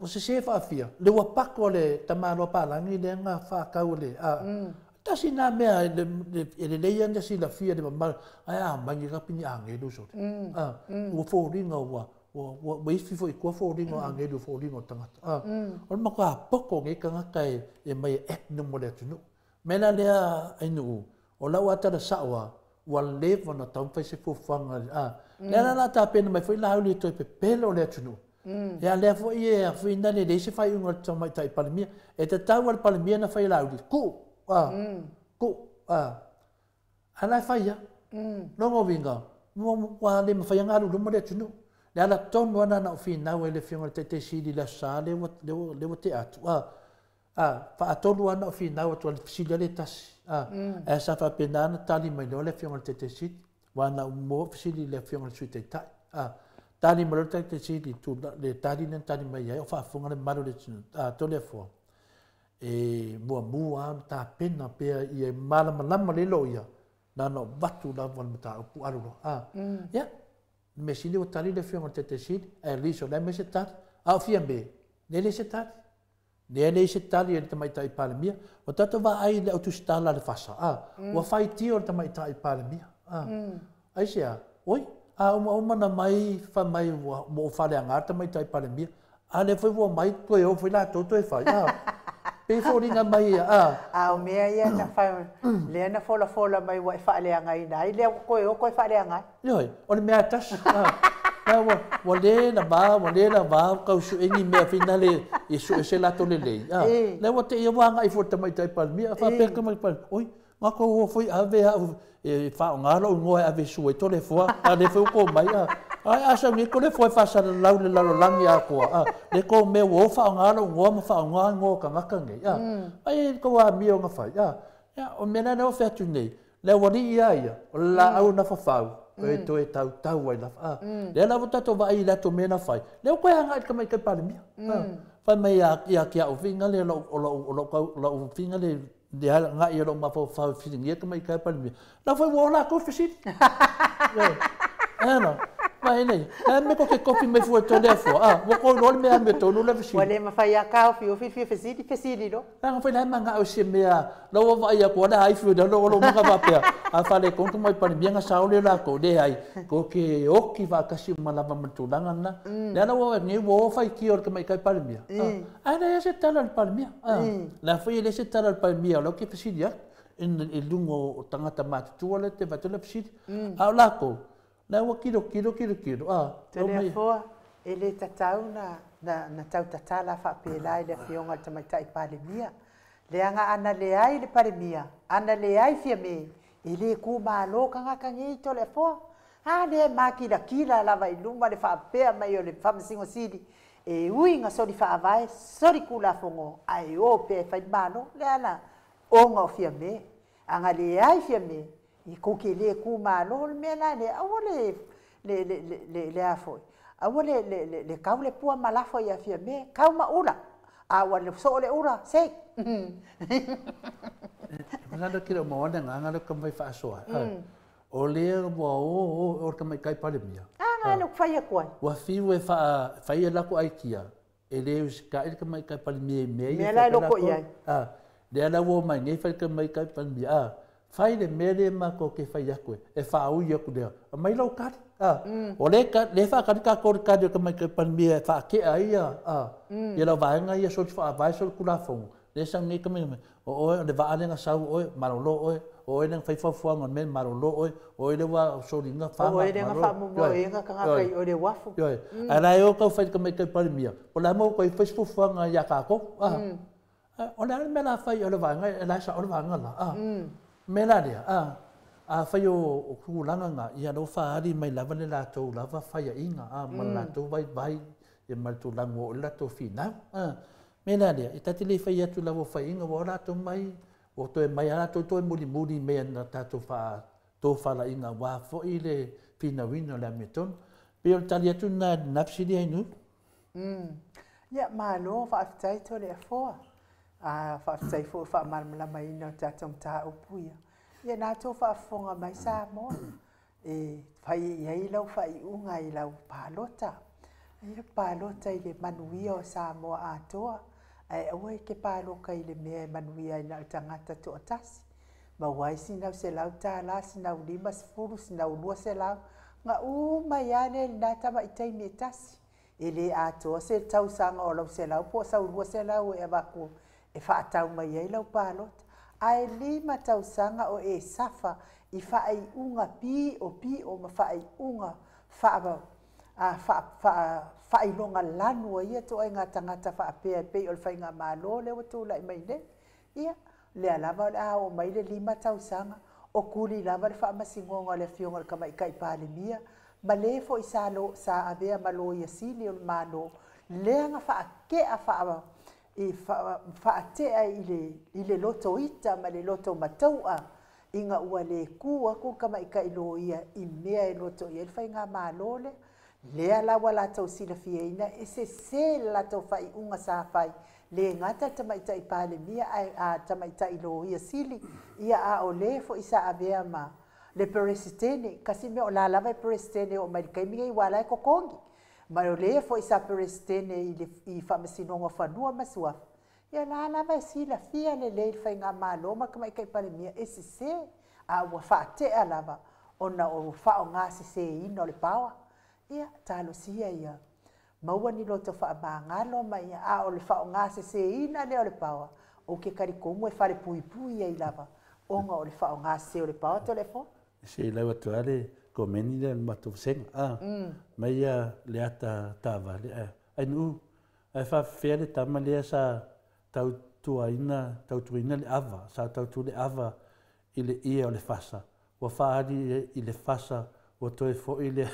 sese faafia le ua pako le tamaloa palagi lea na faatau e le tasi na mea e lelei ana silafia le mamalu, ae a mai ni lapi ni agelu sole. Ua foliga ua ifi foi i tua foliga o agelu, foliga o tagata. O le matua poto nei tagata e mai e act mo le atunuu. Mea la lea ai nuu, o lau atala sao a, ua leva ona taumafai se fuafuaga. Lea la la tapena mai foi Laauli e toe pepelo le atunuu. Ia lea foi e afuina le leai se faaiuga o le Tamaitai Palemia. E tatau a le Palemia na fai Laauli, tuu, tuu, a la e fai lava. Lona uiga, ua le mafai ona alu i luma le atunuu. Le ala tonu lava na ou finau ai i le Afioga i le Taitai Sili i le Aso Sa lea ua tea atu. Faatolu lava na ou finau atu le fesili lea tasi. Ae sa faapena ona tali mai loa le Afioga i le Taitai Sili. Aua na ou mua fesili i le Afioga i le Sui Taitai. Tali mai loa le Taitai Sili, le tali lea na tali mai ai, o faafofoga le mamalu o le atunuu. Toleafoa, e muamua lava ona tapena pea ia malamalama lelei loia, na ona avatu lava le mataupu alu loa. Ia, le mea sili ua tali le Afioga i le Taitai Sili, ae at least o la e aumai se tali. A o Fiame, lea e leai se tali. Lea e leai se tali a le Tamaitai Palemia. Ua tatou vaai i le au tusitala a le FASA, ua faitio le Tamaitai Palemia. Aisea? Oi, a uma uma na mai fai mai ua ou faaleaga le Tamaitai Palemia. A lea foi ua mai toe o foi latou toe fai. Pei foliga mai ia. A o mea ia na fai, lea na folafola mai ua e faaleagaina ai, lea ua toe o toe faaleaga ai. Ioe, o le mea tasi. Ua le lava, ua le lava tau sue ni mea finale i sue se latou lelei. Lea ua te ia ua agai foi le Tamaitai Palemia, faapea le Tamaitai Palemia, oi, matou o foi ave au e faaaoga lou igoa e ave sua i Toleafoa, a lea foi ua tou mai. Ai a sau nei Toleafoa e faasalalau le lalolagi atoa, le tou mea ua o faaaoga lou igoa ma faaaoga igoa o tagata nei. Ai e tou amio ona fai. Ia, o mea la lea ua fai atu nei, le aualii lava ia, o le laau na fafau, E toe tautau ai lava. A, lea la ua tatou vaai i le ato mea na fai, lea ua toe agai i le Tamaitai Palemia. A, fai mai ia, ia te au finga lea o lou, o lou, o lou finga lea le agai o lou mafaufau e fesiligia le Tamaitai Palemia. La foi ua o latou fesili. Ea no. Mai nei, e me ko ke kopi mai fua tole afua. Ah, ua ko lo le mea me tonu le fesili. Ua le mafai a ka ofi ofi fia fesili, fesili lo. Langa foi lai manga o se mea, la ua vai aku ala ai fiu lo lo manga vapea. A fale kontu mai Palemia nga sao le la ko le ai. Ko ke oki va kasi malava ma tulaga na. Le ala ua nei ua o fai ki o le Tamaitai Palemia. Ah, le se tala le Palemia. Ah, la foi le se tala le Palemia lo ke fesili atu i luga o tagata matutua le te vatu le fesili. A o lakou, la ua kilo kilo kilo kilo. Ah, Toleafoa, e le tatau na, na, na tautatala faapelā i le Afioga i le Tamaitai Palemia. Leaga ana leai le Palemia, ana leai Fiame, e le kumalo tagata nei Toleafoa. A lea e makilakila lava i luma le faapea mai o le Faamasino Sili, e ui ina soli faavae, soli Tulafono, ae o pea e fai le Malo. Lea na ona o Fiame. Ana leai Fiame, i kou ke le kumalo le mea la lea, aua le, le, le, le, le, le a foi. Aua le, le, le, le kau le pua ma lafo ia Fiame, kau ma ula. A ua le soo le ula, sei. Masalo ke le o maua le agaga lea o taumafai faasoa. O lea ua o o le Tamaitai Palemia. A, na fai atu ai. Ua fiu e fai e lako aikia, e le usita'i le Tamaitai Palemia i mea ia. Mea la e loko i ai. A, lea la ua omai nei fai le Tamaitai Palemia. A, fai le mea lea matou te fai atu e, e faaui atu lea. Aumai lau tali. A, o lea lea faatali tatou i le tali o le Tamaitai Palemia e faatea ai ia, a, ia lau vaega ia soli faavae soli Tulafono. Lea sau nei tamaiti, o oe o le vaa lea na sau oe, malolo oe, o oe lea na fai fuafuaga o le mea, malolo oe, o oe lea ua soliga faga, O oe lea na faamomoeina tagata i o le uafu. Ioe. Ae la e o tau fai i le Tamaitai Palemia, o le a maua atu ai fai se fuafuaga ia tatou. O le a le mea la fai o le vaega, e la e sao le vaega la. Mea la lea, a fai o tulaga na, ia lea ua faaali mai lava le latou lava faiaiga, ma le latou vaivai, ia ma le tulaga ua oo i ai le latou finau. Mea la lea, e ta te le fai atu i lau faiga, ua o latou mai, ua toe mai a latou toe mulimuli i mea na tatou faatofalaiga aua foi le finauina o le amiotonu. Pei o le tali atu lena i lena fesili ai Nuu. Ia, malo, faafetai Toleafoa. A, faafetai foi o faamalamalamaina o tatou mataupu ia. Ia, na tou faafofoga mai Samoa, e fai i ai lau faaiuga i lau palota. Ia palota i le manuia o Samoa atoa, ae aua e te palota i le mea e manuia ai na o le tagata toatasi. Maua ai sinau $100, sinau 50, sinau 200, na uma ai lava lea i lena tamai taimi e tasi. E le atoa se tausaga o lau 100 po o sau 200 e avatu e faatau mai ai lau palota. Ae 5 tausaga o e safa i faaiuga piopio ma faaiuga faailoga lanu a ia ituaiga tagata faapea e pei o le faigamalo lea ua tulai mai nei. Ia, lea lava o le a oo mai le 5 tausaga, o tuli lava le faamasinoga o le Afioga i le Tamaitai Palemia, ma le foi sa, lo, sa avea ma Loia Sili o le Malo, lea na faatea faa, i faatea i le loto ita ma le loto mataua, ina ua le ku atu le tamaitai loia i mea e loto i ai le faigamalo lea. Lea la ua latou silafiaina e sese le latou faaiuga sa fai, le gata le Tamaitai Palemia ae a Tamaitai Loia Sili, ia a o le foi sa avea ma le Peresetene, kasi mea o la lava e Peresetene oo mai le taimi nei ua la e totogi, ma o le foi sa Peresetene i le i Faamasinoga o Fanua ma Suafa, ia la lava e silafia lelei le faigamalo ma le Tamaitai Palemia e sese, a ua faatea lava ona o faaaogaseseina o le power. Ia, talosia ia maua ni loto faamagalo ma ia, a o le faaaogaseseina lea o le power, ou te talitonu e falepuipui ai lava ona o le faaaogasese o le power Toleafoa. Se i lau atu lava le komeni lea o le matou vasega, a, mai ia le ata taavale, ae, ai Nuu, ae faafefea le tama lea sa tautuaina, tautuaina le ava, sa tautu le ava i le ie o le fasa, ua faaali i le fasa, ua toe foi le,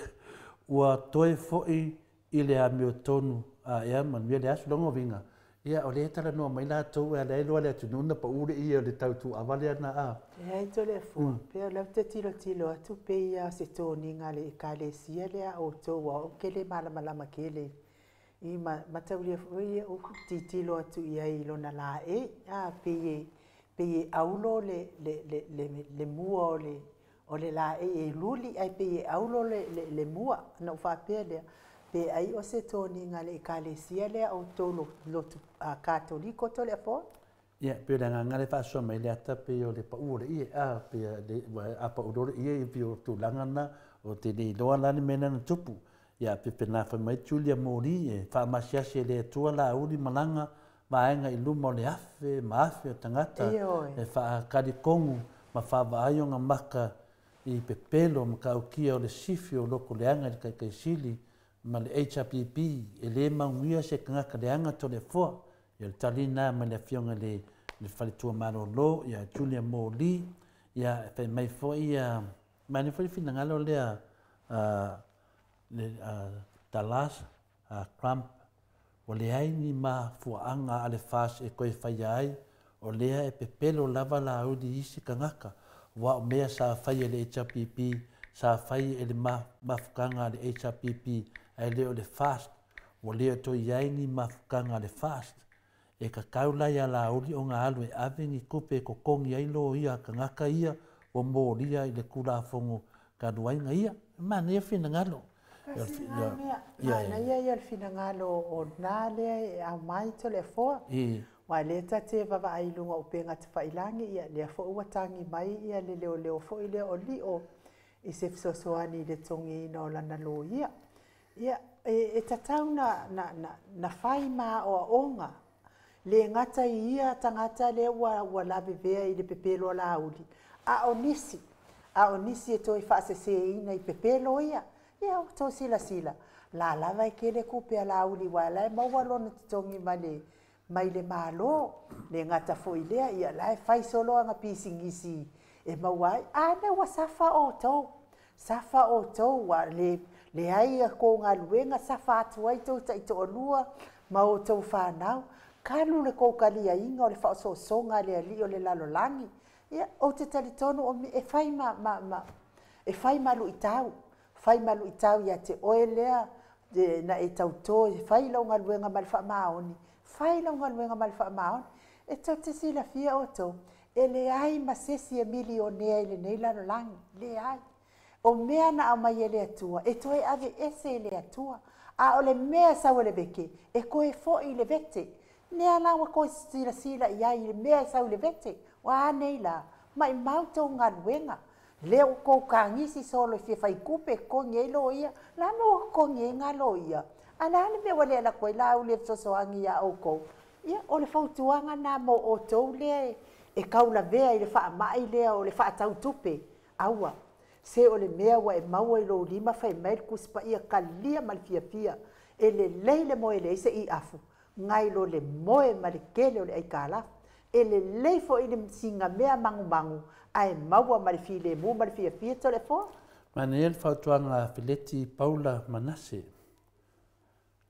ua toe foi i le amiotonu, a ea manuia le aso. Lona uiga, Ia, o lea e talanoa mai latou e ala ai loa le atunuu na pau le ie o le tau tuuava lea na a. Leai Toleafoa, pei o lea ou te tilotilo atu pei lava o se toniga a le Ekalesia lea a outou aua ou te le malamalama tele i mataulia foi ia ou tilotilo atu i ai i lona laei, a pei e pei e aulo le le le le mua o le o le laei e luli ae pei e aulo le le le mua. Ona ou faapea lea, pe ai o se toniga a le Ekalesia lea a outou lotu Katoliko Toleafoa? Ia, pei o le agaga lea e faasoa mai le ata pei o le pau o le ie, a, pei ua a pau loa le ie, ia pei o tulaga na, ou te le iloa la le mea lea na tupu. Ia, pe pena fai mai Julia Moli e faamasiasi e le Atua Laauli malaga vaega i luma o le afe ma afe o tagata e faakalikonu ma faavaai ona maka i pepelo ma kaukia o le sifi o loko leaga i le Taitaisili ma le HRPP e le manuia se tagata leaga Toleafoa. Ia o le tali lena mai le Afioga i le Faletua Malolo ia Julia Moli. Ia e fai mai foi ia manaia foi le finagalo lea le Dallas Trump ua leai ni mafuaaga a le FAST e toe faia ai, o lea e pepelo lava Laauli i isi tagata, aua o mea sa fai e le HRPP, sa fai e le mafutaga a le HRPP ae le o le FAST. Ua le o toe i ai ni mafutaga a le FAST. E tatau la iā Laauli ona alu e ave ni tupe e totogi ai loia a tagata ia ua molia i le Tulafono talu ai na ia. E manaia finagalo. Kasi lena mea, manaia ia o le finagalo o lena lea e aumai Toleafoa. Aua lea ta te vaavaai i luga o upega tafailagi, ia lea foi ua tagi mai ia le leoleo foi lea o Lio i se fesoasoani i le totogiina o lana loia. Ia, e tatau na, na, na, na fai ma aoaoga, le gata i ia tagata lea ua, ua lavevea i le pepelo a Laauli, a o nisi, a o nisi e toe faaseseina i pepelo ia. Ia, ua tou silasila, la lava e tele tupe a Laauli aua la e maua lona totogi mai le, mai le Malo. Le gata foi i lea, ia la e fai solo ana pisinisi e maua ai. A lea ua safa outou, safa outou, ua le leai a kou galuega, safa atu ai tou taitoalua ma outou fanau, talu le tou taliaiga o le faaosoosoga a le Alii o le lalolagi. Ia, ou te talitonu o e fai ma, ma, ma, e fai ma luitau, fai ma luitau ia te oe lea na e tauto e fai lau galuega ma le faamaoni, fai lau galuega ma le faamaoni. E tou te silafia outou, e leai ma se isi e milionea i lenei lalolagi, leai. O mea na aumai e le Atua, e toe aveese e le Atua. A o le mea e sau e le vete, e toe foi i le vete. Mea la ua toe silasila i ai i le mea e sau i le vete. Ua a nei la? Maimau tou galuega. Lea ua tou tagisi solo e fia fai tupe e totogi ai loia. La mea ua totogi ai ngā loia? A le a le mea ua le alu atu ai Laauli e fesoasoani iā outou? Ia, o le fautuaga lena mo outou lea e taulavea i le faamai lea o le faatau tupe. Aua. Se o le mea ua e maua i lou lima fai mai le Tusi Paia talia ma le fiafia. E lelei le moe leai se iafu, nai lo le moe ma le tele o le aitalafu. E lelei foi le sigamea magumagu ae maua ma le filemu ma le fiafia Toleafoa. Manaia le fautuaga a Feleti Paula Manase.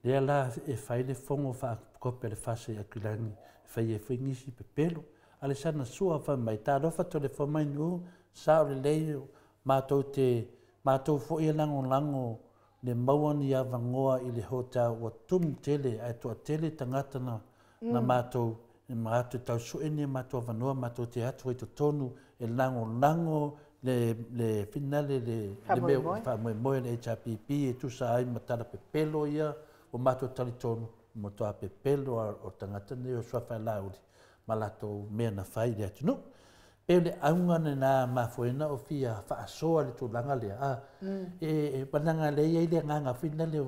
Lea la e fai le fono faakope a le FAST i Aukilani e fai ai foi nisi pepelo. A le sana sua fai mai, talofa Toleafoa mai Nuu, sao lelei matou te matou foi e lagolago le maua ni avanoa i le hotel ua tumu tele ae toatele tagata na na matou e manatu e tau sue ni a matou avanoa matou te atu ai totonu e lagolago le le finale le le mea faamoemoe le HRPP e tusa ai ma tala pepelo ia ua matou talitonu matua pepelo o tagata nei o Suafa Laauli ma latou mea na fai i le atunuu. Pei o le auga lena mafua ai ona ou fia faasoa i le tulaga lea, a e leaga lea e i ai le agaga foi lea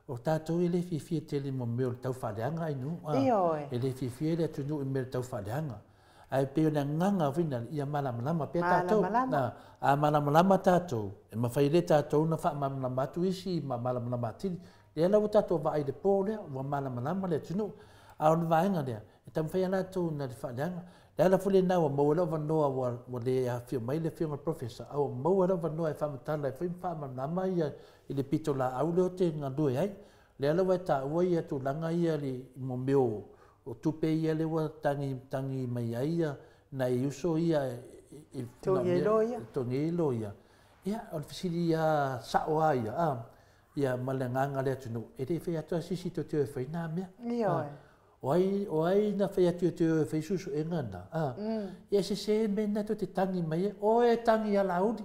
o tatou e le fiafia tele mo mea o le taufaaleaga ainu, a e le fiafia le atunuu i mea o le taufaaleaga. Ae pei o le agaga foi lea ia malamalama pea tatou. A malamalama tatou, e mafai lea tatou ona faamalamalama atu isi ma malamalama atili. Lea la ua tatou vaai i le po lea, ua malamalama le atunuu. A o le vaega lea, e taumafai lava latou na le faaleaga. Le ala foi lena ua maua ai lou avanoa ua le afifio mai le Afioga i le Professor, a ua maua lou avanoa e faamatala ai foi ma faamalamalama ia i le pitolaau lea ou te galue ai. Lea la ua e taua ia tulaga ia i mo mea o O tupe ia lea ua tagi tagi mai ai ia nai uso ia e Togi ai loia. Togi ai loia. Ia, o le fesili lava sao lava ia, a, ia ma le agaga o le atunuu, e le i fai atu lava se isi toe te o e fai na mea. Ioe. O ai, o ai na fai atu e te o e fai suesuega na, a? Ia e sese mea na tou te tagi mai ai, oe e tagi ia Laauli.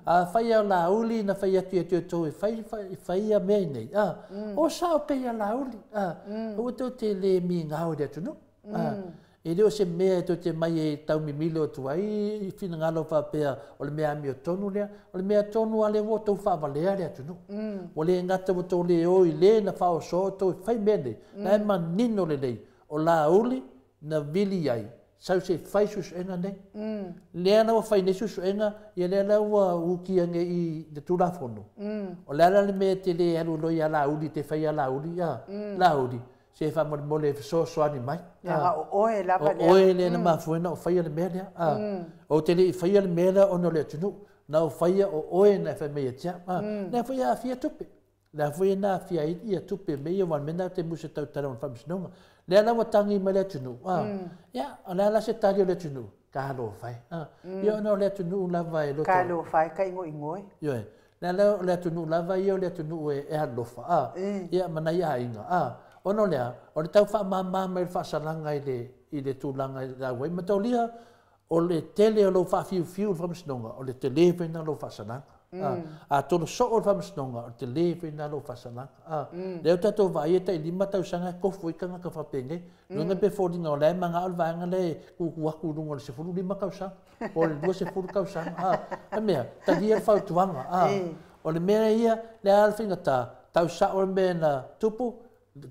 Afai lava o Laauli na fai atu ia te outou e fai, fai ia mea nei, a? O sao pea ia Laauli, a? Aua tou te le migao i le atunuu, a? E le o se mea e tou te mai e taumimilo atu ai i finagalo faapea o le mea amiotonu lea. O le mea tonu lava lea ua outou faavalea le atunuu. Ua le gata ua outou le o i le na faaosoa outou e fai mea nei, la e manino lelei, o Laauli na vili ai, sau se i fai suesuega nei. Lea la ua fai nei suesuega, ia lea la ua ukia nei i le Tulafono. O le a la le mea e te le alu loa ia Laauli te fai ia Laauli, a? Laauli, se faamolemole e fesoasoani mai. Leaga o oe lava lea. O oe lea na mafua ai ona ou faia le mea lea. Ou te le i faia le mea lea ona o le atunuu. Na ou faia o oe na e fai mai ia te au. Lea foi e aafia tupe. Lea foi na aafia ai ia tupe mea ia, aua o le mea lena ou te musu e tautala i le faamasinoga. Lea la ua tagi mai le atunuu. Ia, o le a la se tali o le atunuu? Talofa e. Ia ona o le atunuu lava e loto. Talofa e ka igoigoe. Ioe. Le ala o le atunuu lava ia o le atunuu e alofa, a, ia ma nai aiga, a. Ona o le a? O le tau faamama mai o le faasalaga i le, i le tulaga i lau ai. Mataulia, o le tele o lou faafiufiu i le faamasinoga, o le tele foi lena o lou faasalaga. A, a tolo soo le faamasinoga, o le tele foi lena o lou faasalaga. A, lea ua tatou vaai e tai 5 tausaga e tofu ai tagata faapenei. Luga pe foliga o la e manao le vaega lea e tutu atu i luga o le 15 tausaga po o le 20 tausaga. A, o le mea, talia le fautuaga. A, o le mea ia, le a le faigata, tau sao le mea na tupu,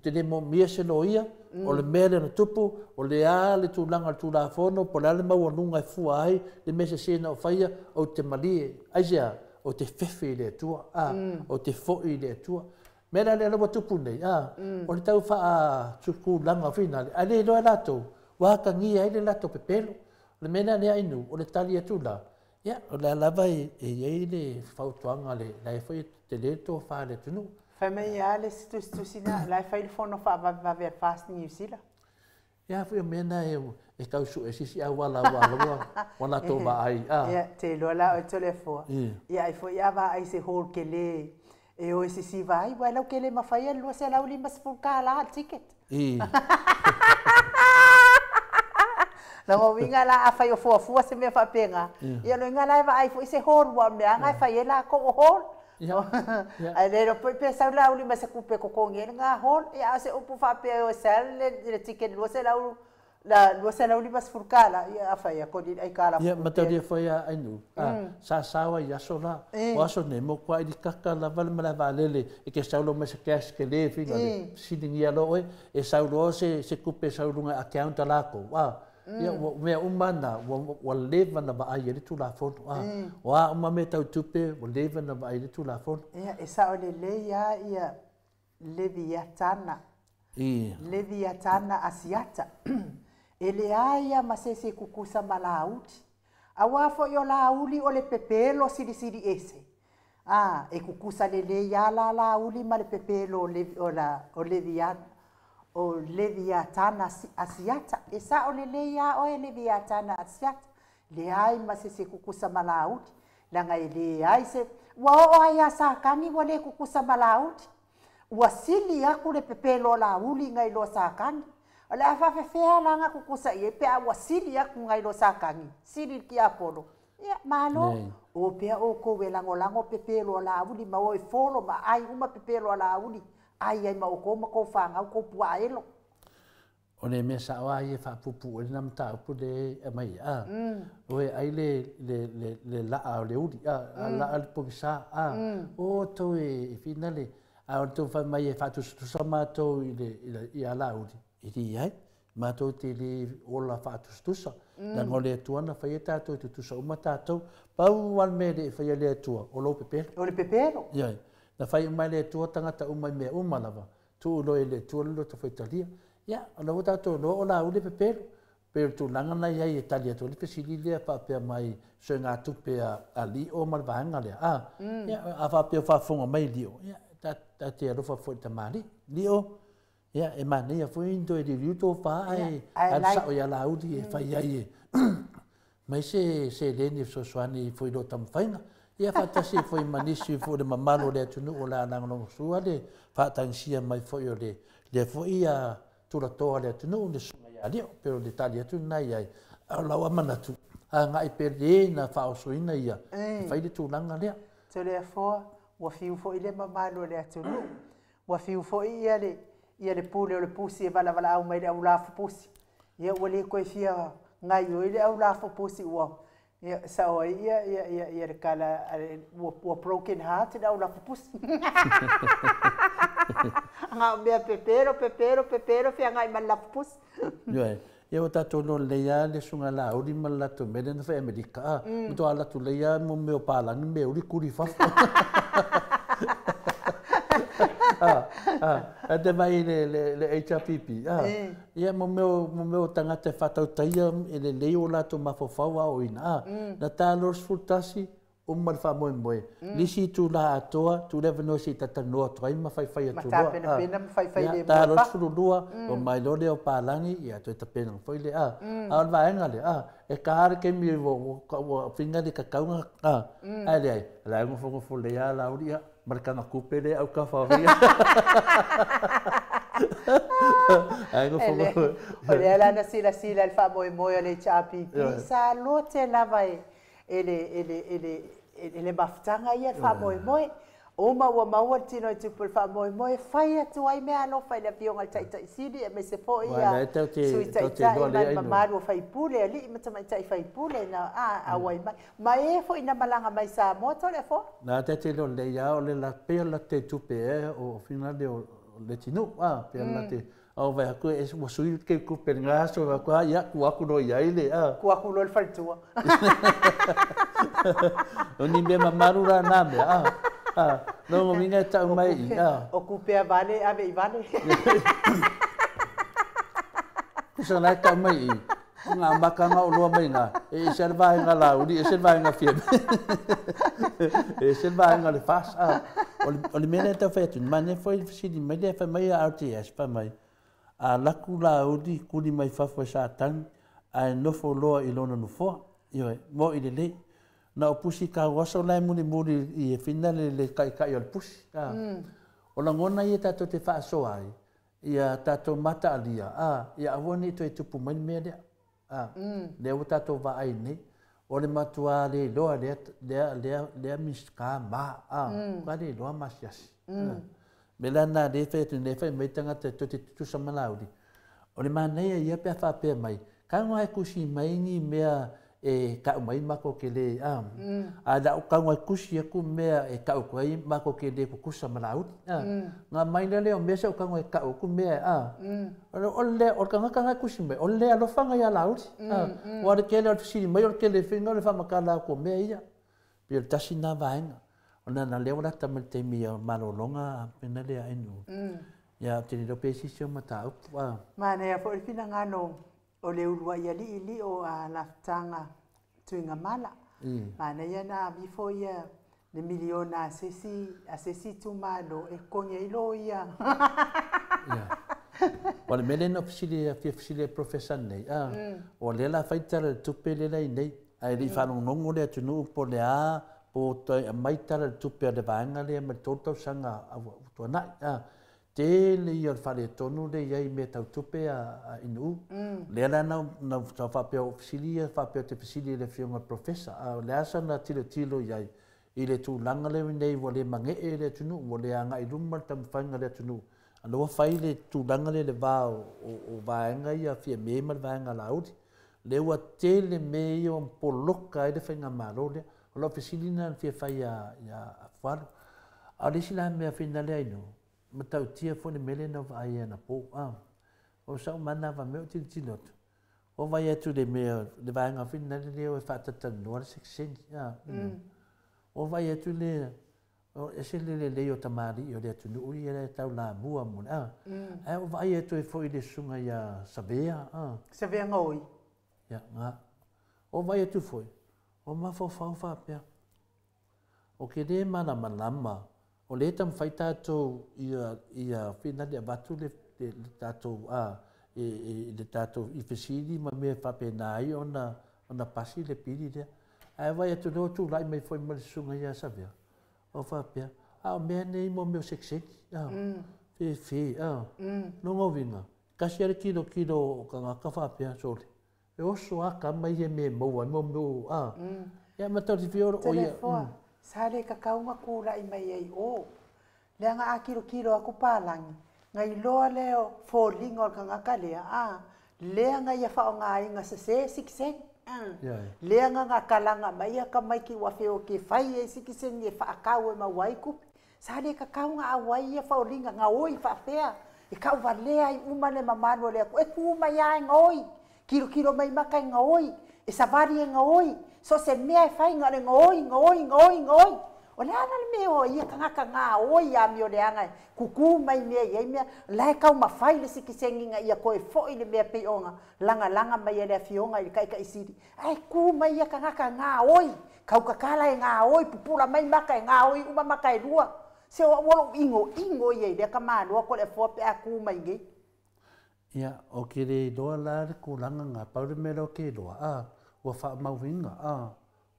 te le moomia se loia, o le mea lea na tupu, o le a le tulaga o le Tulafono, po o le a le maualuga e fua ai le mea sese na ou faia, ou te malie. Aisea? Ou te fefe i le Atua. A, ou te foi i le Atua. Mea la lea la ua tupu nei, a, o le tau faatutulaga foi lena, ae le iloa e latou, ua atagia ai le latou pepelo. O le mea lena lea Ainu, o le tali atu la, ia, o lea lava e i ai le fautuaga le la e foi e tele le tofa a le atunuu. Fai mai lava le isi tusitusi na, la e fai le fono faavavevave a le FAST Niu Sila. Ia foi o mea na e tau sue se isi auala aua lava ua latou vaai a. Ia, te iloa la oe Toleafoa. Ia ai foi a vaai i se hall tele e o e sisiva ai, aua e lau tele mafaia le $250 le ticket. Lona uiga la afai o fuafua se mea faapena, ia lona uiga la e vaai foi se hall aua o le mea lava na e fai ai latou o hall. Ae le iloa foi pe sau Laauli ma se tupe e totogi ai lena hall. Ia a o se upu faapea e o e sell le ticket 200 la 250 tala, ia a fai atu alii aitalafu. Ia mataulia foi a Ainu, a sa sao ai i aso la. O aso nei, matua ilikaka lava le malae vaalele e te sau loa mai se cash tele fina le fesiligia loa oe, e sau loa se tupe e sau i luga i account a latou, a. Ia ua mea uma na, ua leva na vaai ai le Tulafono, a. O a uma mea tau tupe, ua leva na vaai ai le Tulafono. Ia, e sao lelei lava ia Leviatana. Leviatana Asiata. E leai lava ma se isi e tutusa ma Laauli. Aua foi o Laauli o le pepelo silisili ese. A, e tutusa lelei lava la Laauli ma le pepelo o o Leviatana Asiata. E sao lelei lava oe Leviatana Asiata. Leai ma se isi e tutusa ma Laauli. Leaga e leai se. Ua oo ai ia Satani ua le tutusa ma Laauli. Ua sili atu le pepelo o Laauli nai lo Satani. O le a faafefea la ona tutusa i ai pe a ua sili atu nai lo Satani, sili le tiapolo. Ia, malo. O pea outou e lagolago pepelo o Laauli ma o e folo ma ai uma pepelo a Laauli, ai ai ma outou ma tou fanau tou puaa elo. O le mea sao lava ia e faapuupuu ai lena mataupu lea e aumai ai, a, o e ai le laa o le uli, a, laa le pogisa, a, o outou e finale, a o le tou fai mai e faatusatusa matou i le, ia Laauli, e leai, matou te le ola faatusatusa, leaga o le Atua na faia tatou e tutusa uma tatou. Pau lava le mea e le i faia e le Atua, o lou pepelo. O le pepelo. Ioe. Na fai uma e le Atua tagata uma i mea uma lava, tuu loa e le Atua le loto faitalia. Ia, o la ua tatou iloa o Laauli e pepelo. Pei o le tulaga na i ai e tali atu ai le fesili lea faapea mai soigatupe a Lio ma le vaega lea. A, ia, a faapea o faafofoga mai Lio, ia, ta te alofa foi i le tamalii. Lio, Ia, e manaia foi ni toe liuliu tofa ae alu sa'o iā Laauli e fai ai e mai se seleni e fesoasoani foi i loo taumafaiga. Ia faatasi ai foi ma nisi foi o le mamalu o le atunuu o le a lagolagosua le faatagisia mai foi o le lea foi tulatoa o le atunuu le susuga ia Lio. Pei o le tali atu lena i ai. A o lau manatu, agai pea le na faaosoina ia e fai le tulaga lea. Toleafoa, ua fiu foi le mamalu o le atunuu. Ua fiu foi ia le ia le pule o le pusi e valavalaau mai le aulafo pusi. Ia ua le toe fia gaioi le aulafo pusi ua ia sao ai ia ia ia ia le tala ua ua broken heart le aulafo pusi. Nga o mea pepelo pepelo pepelo feagai ma le lafo pusi. Ioe. Ia ua tatou iloa lelei lava le susuga Laauli ma le latou mea lea na fai i Amerika, a, matua alu atu lelei lava mo mea o palagi ma mea uli kuli i fafo. A, a, ae te vaai i le, le, le HRPP, a, ia mo mea o, mo mea o tagata e faatautaia e lelei o latou mafaufau aoaoina, a, na ta loa le 11, uma le faamoemoe, le isi itula atoa, tuu le avanoa se i talatalanoa atu ai ma faifai atu loa. Ma tapenapena ma faifai lemu i fafo. Ta loa le 12, omai loa lea o palagi, ia toe tapena foi le, a. A o le vaega lea, a, e ta le taimi ua finga le kakauga, a, ae leai, o la e nofonofo lelei lava Laauli, ia, ma le tagatupe lea e autafa o ia. Ae nofonofo. O lea la na silasila i le faamoemoe o le HRPP, sa lote lava e e le, e le, e le, e le mafutaga ia le faamoemoe. Uma ua maua le tino i tupu le faamoemoe, fai atu ai mea alofa i le Afioga i le Taitai Sili aemaise foi ia Sui Taitai ma le mamalu o faipule, alii ma tamaitai faipule na auai mai. Ma e foi na malaga mai Samoa Toleafoa. Na te te iloa lelei lava o le la pei o le latou tupe ea o fina le o le atunuu a pei o le latou A o vaai atu e ua sui le keukupe i lena aso, vaai atu, a ia, tuu atu loa i ai le, a. Tuu atu loa i le faletua. O ni mea mamalu la na mea, a. A, lona uiga e tau mai i, a. O kupe a vale, ave i vale. Tusa la e tau mai i, o ngā makanga o loa mai ngā, e ese le vaega Laauli, ese le vaega Fiame, ese le vaega o le FAS, a. O le mea lea e tau fai atu, manaia foi le fesili mai lea, fai mai a RTS, fai mai, a alu atu Laauli kuli mai fafo e Satani, ae nofo loa i lona nofoa. Ioe, mo'i lelei. Na o pusi tauaso la e mulimuli i fina le taitai o le pusi. A. O lagona ia tatou te faasoa ai, ia tatou mataalia, a, ia aua ne i toe tupu mai le mea lea. A, lea ua tatou vaai nei, o le matua le iloa lea, lea, lea, lea Minisita ma, a, matua le iloa masiasi. Mea la lena lea e fai atu nei, fai mai tagata tou te tutusa ma Laauli. O le manaia ia pe a faapea mai, tago lava e tusi mai ni mea e tau mai matou te le, a, a o le a ou tago e tusi atu mea e tau atu ai matou te le tutusa ma Laauli. A, ona aumai loa lea o mea sa ou tago e tau atu mea, a, o le o le tagata lena e tusi mai, o le le alofaga ia Laauli. A, aua o le tele o le fesili mai o le tele faiga o le faamatala atu o mea ia. Pei o le tasi lena vaega. Ona na lea ua lata mai le taimi o malologa pena lea ainu. Ia, ou te le iloa pe i ai se isi o mataupu. A. Manaia foi le finagalo o le uluai alii lio a Lafitaga Tuigamala. Manaia na avifo ia le miliona a se isi a se isi itumalo e totogi ai loia. Ia. O le mea lea na fesili fia fesili ai le Professor nei, a, o lea o le a fai le Tala o le Tupe lea la i nei, ae le i faalogologo le atunuu po o le a, po o toe aumai Tala o le Tupe a le vaega lea mai le 3 tausaga ua tuanai, a. Tele ia o le faaletonu lea e i ai i mea tau tupe a Inu'u. Lea la na na faapea o fesili ia faapea ou te fesili i le Afioga i le Professor, a o le a sana tilotilo i ai i le tulaga lea nei ua le mage'e le atunuu, ua le agai i luma le taumafaiga a le atunuu, a o lea ua fai le tulaga lea i le va o vaega ia Fiame ma le vaega Laauli. Lea ua tele mea ia ua poloka ai le faigamalo lea. O lau fesili lena na fia fai ia Fualu. A o le isi la mea finale ai nuu, matautia foi le mea lea na ou vaai ai anapo. A, o sau manava mea ou tilotilo atu, o vaai atu i le mea, le vaega finale lea o e faatalatalanoa le sekeseni. A, o vaai atu le, o ese le lelei o tamalii o le atunuu ia e taulamua mo le, a, ae o vaai atu ai foi i le susuga ia Savea, a. Savea Gaoi. Ia, ga. O vaai atu foi, o mafaufau faapea, o ke le malamalama, o lea e taumafai tatou ia, ia finale avatu le le tatou i le tatou i fesili ma mea faapena ai ona pasi le pili lea. Ae vaai atu lea ua tulai mai foi ma le susuga ia Savea, o faapea, a o mea nei mo mea o sekiseki, fefe, lona uiga, tasi lava le tilotilo o tagata faapea, sole, e oso lava tama ia i mea e maua ai mo mea o, ia ma tau silafia o ia. Toleafoa, sa le tatau ona tulai mai ai o, leaga a tilotilo atu palagi, na iloa lea o foliga o le tagata lea, a, lea na ia faaaogaina sese sikiseni, lea na gakalaga mai ia tamaiti ua feoti e fai ai sikiseni e faatau e maua ai tupe. Sa le tatau ona auai ia foliga, gaoi faapea, e tauvalea ai uma le mamalu o le Atua, e tu mai lava e gaoi, tilotilo mai maka e gaoi, e savali e gaoi, so o se mea e fai na o le gaoi, gaoi, gaoi, gaoi. O le a la le mea o ia tagata gaoi amioleaga e kukū mai mea e i ai mea, o la e taumafai le sikiseni ina ia toe foi le mea pei ona lagalaga mai e le Afioga i le Taitaisili, ae tu mai ia tagata gaoi, tautatala e gaoi, pupula mai maka e gaoi uma maka e lua. Se o au o lou inoino ia i lea tamaloa Toleafoa pe a tu mai nei. Ia, ou te le iloa la le tulaga lena, pau le mea lea ou te iloa, a, ua faamauina, a,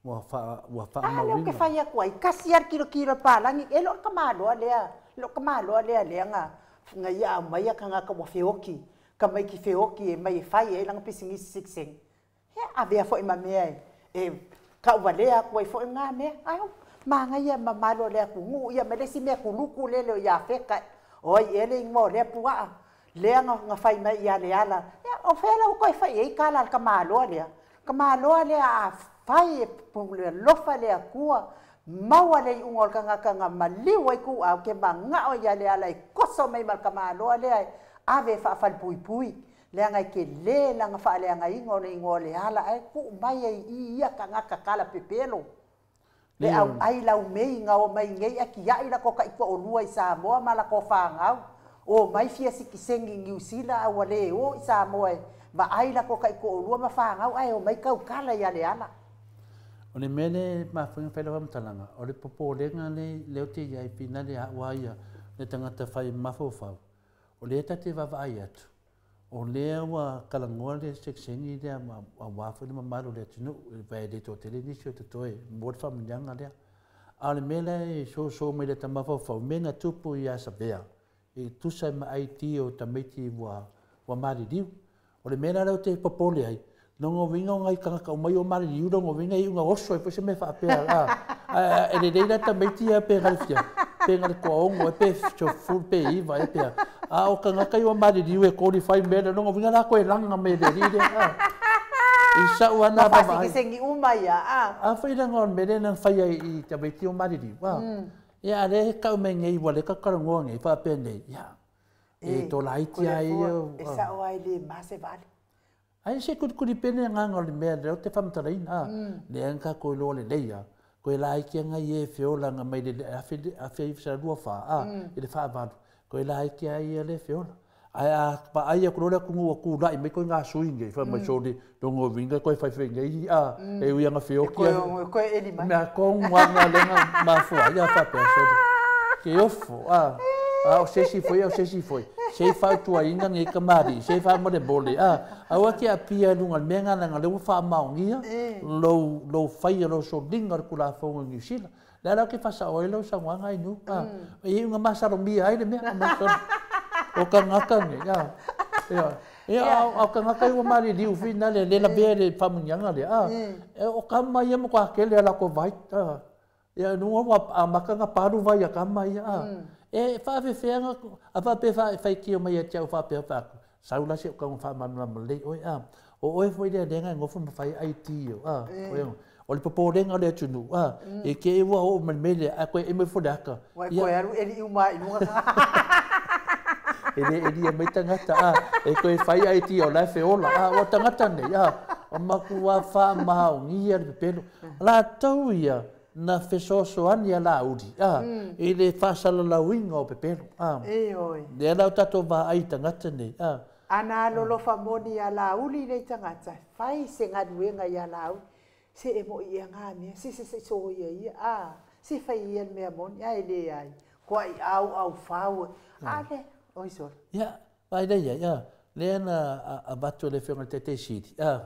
ua faa, ua A lea ou te faamauina. fai atu ai, tasi lava le tilotilo a le palagi, e le o le tamaloa lea, e le o le tamaloa lea lea na, na ia aumaia tagata ua feoti, tamaiti feoti e mai e fai ai lana pisinisi sikiseñi. Ia, avea foi ma mea e tauvalea atu ai foi lena mea. Ae manaia mamalu o le atunuu, ia ma le isi mea kuluku lele o Iafeta, o ai ea le igoa o lea puaa, lea na fai mai ia Leala, ia, o fea la ua toe fai i ai tala a le tamaloa lea? Tamaloa lea a fai e pule alofa le Atua, maua le iuga o le tagata na maliu ai tuau, ke manao ia Leala e toso mai ma le tamaloa lea e ave e faafalepuipui, leaga e tele lana faaleagaina o le igoa o Leala, ae tuu mai ai i ia tagata talapepelo. Le auai laumei na omai nei ae tiai latou taitoalua i Samoa ma latou fanau, omai fia sitiseni i Niu Sila ae ua le o i Samoa e vaai latou taitoalua ma fanau ae omai tautala ia Leala. O le mea lea e mafua ai ona fai lau faamatalaga, o le popolega lea ou te i ai finale a au lava ia, le tagata fai mafaufau, o lea ta te vaavaai atu, O lea ua talanoa le sekiseni lea aua foi le mamalu o le atunuu, aua e le toatele nisi o totoe mo le faamanuiaga lea. A o le mea la e soso mai le ata mafaufau, mea na tupu ia Savea, e tusa ai ma ID o tamaiti ua maliliu. O le mea la lea ou te popole ai, Lona uiga o nai tagata uma ia ua maliliu lona uiga e iu ina oso ai foi se mea faapea a ae lelei la tamaiti ia pe gale fia pe gale toaono ea pe sefulu pe iva ea pe a a o tagata ia ua maliliu e qualify mea lea lona uiga la toe laga mai e le alii lea a i sau lava na vaavaai Faasegisegi uma ia a. Afai leaga o le mea lea na faia i tamaiti ia ua maliliu a ia a lea e tau mai nei ua lea tatou talanoa nei faapea nei ia e tolaiti lava ia E sao lava e le ma se vale. Ai se kulikuli pea le agaga o le mea lea ou te faamatalaina, a, lea na tatou iloa lelei a, koe laiti lava nai e feolaga mai le 1924, a, i le faavalu, koe laiti lava ia lea e feola. Ae a vaai atu loa le atunuu ua tulai mai ituaiga sui nei, fai mai sole, lona uiga e toe faifai nei, a, e ui lava ina feoti a, E toe eli mai. Mea tonu lava lena lea na mafua ai, a faapea, sole, ke ofo, a. A o se isi foi, a o se isi foi, se i fautuaina nei tamalii, se i faamolemole, a, aua e te aapia i luga o le mea lena leaga o lea ua faamaonia lou, lou faia, lou soliga o le Tulafono i Niu Sila. O le a la ou te faasao ai lau saunoaga Ainuu, a, e iu ina masalomia ai le mea, o tagata nei, a, ioe. Ia, a o tagata ia ua maliliu finale, le lavea i le faamanuiaga lea, a, o tama ia e matua tele a latou vai, a. Ia luga ua amata ona palu vai a tama ia a. E faafefea ona a faapea e faitio mai ia te au faapea fai atu, sau la se i ou tago faamalamalama lelei oe a. O oe foi lea lea na e nofo ma fai ai IT o a. O le popolega o le atunuu a, e te i ua oo mai le mea lea ae toe emo ifo le ata. Ua e toe alu eli uma i luga. E le elia mai tagata a, e toe fai IT o la e feola a, ua tagata nei a, o matua faamaonia le pepelo. Latou ia na fesoasoani a Laauli a, i le faasalalauina o pepelo a. Ioe. Lea la o tatou vaai i tagata nei a. Ana alolofa moni iā Laauli nei tagata, fai se galuega iā Laauli, se e moʻi ea ngā mea, se se se soia ia, a, se fai ia le mea moni, ae leai, koaʻi au au fau, a le, oi sole. Ia, Vaai lea i ai, a, lea na avatu e le Afioga i le Taitaisili, a,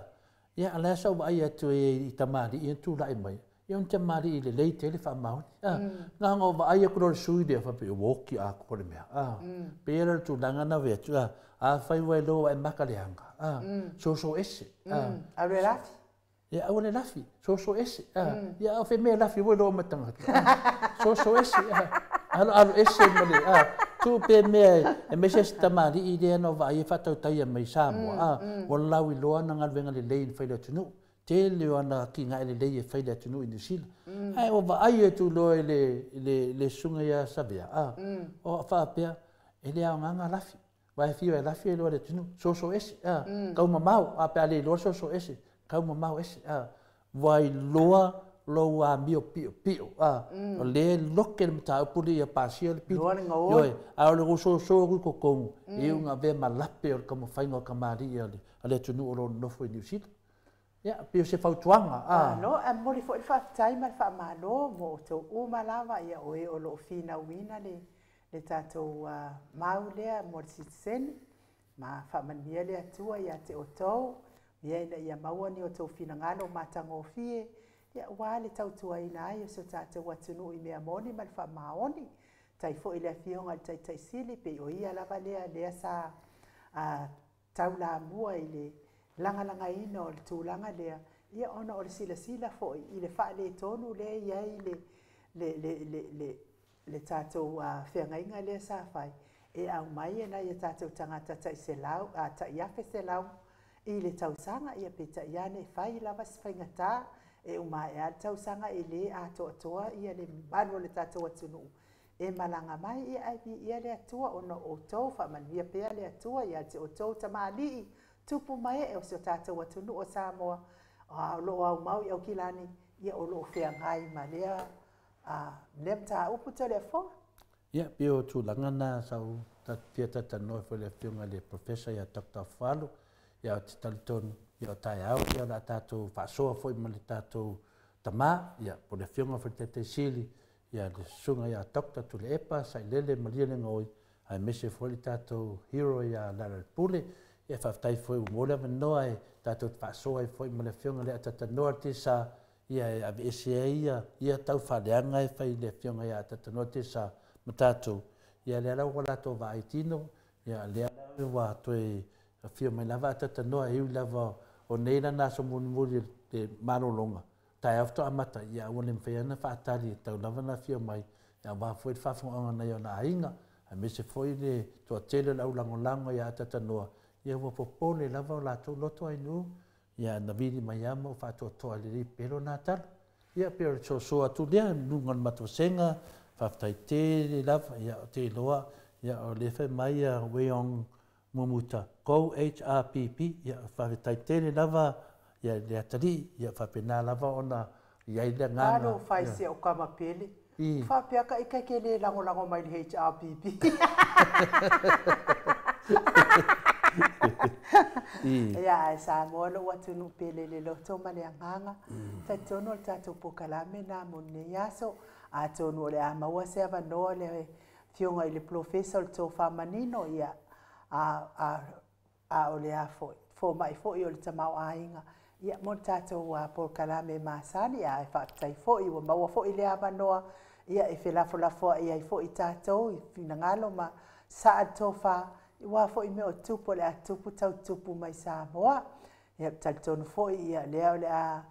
ia, a o le a sa ou vaai atu ai i tamalii ia na tulai mai, ia o ni tamalii lelei tele faamaoni, a. Na ona ou vaai atu loa i le sui usufono lea, faapea, ua oti atoa le mea, a. Pei la o le tulaga lena ua atu, a, afai ua iloa ua e maka leaga, a, soso ese, a. Alu e lafi. Ia aua le lafi, soso ese. Ia a o fea mea e lafi ua iloa uma e tagata. Soso ese, alo alo ese ma le a tuu pea mea e aemaise si tamalii lea na ou vaai e faatautaia mai Samoa, ua lauiloa ana galuega lelei na fai i le atunuu. Tele o ana atinae lelei e fai i le atunuu i Niu Sila. Ae ua vaai atu loa i le le susuga ia Savea, o faapea, e le aoga na lafi. Aua e fiu e lafi e iloa e le atunuu, soso ese, a, tau mamao, a pe a le iloa le soso ese, tau mamao ese, a, ua iloa lou amio piopio, a, o lea e lote le mataupu lea ia pasia le pili. Ioe, a o le soso atu i totonu, e iu ina avea ma lape o le taumafaiga o tamalii a le atunuu o lo o nonofo i Niu Sila. Ia, pei o se fautuaga, a. Malo, e momoli foi le faafetai ma le faamalo mo outou uma lava, ia o e o lo o finauina le le tatou mau lea mo le sitiseni, ma faamanuia le Atua ia te outou, ia ina ia maua ni outou finagalo matagofie, ia aua le tautuaina ai o si o tatou atunuu i mea moni ma le faamaoni. Tai foi i le Afioga i le Taitai Sili, pei o ia lava lea lea sa taulamua i le lagalagaina o le tulaga lea, ia ona o le silasila foi i le faaletonu lea e i ai le le le le le tatou feagaiga lea sa fai, e aumai e nai a tatou tagata tai selau, tai 1,100 i le tausaga, ia peitai ane e fai lava si faigata, e uma ae lava le tausaga e le atoatoa ia le mamalu o le tatou atunuu e malaga mai, ia ae viia le Atua ona o outou, faamanuia pea le Atua ia te outou tamalii, tupu ma ee o si o tatou atunuu o Samoa, a o lo o aumau i Aukilani, ia o lo o feagai ma lea lea mataupu Toleafoa. Ia, pei o tulaga na sa ou fia talatalanoa foi i le Afioga i le Professor ia Doctor Afualo, ia ou te talitonu, ia o taeao ia o le a tatou faasoa foi ma le tatou tama, ia po o le Afioga foi i le Taitai Sili, ia le Susuga ia Doctor Tuilaepa Sailele Malielegaoi, aemaise foi le tatou hero ia Lealailepule. Ia faafetai foi ua maua le avanoa e tatou te faasoa ai foi ma le Afioga lea a Tatanoa Tesa, ia e aveese ai ia ia tau faaleaga e fai i le Afioga ia Tatanoa Tesa ma tatou. Ia lea la ua latou vaai tino, ia lea la ua toe afio mai lava a Tatanoa e ui lava o nei lana aso mulimuli le malologa, taeao faatoa amata, ia ua le mafai ona faatali e tatau lava ona afio mai, aua foi le faafofogaaga nai ona aiga, aemaise foi le toatele o le aulagolago ia Atatanoa, ia ua popole lava o latou loto ainuu, ia na vili mai lava ma ou faatoatoa lelei pea lona tala. Ia pei o le soasoa atu lea i luga o le matou vasega, faafetai tele lava, ia ou te iloa, ia o lea e fai mai ia Weong Mumuta, Go HRPP, ia faafetai tele lava ia le atalii, ia faapena lava ona i ai le agaga. Talofa e si au kama pele. Faapea ka ika ke le lagolago mai le HRPP. Ia ae Samoa lou atunuu pele i le loto ma le agaga. Talitonu o le tatou polokalame lena mo lenei aso. Atonu o le a maua se avanoa le Afioga i le Polofesa o le Tofa Manino, ia, a, a, a o le a foi, fomai foi o le tamaoaiga, ia, mo le tatou polokalame masani, ae faafetai foi ua maua foi le avanoa, ia, e felafolafoai ai foi tatou i finagalo ma saa le tofa, aua foi mea o tupu o le a tupu tau tupu mai Samoa. Ia, talitonu foi, ia, lea o le a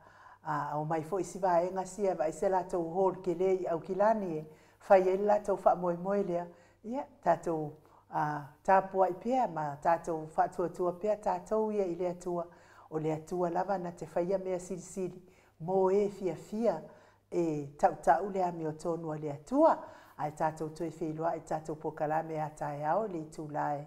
aumai foi si vaega sia e vaai se latou hall tele i Aukilani e fai ai le latou faamoemoe lea, ia, tatou tapuai pea ma tatou faatuatua pea tatou ia i le Atua, o le Atua lava na te faia mea silisili mo e fiafia e tautau le amiotonu a le Atua. Ae tatou toe feiloai i le tatou polokalame a taeao i le itula e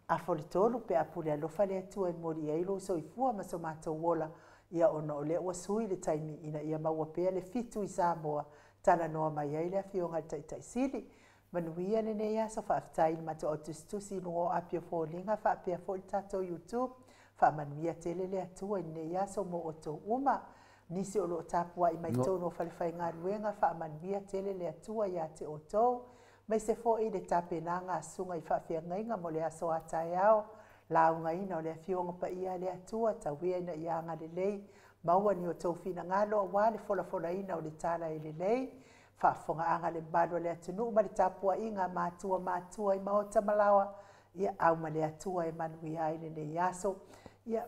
Afa o le tolu, pe a pule alofa le Atua e momoli i ai lou soifua ma so matou ola, ia ona o lea ua sui le taimi ina ia maua pea le fitu i Samoa, talanoa mai ai le Afioga i le Taitai Sili. Manuia lenei aso, faafetai i le matou au tusitusi i luga o api o foliga faapea foi le tatou YouTube. Faamanuia tele le Atua i lenei aso mo outou uma. Nisi o lo o tapuai mai totonu o falefaigaluega, faamanuia tele le Atua ia te outou. Aemaise foi le tapenaga a susuga i faafeagaiga mo le aso a taeao, laugaina o le Afioga Paia a le Atua, tauia ina ia agalelei, maua ni o outou finagalo aua le folafolaina o le tala e lelei, faafofogaaga a le mamalu o le atunuu ma le tapuaiga a matua matua i maota ma laoa, ia au ma le Atua e manuia ai lenei aso. Ia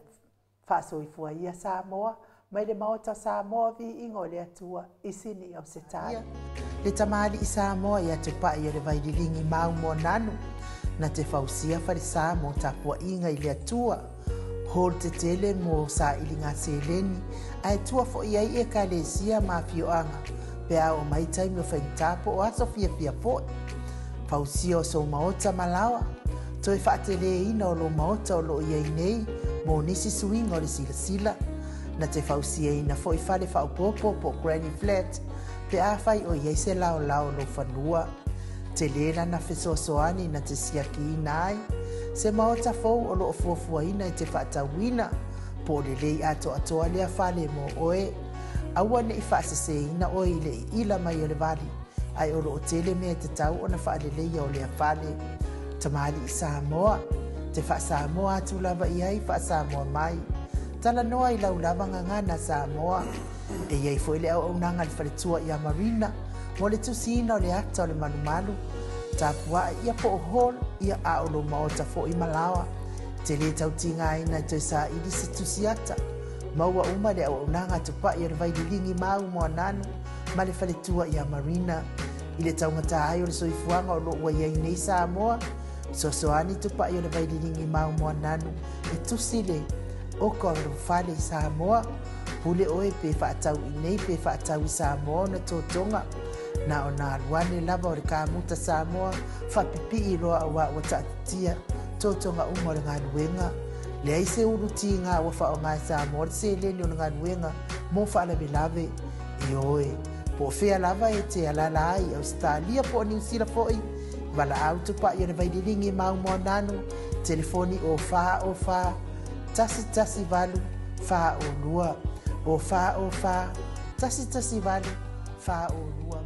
Faasoifua ia Samoa, mai le Maota o Samoa, viiga o le Atua i sini o se tai. Le tamalii Samoa ia Tupai o le Vaililigi mau Moananu, na te fausia falesa mo tapuaiga i le Atua, hall tetele mo sailiga seleni, ae tua foi ai Ekalesia ma afioaga pe a oo mai taimi o faigata po o aso fiafia foi. Fausia o sou maota ma laoa, toe faateleina o lou maota o lo o i ai nei mo nisi suiga o le silasila. Na te fausiaina foi fale faaopoopo po o granny flat pe afai o i ai se laolao o lou fanua. Tele lana fesoasoani na te siakiina ai se maota fou o lo o fuafuaina e te faatauina po o lelei atoatoa lea fale mo oe. Aua ne i faaseseina oe i le iila mai o le vali, ae o lo o tele mea e tatau ona faaleleia o lea fale. Tamalii Samoa, te faa-Samoa atu lava i ai, faa-Samoa mai. Talanoa i lau lava gagana Samoa. E i ai foi le auaunaga a le faletua ia Marina mo le tusiina o le ata o le malumalu, tapuae ia po o hall ia a o lou maota foi ma laoa. Te lē tau tigaina e toe saili se tusi ata. Maua uma le auaunaga a Tupai o le Vaililigi mau Moananu ma le faletua ia Marina. I le taugata ai o le soifuaga o lo o ua i ai nei Samoa, fesoasoani Tupai o le Vaililigi mau Moananu e tusi le oka o lou fale i Samoa. Pule oe pe faatau i nei pe faatau i Samoa ona totoga. Na ona alu ane lava o le kamuta Samoa faapipii loa auā ua taatitia totoga uma o le galuega. Leai se ulu tiga ua faaaoga e Samoa le seleni o le galuega mo faalavelave. Ioe, po o fea lava e te alaala ai i Ausetalia po o Niu Sila foi, valaau Tupai o le Vaililigi mau Moananu, telefoni o 4 o 4 1 1 8 4 o 2, o 4 o 4 1 1 8 4 o 2.